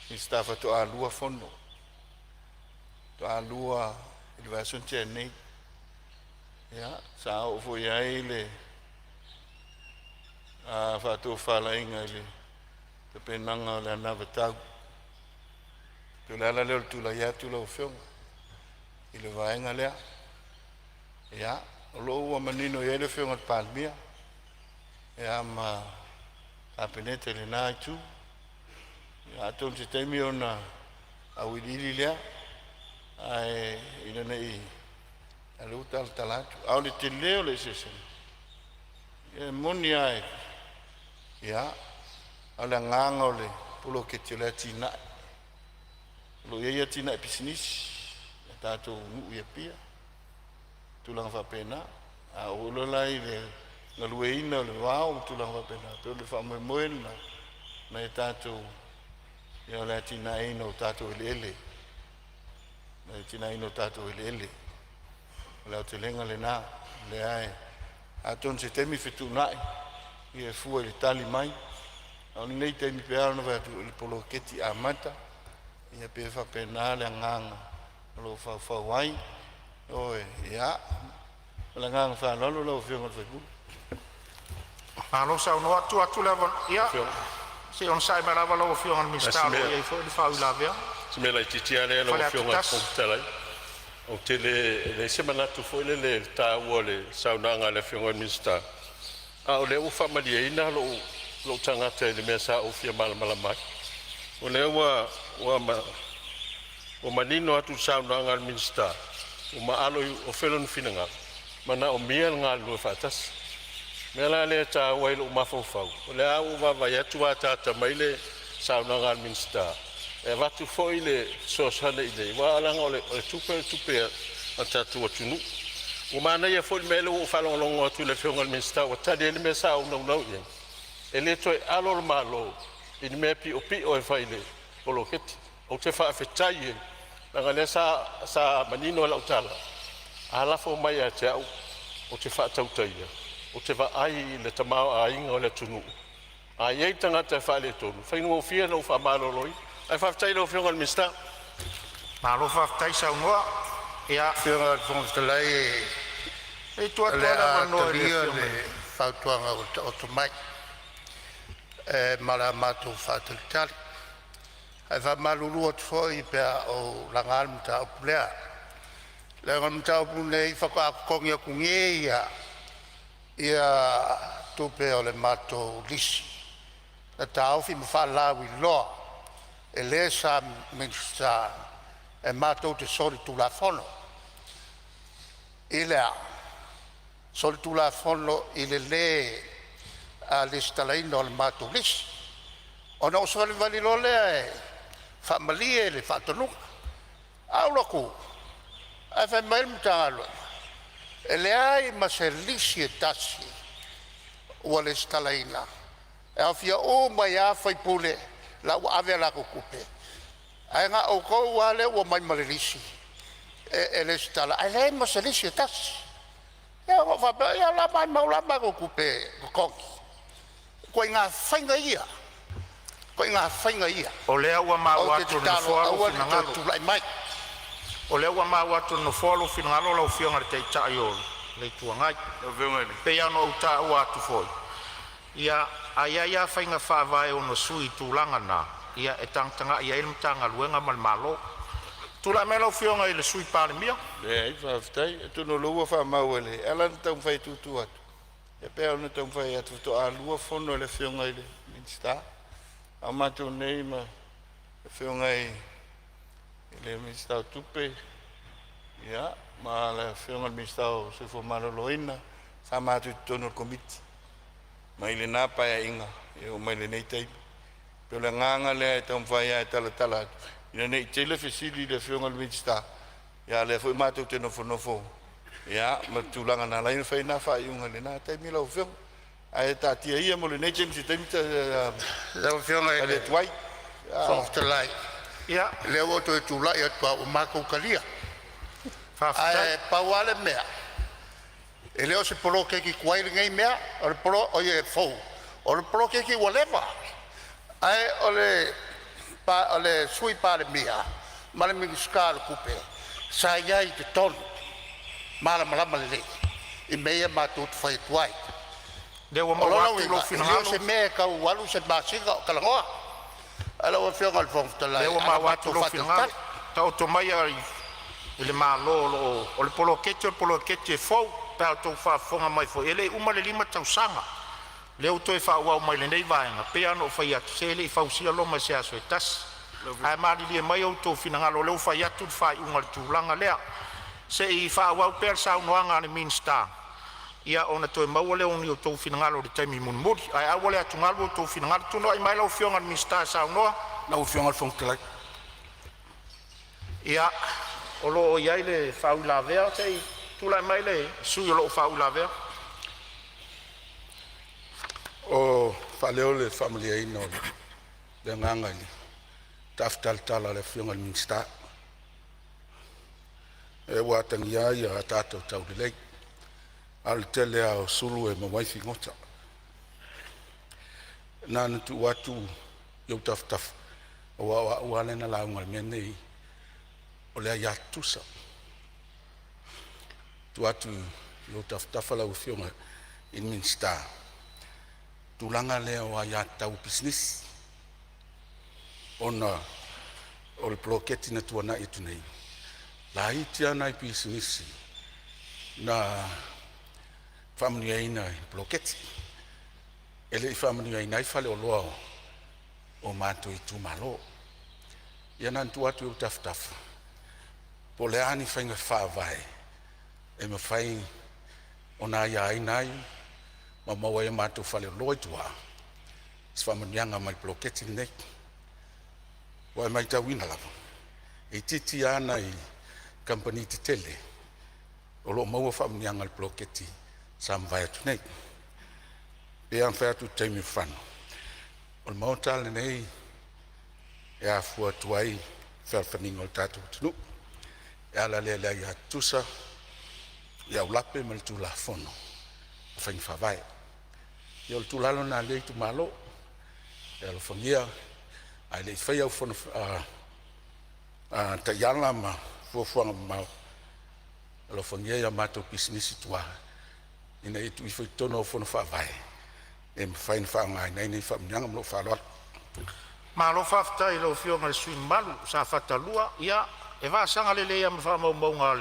Minisita faatoa lua fono, faatoa lua i le vaiaso na tea nei. Ia, sa oo foi i ai le faatofalaiga i le tapenaga o le anavatau. Pei o le ala lea o le tulai atu lau Afioga i le vaega lea. Ia, o lo o ua manino i ai le Afioga i le Palemia ia ma Kapeneta i lena itu. Ia, atonu se taimi ona auiliili lea, ae ina ne i a lea ua talatala atu. A o le tele o le eseesega, e moni lava, ia, a o le agaga o le poloketi o le atinae. O lo o i ai atinae pisinisi a tatou nuu i Apia, tulaga faapena. A oo loa la i le galueaiina o le vao ma tulaga faapena, pei o le faamoemoe lena nai a tatou, ia, o le atinaeina o tatou eleele, le atinaeina o tatou eleele. O le aotelega lena, lea e atonu se taimi fetuunai ia e fua i le tali mai. A o lenei taimi pe ala ona fai atu o le poloketi amata, ia pe faapena le agaga o lo o faufau ai. Ioe, ia, ma le agaga faaaloalo lau Afioga i le sui usufono.
Malo saunoa atu atu le avanoa. Ia, se i onosai mai lava lau Afioga i le Minisita o lo o i ai foi le faauilavea.
Si mea laitiiti lava lea lau
Faleata
Afioga i le
1.
Fofoga Fetalai. Ou te le, e leai se manatu foi lele i le taua o le saunoaga a le Afioga i le Minisita, a o lea ua faamalieina lou tagata i le mea sa ou fia malamalama ai. O lea ua manino atu i le saunoaga a le Minisita, ua maalo i ofe lona finagalo, manaomia le galulue faatasi. O le mea la lea e taua ai i lou mafaufau, o lea ua ou vaavaai atu ua ataata mai le saunoaga a le Minisita e avatu foi le fesoasoani i inei, aua leaga o le tupe o le tupe a le tatou atunuu. Ua manaia foi le mea lea ua ou faalogologo atu i le Afioga i le Minisita ua tali ai le mea sa ou naunau i ai, e le toe alo le Malo i ni mea piopio e fai i le poloketi. Ou te faafetai ai, leaga o lea sa manino lau tala, a lafo mai ia te au ou te faatautaia, ou te vaai i le tamaoaiga o le atunuu. A i ai tagata e faaletonu, e faigofie ona ou faamaloloina. Ae faafetai i lau Afioga i le Minisita.
Malo faafetai saunoa. Ia,
Afioga i le Fofoga Fetalai,
se i tuu
o
atu
le
lava le
a
avanoa i le
talia
Afioga
le
i le
fautuaga ua taoto mai e ma le matou faatalitali. Ae faamalulu atu foi pe a ou laga le mataupu lea, leaga o le mataupu lenei faatoa totogi atu nei lava tupe o le matou lisi na taofi ma faalauiloa e le sa Minisita e matou te solitulafono. I le a? Solitulafono i le lē lesitalaina o le matou lisi, ona ou savalivali loa lea e faamalie le faatonuga. Ae ou alu atu ae fai mai le Matagaluega, e leai ma se lisi e tasi ua resitalaina, e aofia uma ai lava sui usufono la ua ave a latou tupe, ae na o outou lava lea ua omai ma le lisi e resitala ae leai ma se lisi e tasi. Ia ona ou faapea lea, ia o le a maumau la matou tupe totogi? O ituaiga faiga ia, o ituaiga faiga ia,
O lea ua
ou
maua
te
atu e le
tatalo
Nofoa lou
aua ne i toe
finagalo.
tulai mai.
O lea ua maua atu e le Nofoa lou finagalo lau Afioga i le Taitai o le Itu Agai.
Lau Afioga i le
E pei lava ona ou taua atu foi, ia, a i ai lava faiga faavae e ono sui i tulaga na, ia e tagatagai i ai le Matagaluega ma le Malo. Tulai mai lau Afioga i le Sui Palemia.
Leai, faafetai. Atonu o lea ua faamau e le... E ala ona taumafai e tuutuu atu, e pei ona taumafai atu faatoa lua fono a le Afioga i le Minisita, a o matou nei ma le Afioga i le Minisita o Tupe, ia, ma le Afioga i le Minisita o le Soifua Maloloina, sa matou i totonu o le Komiti mai lena Paeaiga e oo mai lenei taimi. E pei o le agaga lea e taumafai lava e talatala atu ina ne i tele fesili i le Afioga i le Minisita, a o lea foi matou te nofonofo, ia, ma le tulaga na ala ai ona fai na faaiuga i lena taimi lau Afioga. Ae taatia ia mo lenei taimi se taimi
Lau Afioga i
tali
le
atu ai.
Fofoga Fetalai,
Ia,
lea ua ou toe tulai atu lava ua matou talia.
faafetai.
Ae pau lava le mea, e le o se poloketi tuai lenei mea, o le polo oi e fou, o le poloketi ua leva. Ae o le le Sui Palemia ma le Minisita o Tupe sa i ai i totonu malamalama lelei i mea ia matou te fai atu ai.
Lea ua
O
maua
lona
atu lou
uiga e le o
finagalo.
se mea e tau alu se masina o talanoa. Ae lau Afioga i le Fofoga Fetalai,
Lea ua
a na
maua atu
matou
lou finagalo.
faatalitali.
Taoto maia i le Malo o loo o le poloketi, o le poloketi e fou pe a outou faafofoga mai foi, e le i uma le 5 tausaga. Lea ua toe faaauau mai lenei vaega, pei a ona ou fai atu, se e le i fausia Roma i se aso e tasi. Ae malilie mai outou finagalo o lea ua fai atu le faaiuga i le tulaga lea. Se i faaauau pea le saunoaga a le Minisita, ia ona toe maua lea o ni outou finagalo i le taimi mulimuli. Ae aua le atugalu outou finagalo. Tulai mai lau Afioga i le Minisita e saunoa.
Lau Afioga i le Fofoga Fetalai.
Ia, o lo o i ai le faauilavea. Se i tulai mai le sui usufono o lo o faauilavea.
O faaleo le faamalieina o le agaga i le taafitalatala a le Afioga i le Minisita, e ua atagia ai a tatou taulelei, a o le tele lava o sulu e maua ai figota. Na ona tuu atu i ou tafatafa, aua o au lava lea na lauga i le mea lenei o le aia tutusa. Tuu atu i ou tafatafa lau Afioga i le Minisita, tulaga lea o aiatatau o pisinisi, ona o le poloketi na tuanai atu nei, laiti lava nai pisinisi na faamanuiaina i le poloketi. E le i faamanuiaina ai faleoloa o matou itumalo. Ia na ona tuu atu i ou tafatafa, po o le a ni faiga faavae e mafai ona aiaina ai ma maua ai e matou faleoloa i tua se faamanuiaga mai le poloketi lenei. Ua e matauina lava, e itiiti lava nai kamupani tetele o lo o maua faamanuiaga o le poloketi sa mavae atu nei. E pei lava ona fai atu i le taimi ua fano, o le maota lenei e afua atu ai fealofaniga o le tatou atunuu, e ala lea i le aia tutusa i aulape ma le Tulafono o Faiga Faavae. Ia o le tuualalo lena a lenei itumalo, e alofagia ae le i faia au fono taiala ma fuafuaga mamao, alofagia a matou pisinisi i tua ina ia tuu ifo i totonu o au fono faavae e mafai ona faaaogaina ai nei faamanuiaga. Ma lou faaaloalo.
Malo faafetai i lau Afioga i le sui usufono mamalu o Safata 2. Ia, e vasaga lelei lava ma faamaumauga a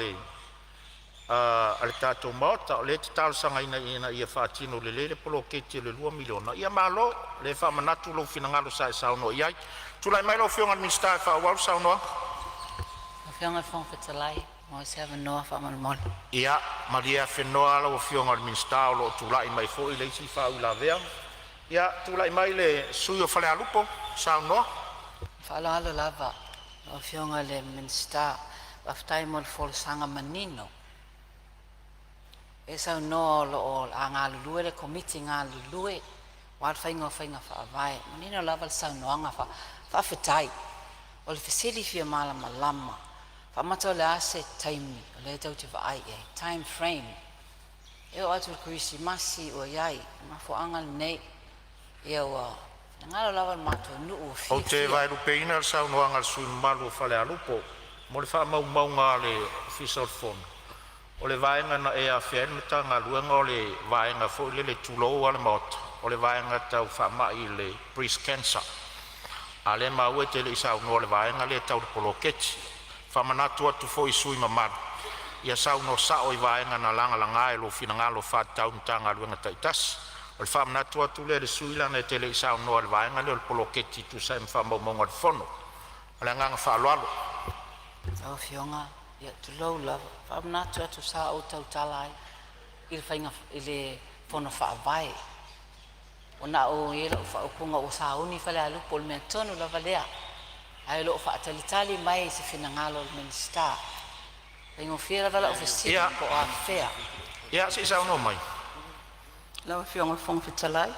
le tatou Maota, o lea e te talosagaina ina ia faatino lelei le poloketi o le $2 miliona. Ia malo, o lea e faamanatu lou finagalo sa e saunoa i ai. Tulai mai lau Afioga i le Minisita e faaauau le saunoaga.
Lau Afioga i le Fofoga Fetalai, maua se avanoa faamolemole.
Ia, malie afenoa lau Afioga i le Minisita o lo o tulai mai foi le isi faauilavea. Ia, tulai mai le sui usufono o Falealupo e saunoa.
Faaaloalo lava lau Afioga i le Minisita, faafetai mo le folasaga manino. E saunoa o lo o a galulue le Komiti galulue aua le faiga o faiga faavae. Manino lava le saunoaga, faafetai. O le fesili fia malamalama, faamata o le a se taimi o lea tou te vaai i ai, time frame? E oo atu i le Kerisimasi ua i ai, mafuaaga lenei ia ua finagalo lava le matou nuu ua
Ou te
fiafia.
vaelupeina le saunoaga a le sui usufono mamalu o Falealupo mo le faamaumauga a le Ofisa o le Fono. O le vaega na e afea ai le Matagaluega o le vaega foi lele tulou lava le Maota, o le vaega tau faamai le breast cancer. A lea e maua e te le i saunoa i le vaega lea tau le poloketi. Faamanatu atu foi i sui usufono mamalu, ia saunoa sao i vaega na lagalaga i lou finagalo faatatau i Matagaluega taitasi. O le faamanatu atu lea i le sui usufono leaga e te le i saunoa i le vaega lea o le poloketi e tusa ai ma faamaumauga a le Fono. Ma le agaga faaaloalo.
Lau Afioga, ia tulou lava, faamanatu atu sa ou tautala ai i le faiga i le fono faavae. Ona o i lau faaupuga ua sauni Falealupo, o le mea tonu lava lea. Ae o lo o faatalitali mai se finagalo o le Minisita. Faigofie lava lau fesili po o afea.
Ia, se i saunoa mai.
Lau Afioga i le Fofoga Fetalai.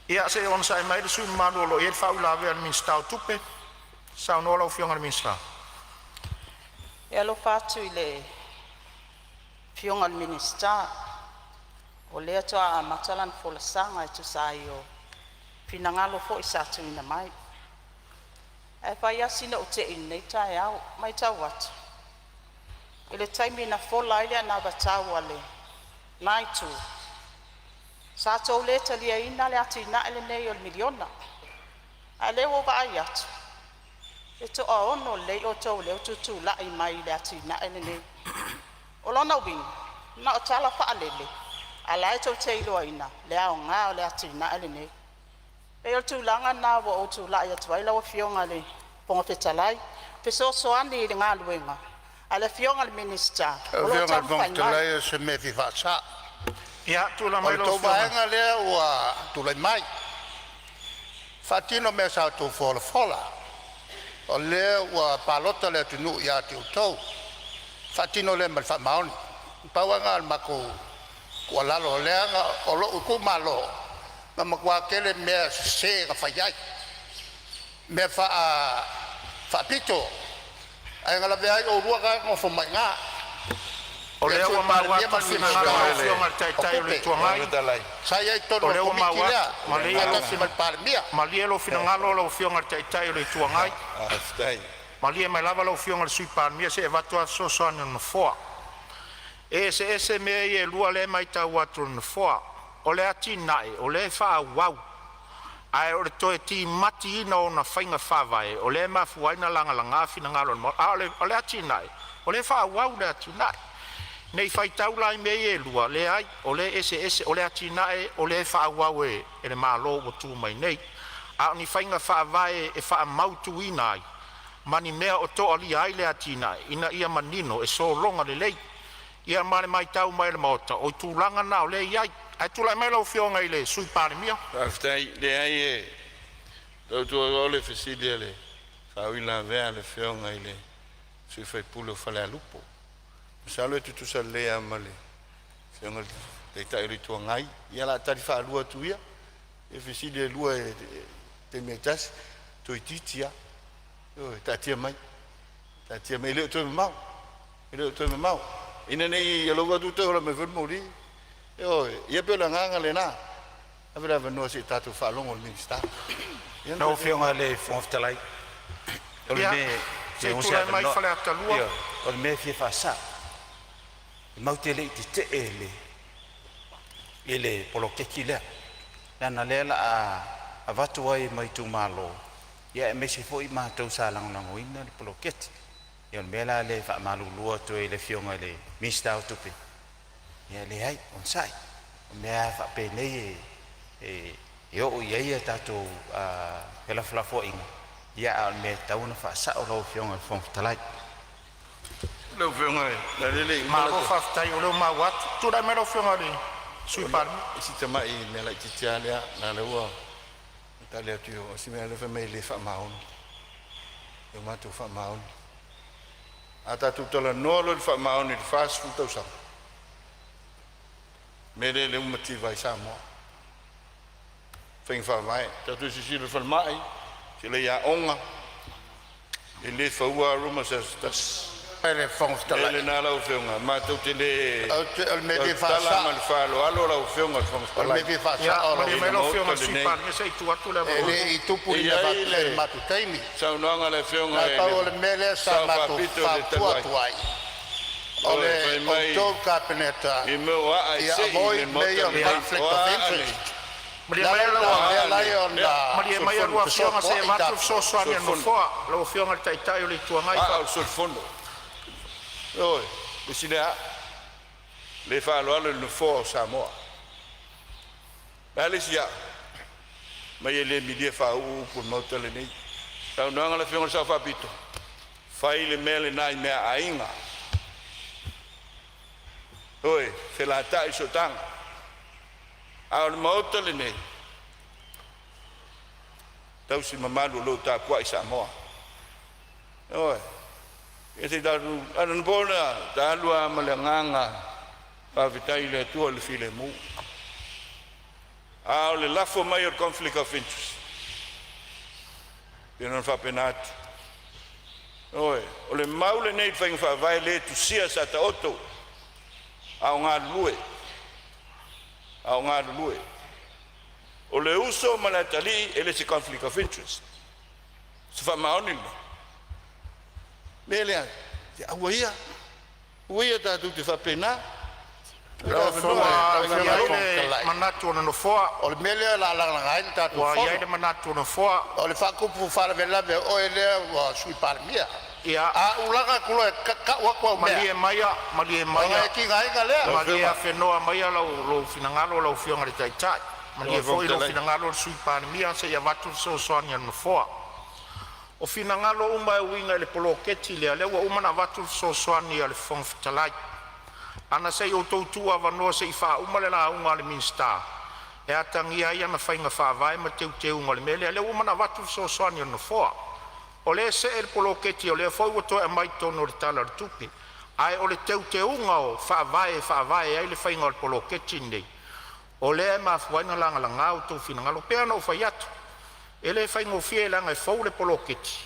Ia, se i onosai mai le sui usufono mamalu o lo o i ai le faauilavea a le Minisita o Tupe. Saunoa lau Afioga i le Minisita.
E alofa atu i le Afioga i le Minisita, o lea faatoa amata lana folasaga e tusa ai o finagalo foi sa tuuina mai. Ae fai lava sina ou tei i lenei taeao, e matau atu i le taimi na fola ai le anavatau a lena Itu, sa outou le taliaina le atinae lenei o le miliona. A o lea ua ou vaai atu, e toaono lelei outou o lea ua tutulai mai i le atinae lenei. O lona uiga, na o tala faalele, a o la e tou te iloaina le aoga o le atinae lenei. E pei o le tulaga lena ua ou tulai atu ai lau Afioga i le Fofoga Fetalai, e fesoasoani i le galuega a le Afioga i le Minisita
Lau
o lo o
Afioga i le Fofoga
taumafai mai.
Fetalai o se mea e fia faasa'o.
Ia, tulai
O
mai
le
lau
tou
Afioga.
vaega lea ua tulai mai, faatino mea sa outou folafola. O lea ua palota le atunuu ia te outou, faatino lea ma le faamaoni. Pau lava lena o le matou tuualalo, leaga o lou itumalo na matua tele mea sese na fai ai, mea faapito, ae na lavea ai oulua na e nonofo mai i ina,
O
le
lea
Sui
ua maua
Palemia
atu
ma le
le
Sui
finagalo o
Minisita
lau Afioga i le
o
Taitai o le
Tupe.
Itu Agai.
Sa i ai i
O
totonu o le
lea ua
komiti
maua
lea
atu, malie lou,
faatasi ma le Palemia.
malie lou finagalo lau Afioga i le Taitai o le Itu Agai. Malie mai lava lau Afioga i le Sui Palemia se i avatu a le fesoasoani a le Nofoa. E eseese mea ia e lua lea e matau atu e le Nofoa. O le atinae o lea e faaauau, ae o le toe timatiina o ona faiga faavae o lea e mafua ai ona lagalaga finagalo o le Maota. A o le atinae, o lea e faaauau le atinae. Ne i faitau la i mea ia e lua, leai o lea e eseese. O le atinae o lea e faaauau e le Malo ua tu mai nei, a o ni faiga faavae e faamautuina ai ma ni mea o toalia ai le atinae ina ia manino e sologa lelei. Ia ma le matau mai a le Maota, o tulaga na o lea e i ai. Ae tulai mai lau Afioga i le Sui Palemia.
Faafetai. Leai e tautua le fesili a le faauilavea a le Afioga i le sui usufono o Falealupo. Masalo e tutusa lelei lava ma le Afioga i le Taitai o le Itu Agai. Ia o le a tali faalua atu ia, i fesili e lua i le taimi e tasi, toeitiiti lava. Ioe, taatia mai, taatia mai, e le o toe mamao, e le o toe mamao. Ina ne i alofa atu toe ola mai foi le moli. Ioe, ia pei o le agaga lena, ave le avanoa se i tatou faalogo i le Minisita. Ia ona
Lau Afioga i le Fofoga Fetalai, o le
Ia,
mea
se
fia
i
maua se
tulai mai
avanoa.
Faleata 2.
Ioe, o le mea e fia faasa'o, e matou te le i tete'e i le i le poloketi lea, leaga o lea o le a avatu ai ma itumalo, ia aemaise foi matou sa lagolagoina le poloketi. Ia o le mea la lea e faamalulu atu ai i le Afioga i le Minisita o Tupe, ia leai, onosai. O mea lava faapenei e e oo i ai a tatou felafolafoaiga, ia a o le mea e tatau ona faasao lau Afioga i le Fofoga Fetalai.
Lau Afioga leaga o lea e le i uma
Malo
lau
faafetai o lea ua maua atu. Tulai mai lau Afioga i le Sui Palemia.
Si tamai mea laitiiti lava lea, leaga o lea ua tali atu i o, o si mea lea fai mai e le faamaoni, e o matou faamaoni. A tatou talanoa loa i le faamaoni i le 40 tausaga, o le mea lea lea ua mativa ai Samoa, faiga faavae. Tatou silasila i le falemai, silasila i aoga, e le faua lava Roma i se aso se tasi.
Le Fofoga
O le mea
Fetalai,
lena lau Afioga, matou te le
ou te, o le mea e fia
tautala ma
faasa'o,
le faaaloalo lau Afioga i le Fofoga
o le mea
Fetalai
e fia
Ia,
faasa'o lau
malie
i le
mai
Afioga,
lau Afioga
Maota
i le Sui
lenei.
Palemia se i tuu atu le
e
avanoa.
le i tupu
E
ni
i
mea
ai
faapea i le
le
matou taimi.
saunoaga a le
Na
Afioga
o le
i
pau
le
o le mea lea sa
Sao
matou
Faapito i le talu
fautua
ai,
atu ai, o
ioe, fai
le
mai
outou Kapeneta
i mea o aa e
ia
sei i le
avoid mea
Maota
ia o
lenei,
Ia,
o
conflict of
a aa nei,
interest.
malie
Le
maia
ala
o
la
lau
a
mea
aa
la
nei,
e
ia,
Malie
ona
maia
solifono,
lua afioga se i
fesoasoa'i
avatu le
tatou.
fesoasoani a le
solifono,
Nofoa. Lau Afioga i le Taitai o le Itu Agai.
aa o le solifono. Ioe, le isi lea aa, le faaaloalo i le Nofoa o Samoa. O le a le isi aa? Mai e le milia faauu upu o le Maota lenei. Saunoaga a le Afioga i le Sao Faapito, fai le mea lena i meaaiga. Ioe, felatai i sootaga. A o le Maota lenei, tausi mamalu o lo o tapuai Samoa. Ioe, ia se i tatou anapo na talu lava ma le agaga faafetai i le Atua i le filemu. A o le lafo mai o le conflict of interest, e pei ona faapena atu. Ioe, o le mau lenei i le faiga faavae le tusia sa taoto a o galulue, a o galulue. O le uso ma le atalii e le se conflict of interest. Se faamaoni lena. Mea lea, ia aua ia, aua ia tatou te faapena.
Lau Afioga, e i ai le manatu o le Nofoa.
O le mea lea o le a lagalaga ai le tatou
Ua i
fono.
ai le manatu o le Nofoa.
O le faatupu faalavelave o oe lea ua Sui Palemia.
Ia.
A ou laga atu loa e tau atu au mea,
Malie maia, malie
ona
maia.
e tigaina lea.
Malie afenoa maia lou finagalo, lau Afioga i le Taitai. Malie
Fofoga
foi lou
Fetalai.
finagalo le Sui Palemia se i avatu le fesoasoani a le Nofoa. O finagalo uma e uiga i le poloketi lea, lea ua uma ona avatu le fesoasoani a le Fofoga Fetalai. Ana se i outou tuuavanoa se i faauma le lauga a le Minisita e atagia ai ana faiga faavae ma teuteuga o le mea lea, lea ua uma ona avatu le fesoasoani a le Nofoa. O lea e see le poloketi, o lea foi ua toe aumai totonu o le Tala o le Tupe, ae o le teuteuga o faavae e faavae ai le faiga o le poloketi lenei, o lea e mafua ai ona lagalaga outou finagalo. E pei ona ou fai atu, e le faigofie leaga e fou le poloketi,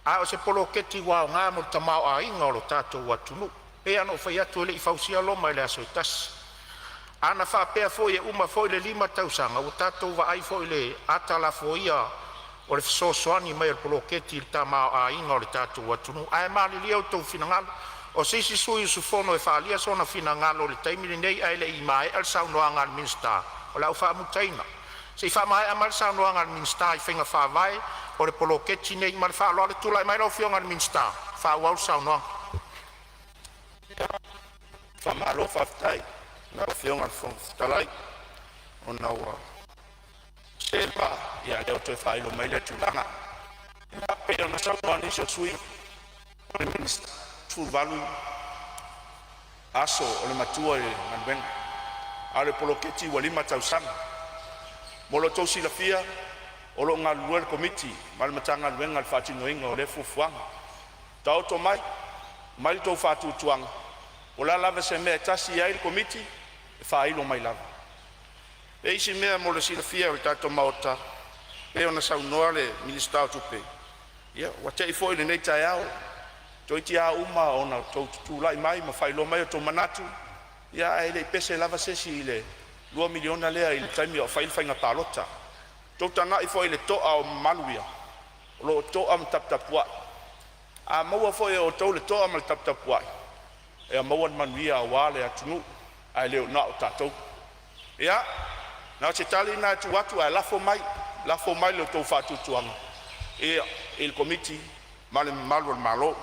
a o se poloketi ua aoga mo le tamaoaiga o le tatou atunuu. E pei lava ona ou fai atu, e le i fausia Roma i le aso e tasi. Ana faapea foi e uma foi le 5 tausaga, ua tatou vaai foi i le ata lafoia o le fesoasoani mai o le poloketi i le tamaoaiga o le tatou atunuu. Ae malilie outou finagalo, o se isi sui usufono e faaalia sona finagalo i le taimi lenei ae le i maea le saunoaga a le Minisita, o le a ou faamutaina. Se i faamaea mai le saunoaga a le Minisita i faiga faavae o le poloketi lenei. Ma le faaaloalo, tulai mai lau Afioga i le Minisita e faaauau le saunoaga.
Faamalo faafetai i lau Afioga i le Fofoga Fetalai ona ua se le vaa, ia lea ua toe faailo mai lea tulaga. Ia pei ona saunoa nisi o sui usufono, o le Minisita, 18 aso o le matua i le galuega, a o le poloketi ua 5 tausaga. Mo lo outou silafia, o lo o galulue le Komiti ma le Matagaluega i le faatinoina o lea fuafuaga. Taoto mai, aumai le tou faatuatuaga, po o le a lava se mea e tasi i ai le Komiti, e faailo mai lava. E isi mea mo le silafia e le tatou Maota, e pei ona saunoa le Minisita o Tupe, ia ua tea foi i lenei taeao, toeitiiti lava uma ona outou tutulai mai ma faailoa mai outou manatu, ia ae le i pese lava se isi i le $2 miliona lea i le taimi a o fai le faiga palota. Tou tagai foi i le toa o mamalu ia, o lo o toa ma taputapuai. A maua foi e outou le toa ma le taputapuai, e maua le manuia aua le atunuu, ae le na o tatou. Ia, na o se tali lena e tuu atu ae lafo mai, lafo mai lo outou faatuatuaga i le Komiti ma le mamalu o le Malo.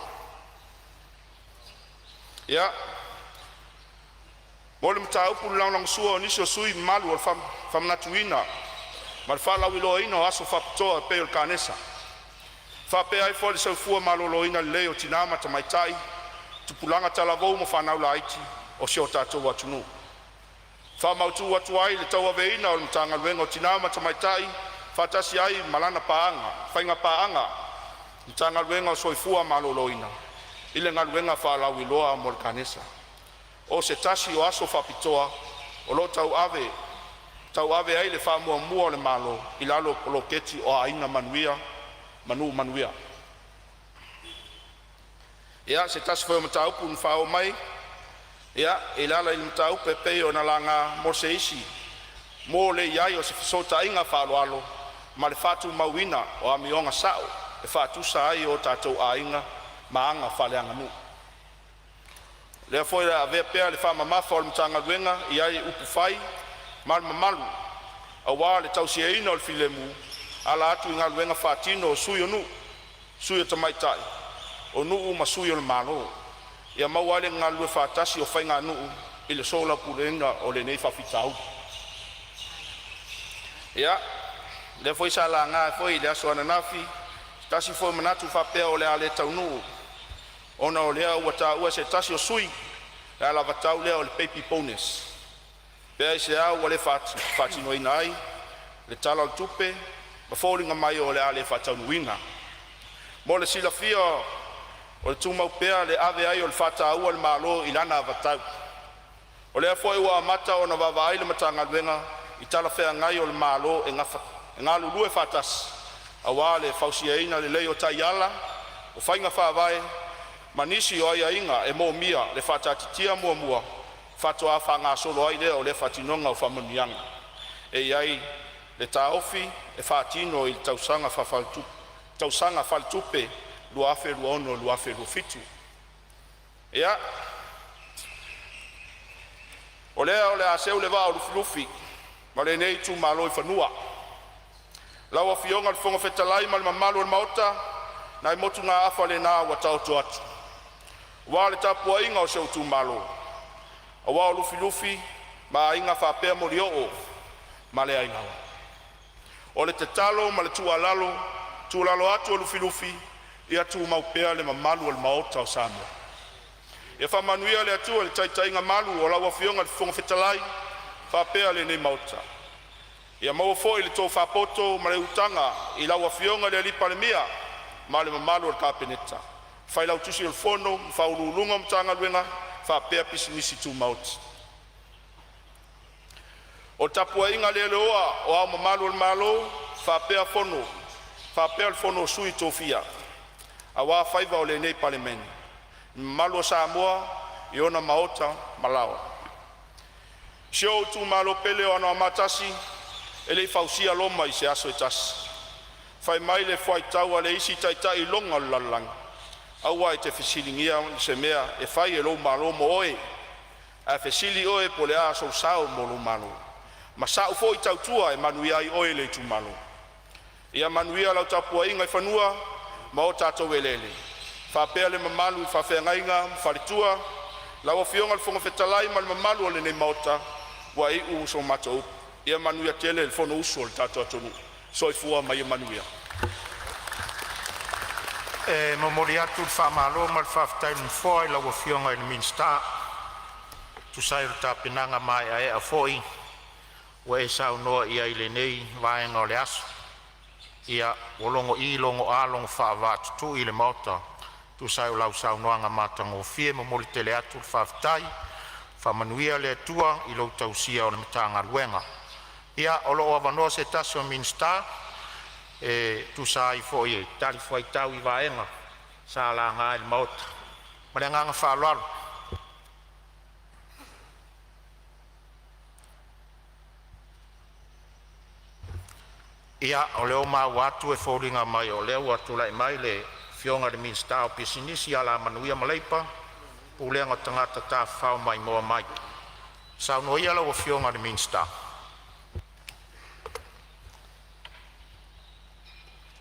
Ia, mo le mataupu i le lagolagosua o nisi o sui usufono mamalu o le faamanatuina ma le faalauiloaina o aso faapitoa e pei o le Kanesa, faapea ai foi le soifua maloloina lelei o tina ma tamaitai, tupulaga talavou ma fanau laiti o si o tatou atunuu. Faamautu atu ai le tauaveina o le Matagaluega o Tina ma Tamaitai faatasi ai ma lana paaga, faiga paaga Matagaluega o Soifua Maloloina i le galuega faalauiloa mo le Kanesa. O se tasi o aso faapitoa o lo o tauave ai le faamuamua a le Malo i lalo o le poloketi o Aiga Manuia ma Nuu Manuia. Ia, se tasi foi o mataupu na faaoo mai ia e ala i le mataupu e pei ona laga mo se isi mo le i ai o se fesootaiga faaaloalo ma le faatumauina o amioga sao e faatusa ai o tatou aiga ma aga faaleaganuu. O lea foi o le a avea pea le faamamafa o le Matagaluega i ai upufai ma le mamalu aua le tausiaina o le filemu, e ala atu i galuega faatino a sui o nuu, sui o tamaitai o nuu ma sui o le Malo, ia maua ai le galulue faatasi o faiganuu i le soalaupuleina o lenei faafitauli. Ia, lea foi sa laga foi i le aso ananafi se tasi foi o manatu faapea o le a le taunuu ona o lea ua taua e se tasi o sui le alavatau lea o le baby bonus. Pe aisea ua le faatinoina ai le Tala o le Tupe ma foliga mai o le a le faataunuuina. Mo le silafia, o le tumau pea le ave ai o le faataua a le Malo i lana avatau. O lea foi ua amata ona vaavaai le Matagaluega i talafeagai o le Malo e galulue faatasi aua le fausiaina lelei o taiala, o faiga faavae ma nisi o aiaiga e moomia le faataatitia muamua faatoa faagasolo ai lea o le faatinoga o faamanuiaga. E i ai le taofi e faatino i le tausaga faaletupe Tausaga Faaletupe 2026/2027. Ia, o lea o le a seu le vaa o Lufilufi ma lenei itumalo i fanua. Lau Afioga i le Fofoga Fetalai ma le mamalu o le Maota, nai motugaafa lena ua taoto atu aua le tapuaiga a si ou itumalo, aua o Lufilufi ma Aiga faapea Molioo ma le Aigaoa. O le tatalo ma le tuualalo, tuualalo atu a Lufilufi, ia tumau pea le mamalu o le Maota o Samoa. Ia faamanuia le Atua i le taitaiga malu a lau Afioga i le Fofoga Fetalai faapea lenei Maota. Ia maua foi le tofa poto ma le utaga i lau Afioga i le Palemia ma le mamalu o le Kapeneta, Failautusi o le Fono ma Faauluuluga o Matagaluega faapea Pisinisi Tumaoti. O le tapuaiga le leoa o Ao Mamalu o le Malo faapea le Fono a Sui Tofia aua faiva o lenei Palemene, le mamalu o Samoa i ona maota ma laoa. Si ou itumalo pele o Anoamaa 1, e le i fausia Roma i se aso e tasi. Fai mai le fuaitau a le isi taitai iloga o le lalolagi, aua e te fesiligia se mea e fai e lou malo mo oe, ae fesili oe po o le a sou sao mo lou malo. Ma sa'u foi tautua e manuia ai oe le itumalo. Ia manuia lau tapuaiga i fanua ma o tatou eleele, faapea le mamalu i faafeagaiga ma faletua, lau Afioga i le Fofoga Fetalai ma le mamalu o lenei Maota, ua iu so matou upu. Ia manuia tele le fonousu a lo tatou atunuu. Soifua ma ia manuia.
E momoli atu le faamalo ma le faafetai a le Nofoa i lau Afioga i le Minisita e tusa ai o le tapenaga maeaea foi ua e saunoa i ai i lenei vaega o le aso. Ia, ua logo'i, logo'a, logo faavaatutui le Maota e tusa ai o lau saunoaga matagofie. E momoli tele atu le faafetai, faamanuia le Atua i lou tausia o le Matagaluega. Ia, o lo o avanoa se tasi o Minisita e tusa ai foi e talifuaitau i vaega sa laga e le Maota. Ma le agaga faaaloalo. Ia, o lea ua maua atu e foliga mai o lea ua tulai mai le Afioga i le Minisita o Pisinisi, Alamanuia ma Leipa, Pulega o Tagata Tafafao Maimoa Mai. Saunoa ia lau Afioga i le Minisita.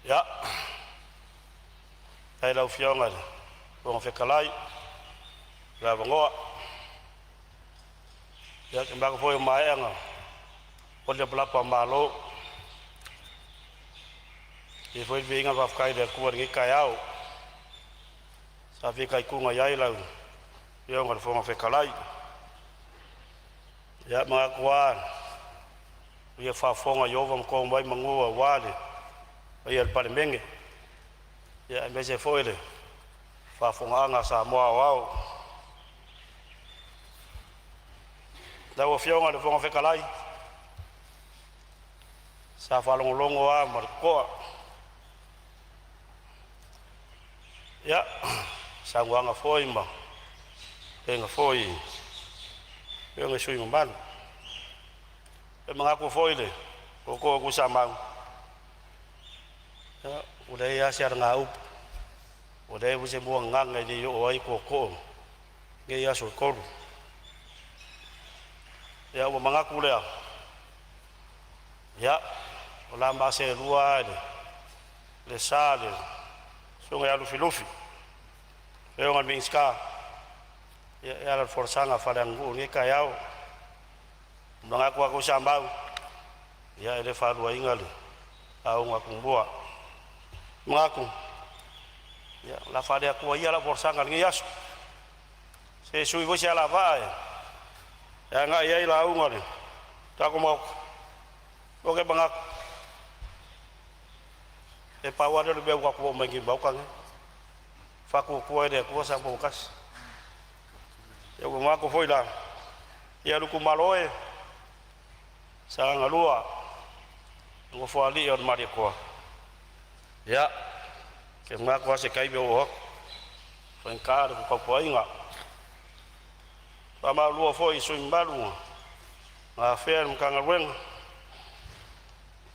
Ia, faafetai i lau Afioga i le Fofoga Fetalai mo le avanoa. Ia, ou te manatu foi ua maea ona foli lapalapa o malo, e i ai foi le viiga ma le faafetai i le Atua i lenei taeao sa fitaituga ai lau Afioga i le Fofoga Fetalai. Ia, e manatu lava ua ia faafofoga Ieova ma tono mai manu aua le paia o le Palemene, aemaise foi le faafofogaaga a Samoa aoao. Lau Afioga i le Fofoga Fetalai, sa faalogologo lava ma le totoa i saunoaga foi ma tuleiga foi i afioga i sui usufono mamalu. E manatu foi i le tootoo o Tuisamau, ia, ua leai lava se alagaupu, ua leai foi se muagagana e le i oo ai tootoo i nei aso e tolu. Ia ua manatu lea, ia, o le a ma seelua lava i le sa le susuga ia Lufilufi, le afioga i le Minisita, ia, e ala i le folasaga faaleaganuu i lenei taeao. Manatu lava Tuisamau, ia e le faaluaina le lauga a Tumua. Manatu, ia, o le a faale-Atua ia lau folasaga i lenei aso. Se i sui foi se alavaa e agai ai lauga a le tatou Maota. Ou te manatu, e pau lava lea o le mea ua tatou oo mai nei i le Maota lenei, Faatuatua i le Atua Samoa ua tasi. Ia ua manatu foi la, ia le itumalo e, Sagaga 2, Nofoalii o le Malietoa, ia, ou te manatu lava o se taimi ou oo atu, e faigata le tapuaiga. Faamalulua foi i sui usufono mamalu na afea e le Matagaluega,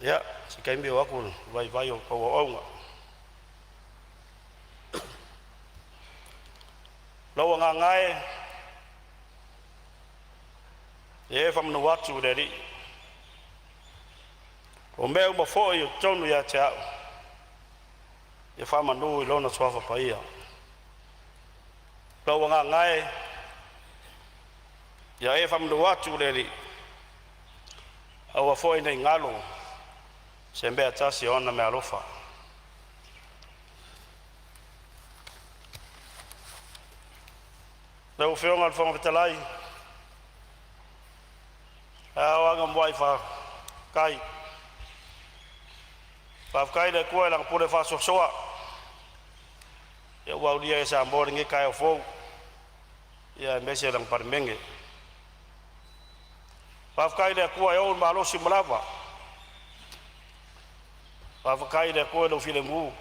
ia, se taimi oo atu le vaivai o la outou auauna. Lou agaga e, ia e faamanu atu i le Alii. O mea uma foi o totonu ia te au, ia faamanu i Lona Suafa Paia. Lou agaga e, ia e faamanu atu i le Alii, aua foi nei galo se mea tasi o ana meaalofa. Lau Afioga i le Fofoga Fetalai, a o aga muai faafetai. Faafetai i le Atua i Lana pule faasoasoa, ia ua aulia e Samoa lenei taeao fou, ia aemaise lana Palemene. Faafetai i le Atua e ou le malosi uma lava. Faafetai i le Atua i lou filemu,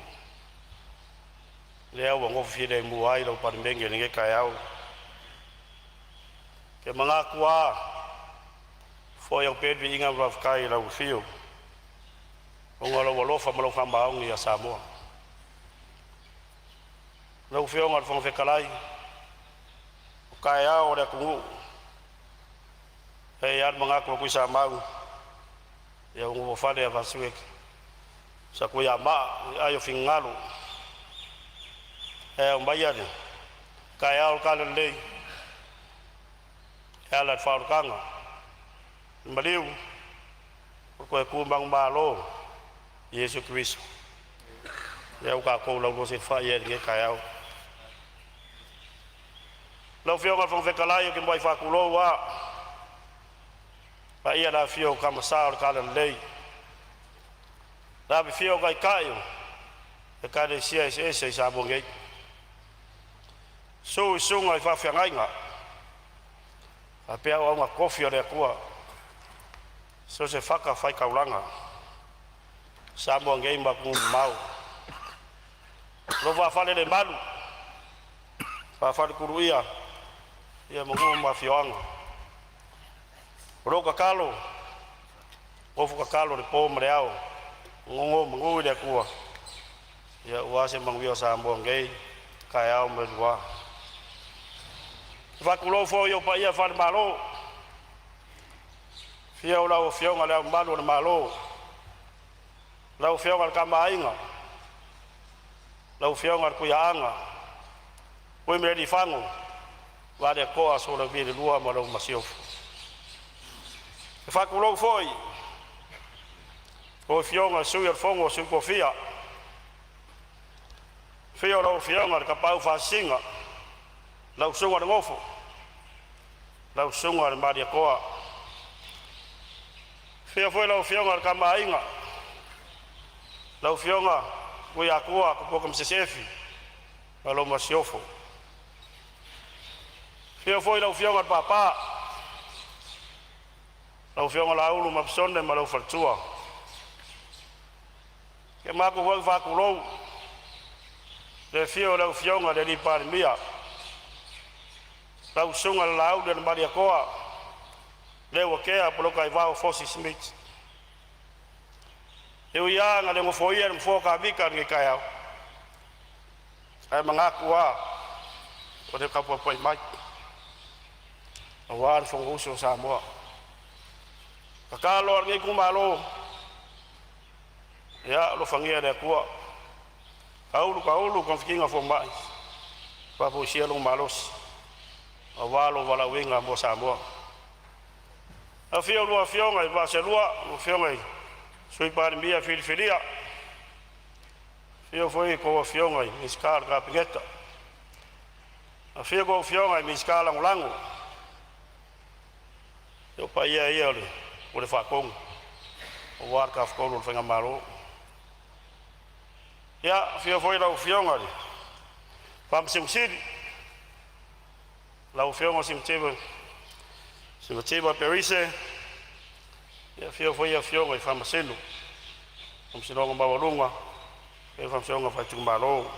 lea ua nofo filemu ai lau Palemene i lenei taeao. Ke manatu lava, foi au pea le viiga ma le faafetai i lau afio, ona o lou alofa ma lou faamaoni ia Samoa. Lau Afioga i le Fofoga Fetalai, o taeao o le atunuu, e i ai lava le manatu o Tuisamau, ia ua nofofale a Satuiamaa i aai o finagalo, e aumaia le taeao o le talalelei e ala i le faaolataga, le maliu, o toe tu manumalo Iesu Keriso. Lea ua tatou laulosi ai i lenei taeao. Lau Afioga i le Fofoga Fetalai, ou te muai faatulou lava, paia le afifio o Tama Sa o le Talalelei, le afifio o Taitai o Ekalesia eseese i Samoa nei. Susu i susuga i faafeagaiga faapea auauna tofi a le Atua, so o se fatafaitaulaga, Samoa nei ma atunuu mamao. O lo o faafalelemalu, faafaletuluia ia ma nuu ma afioaga. O lou tatalo, nofo tatalo i le po ma le ao, nonomanu i le Atua, ia aua se manuia o Samoa nei, taeao ma le lua. E faatulou foi i ou paia faale-Malo, afio lau Afioga i Le Ao Mamalu o le Malo, lau Afioga i le Tama a Aiga, lau Afioga i le Tuiaana Tuimalealiifano Vaaletoa Sualauvi II ma lau Masiofo. E faatulou foi i lau Afioga i le Sui o le Fono a Sui Tofia, afio lau Afioga i le Tapaau Faasisina, lau Susuga i le Nofo, lau Susuga i le Malietoa. Afio foi lau Afioga i le Tama a Aiga, lau Afioga Tuiatua Tupua Tamasese Efi ma lau Masiofo. Afio foi lau Afioga i le Papa, lau Afioga Laulu Mapisone ma lou faletua. Ia matou foi faatulou le afio o lau Afioga i le Alii Palemia, lau Susuga i le Laauli o le Malietoa, Leuatea Polataivao Fosi Smith. E ui lava ina le nofoia le nofoa o Tavita i lenei taeao, ae manatu lava o le tapuapuai mai aua le Fonousu a Samoa. Tatalo a lenei itumalo, ia alofagia e le Atua, taulu taulu togafitiga a fomai, faafoisia lou malosi aua lou valaauina mo Samoa. Afio lua Afioga i vaa seelua, Afioga i Sui Palemia filifilia, afio foi a outou Afioga i Minisita o le Kapeneta, afifio a outou Afioga i Minisita Lagolago. O paia ia o le Pule Faatonu aua le Tafatolu o le Faigamalo. Ia, afio foi lau Afioga i le Faamasino Sili, lau Afioga Simativa Perise, ia afio foi Afioga i Faamasino, Faamasinoga Maualuga, faapea Faamasinoga Faaitumalo.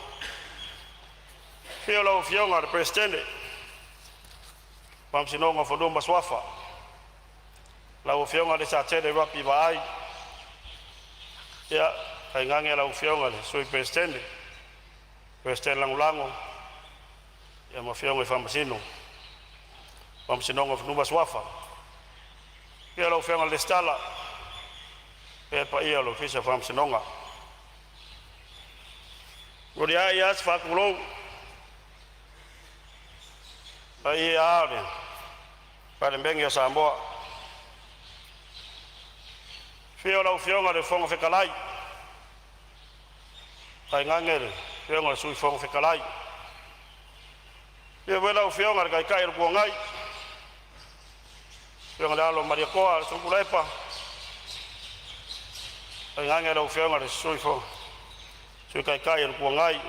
Afio lau Afioga i le Peresetene, Faamasinoga o Fanua ma Suafa, lau Afioga Lesatele Lampi Vaai, ia tainane lau Afioga i le Sui Peresetene, Peresetene Lagolago. Ia ma afioga i Faamasino, Faamasinoga o Fanua ma Suafa. Ia lau Afioga i le Resitala, faapea le paia o le Ofisa o Faamasinoga. Muliai lava se faatulou, paia lava o le Palemene o Samoa. Afio lau Afioga i le Fofoga Fetalai, tainane le Afioga i le Sui Fofoga Fetalai. Afio foi lau Afioga i le Taitai o le Itu Agai, Afioga i le Alo o Malietoa Tuilaepa, tainane lau Afioga i le Sui Taitai o le Itu Agai,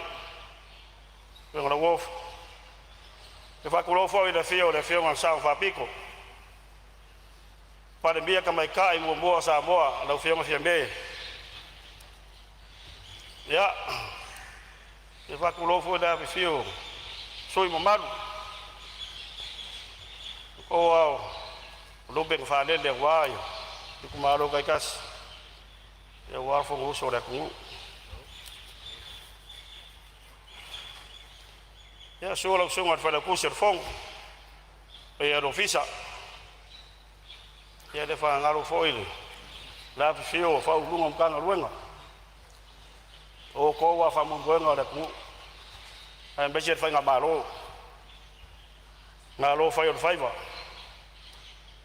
Afioga Lauofo. E faatulou foi i le afio o le Afioga i le Sao Faapito, Palemia Tamaitai muamua o Samoa, lau Afioga Fiame. Ia, e faatulou foi i le afifio o sui usufono mamalu o outou o lupe na faalele aua itumalo taitasi aua le Fonousu a le atunuu. Ia, susu lau Susuga i le Failautusi o le Fono, paia o le Ofisa. Ia e le faagalo foi le afifio o Ofisa Sili o Pulega o Matagaluega, o outou lava o faamoemoega o le atunuu aemaise le faigamalo. Malo fai o le faiva,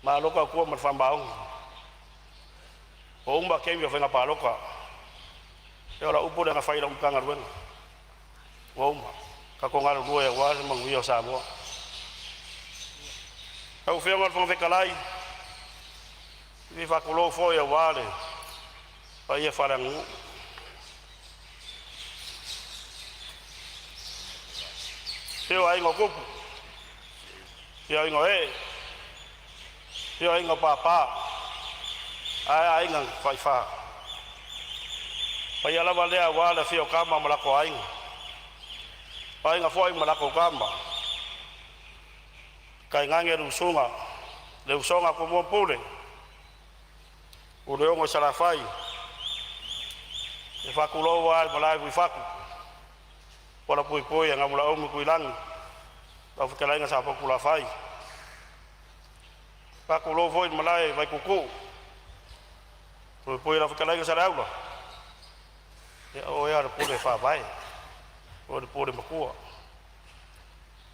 malo tautua ma le faamaoni. Ua uma taimi o faiga palota. Ia o lau upu lea na fai i lau Matagaluega, ua uma. Tatou galulue aua se manuia o Samoa. Lau Afioga i le Fofoga Fetalai, e fia faatulou foi aua le paia faaleaganuu. Afio Aiga o Tupu, afio Aiga o Ee, afio Aiga o Papa, ae a Aiga na Taifa. Paia lava lea aua le afio o Tama ma latou Aiga, o Aiga foi ma latou Tama, tainane le usuga, le usoga a Tumua ma Pule, Puleono i Salafai. E faatulou lava i le malae i Fuifatu, Ualapuipui a Namulauulu Tuilagi, lau fetalaiga Safotulafai. Faatulou foi i le malae i Vaituutuu, Puipui lau fetalaiga Saleaula, ia o oe lava o le pule faavae, o oe o le pule matua.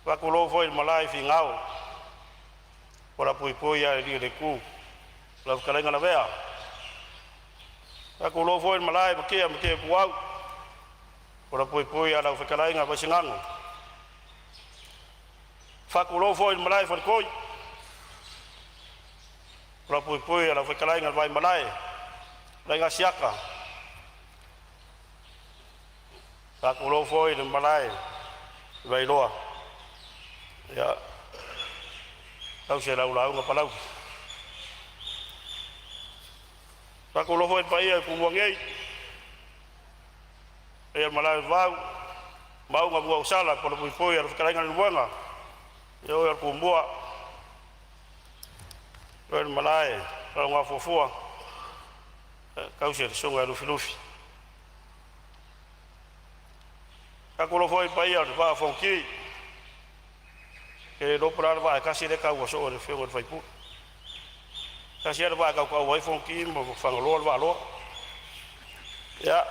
Faatulou foi i le malae i Finao, Ualapuipui a le alii o le itu, lau fetalaiga Lavea. Faatulou foi i le malae i Matia ma Matia Ituau, Ualapuipui a lau fetalaiga Vaisigano. Faatulou foi i le malae i Faletoi, Ualapuipui a lau fetalaiga Vaimalae, le Aiga Siaka. Faatulou foi i le malae i Vailoa, ia tausi e lau lauga Palauli. Faatulou foi i le paia i Tumua nei, paia i le malae i Vavau, Maauga Muausala, Palupuipui o lau fetalaiga Leulumoega, ia oe o le Tumua, oe le malae Lalogafuafua, tausi e le susuga ia Lufilufi. Faatulou foi i le paia o le Vaa o Fonoti, e le iloa po o le a le vaa e tasi lea e taua soo e le afioga i le sui usufono. Tasi lava le vaa e tautaua ai Fonoti ma Fagaloa le Vaaloa. Ia,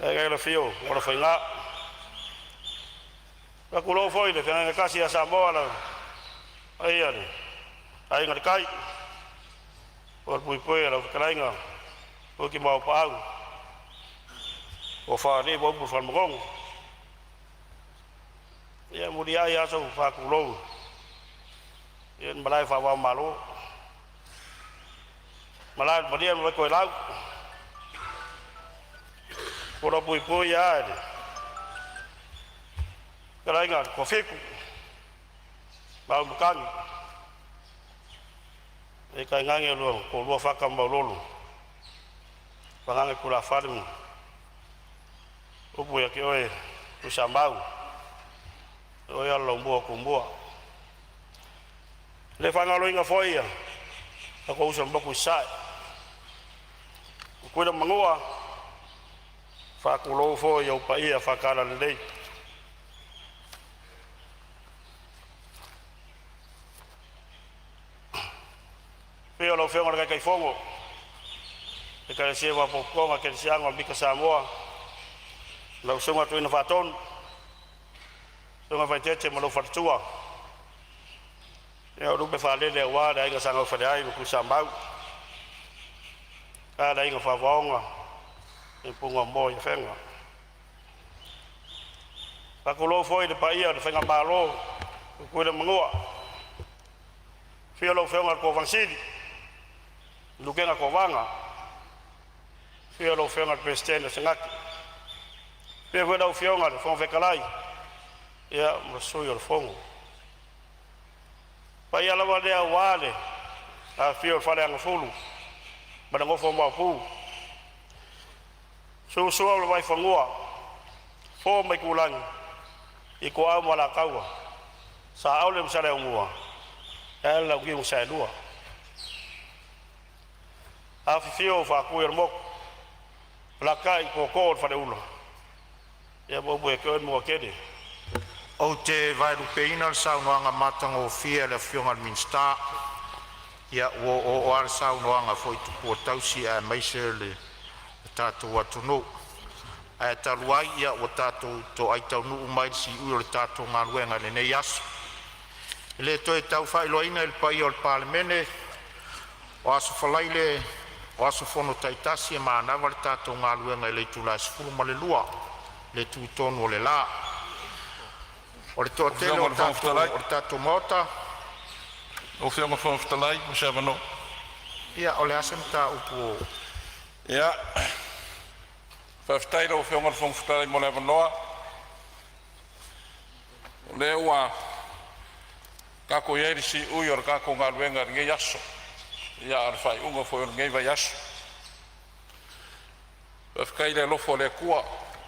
tainane le afio o Alafaiga. Faatulou foi i le feagaiga tasi ia Samoa, le paia i le Aiga i le Tai, Ualupuipui a lau fetalaiga Fuatimau Paau, o Fagalii ma upu i le Falemanono. Ia muliai lava sou faatulou i le malae faava o Malo, malae o le Malia ma Vaitoelau, Ualapuipui lava i le fetalaiga i le Toafitu, Maaumatagi, e tainane lo toalua Fata ma Maulolo, Vagana tulafale ma upu ia te oe Tuisamau, o oe Alalaumua o Tumua. E le faagaloina foi ia tatou uso i le motu i Sasae, Tutuila ma Manua, faatulou foi i ou paia faale-Talalelei. Afio lau Afioga i le Taitaifono, Ekalesia Faapotopotoga Kerisiano o le Mika Samoa, lau Susuga Tuuina Faatonu, Susuga Vaitete ma lou faletua. Ia o lupe faalele aua le aiga sa Gaufaleai ma Tuisamau, a le aiga Favaoga, e Pugua moa i Afega. Faatulou foi i le paia o le Faigamalo Tutuila ma Manua, afio lau Afioga i le Kovana Sili, Lukena Kovana, afio lau Afioga i le Peresetene o le Senate, afio foi lau Afioga i le Fofoga Fetalai, ia ma Sui o le Fono. O paia lava lea aua le afifio o le Faleagafulu ma le nofo a Maopu, Sua Sua ma le Vaifanua, Fofo ma Aitulagi, Ituau ma Alataua, Saole ma Saleaaumua ae le Launiu na Saelua. Afifio Faatui o le Motu, alaalatai tootoo o le Faleula, ia ma upu ia te oe le Manuatele.
Ou te vaelupeina le saunoaga matagofie a le Afioga i le Minisita, ia ua oooo lava le saunoaga foi i tupua tausi aemaise o le tatou atunuu. Ae talu ai ua tatou toai taunuu mai i le siui o le tatou galuega i lenei aso, e le toe tau faailoaina i le paia o le Palemene, o aso Faraile o aso fono taitasi e manava le tatou galuega i le itula e 12:00 i le tutonu o le la. O le toatele
Afioga
o
i le Fofoga Fetalai,
le tatou Maota,
Lau Afioga i le Fofoga Fetalai mo se avanoa.
Ia, o le a se mataupu ua…
Ia, faafetai i lau Afioga i le Fofoga Fetalai mo le avanoa. O lea ua tatou i ai i le siui o le tatou galuega i lenei aso, ia a o le faaiuga foi o lenei vaiaso. Faafetai i le alofa o le Atua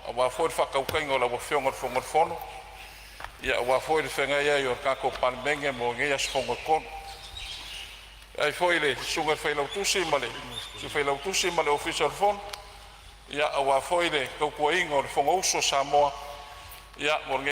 aua foi le faatautaiga o lau Afioga i le Fofoga o le Fono, ia aua foi le feagai ai o le tatou Palemene mo nei aso fono e 3. Faafetai foi i le Susuga i le Failautusi ma le Sui Failautusi ma le Ofisa o le Fono aua foi le tautuaina o le Fonousu a Samoa mo lenei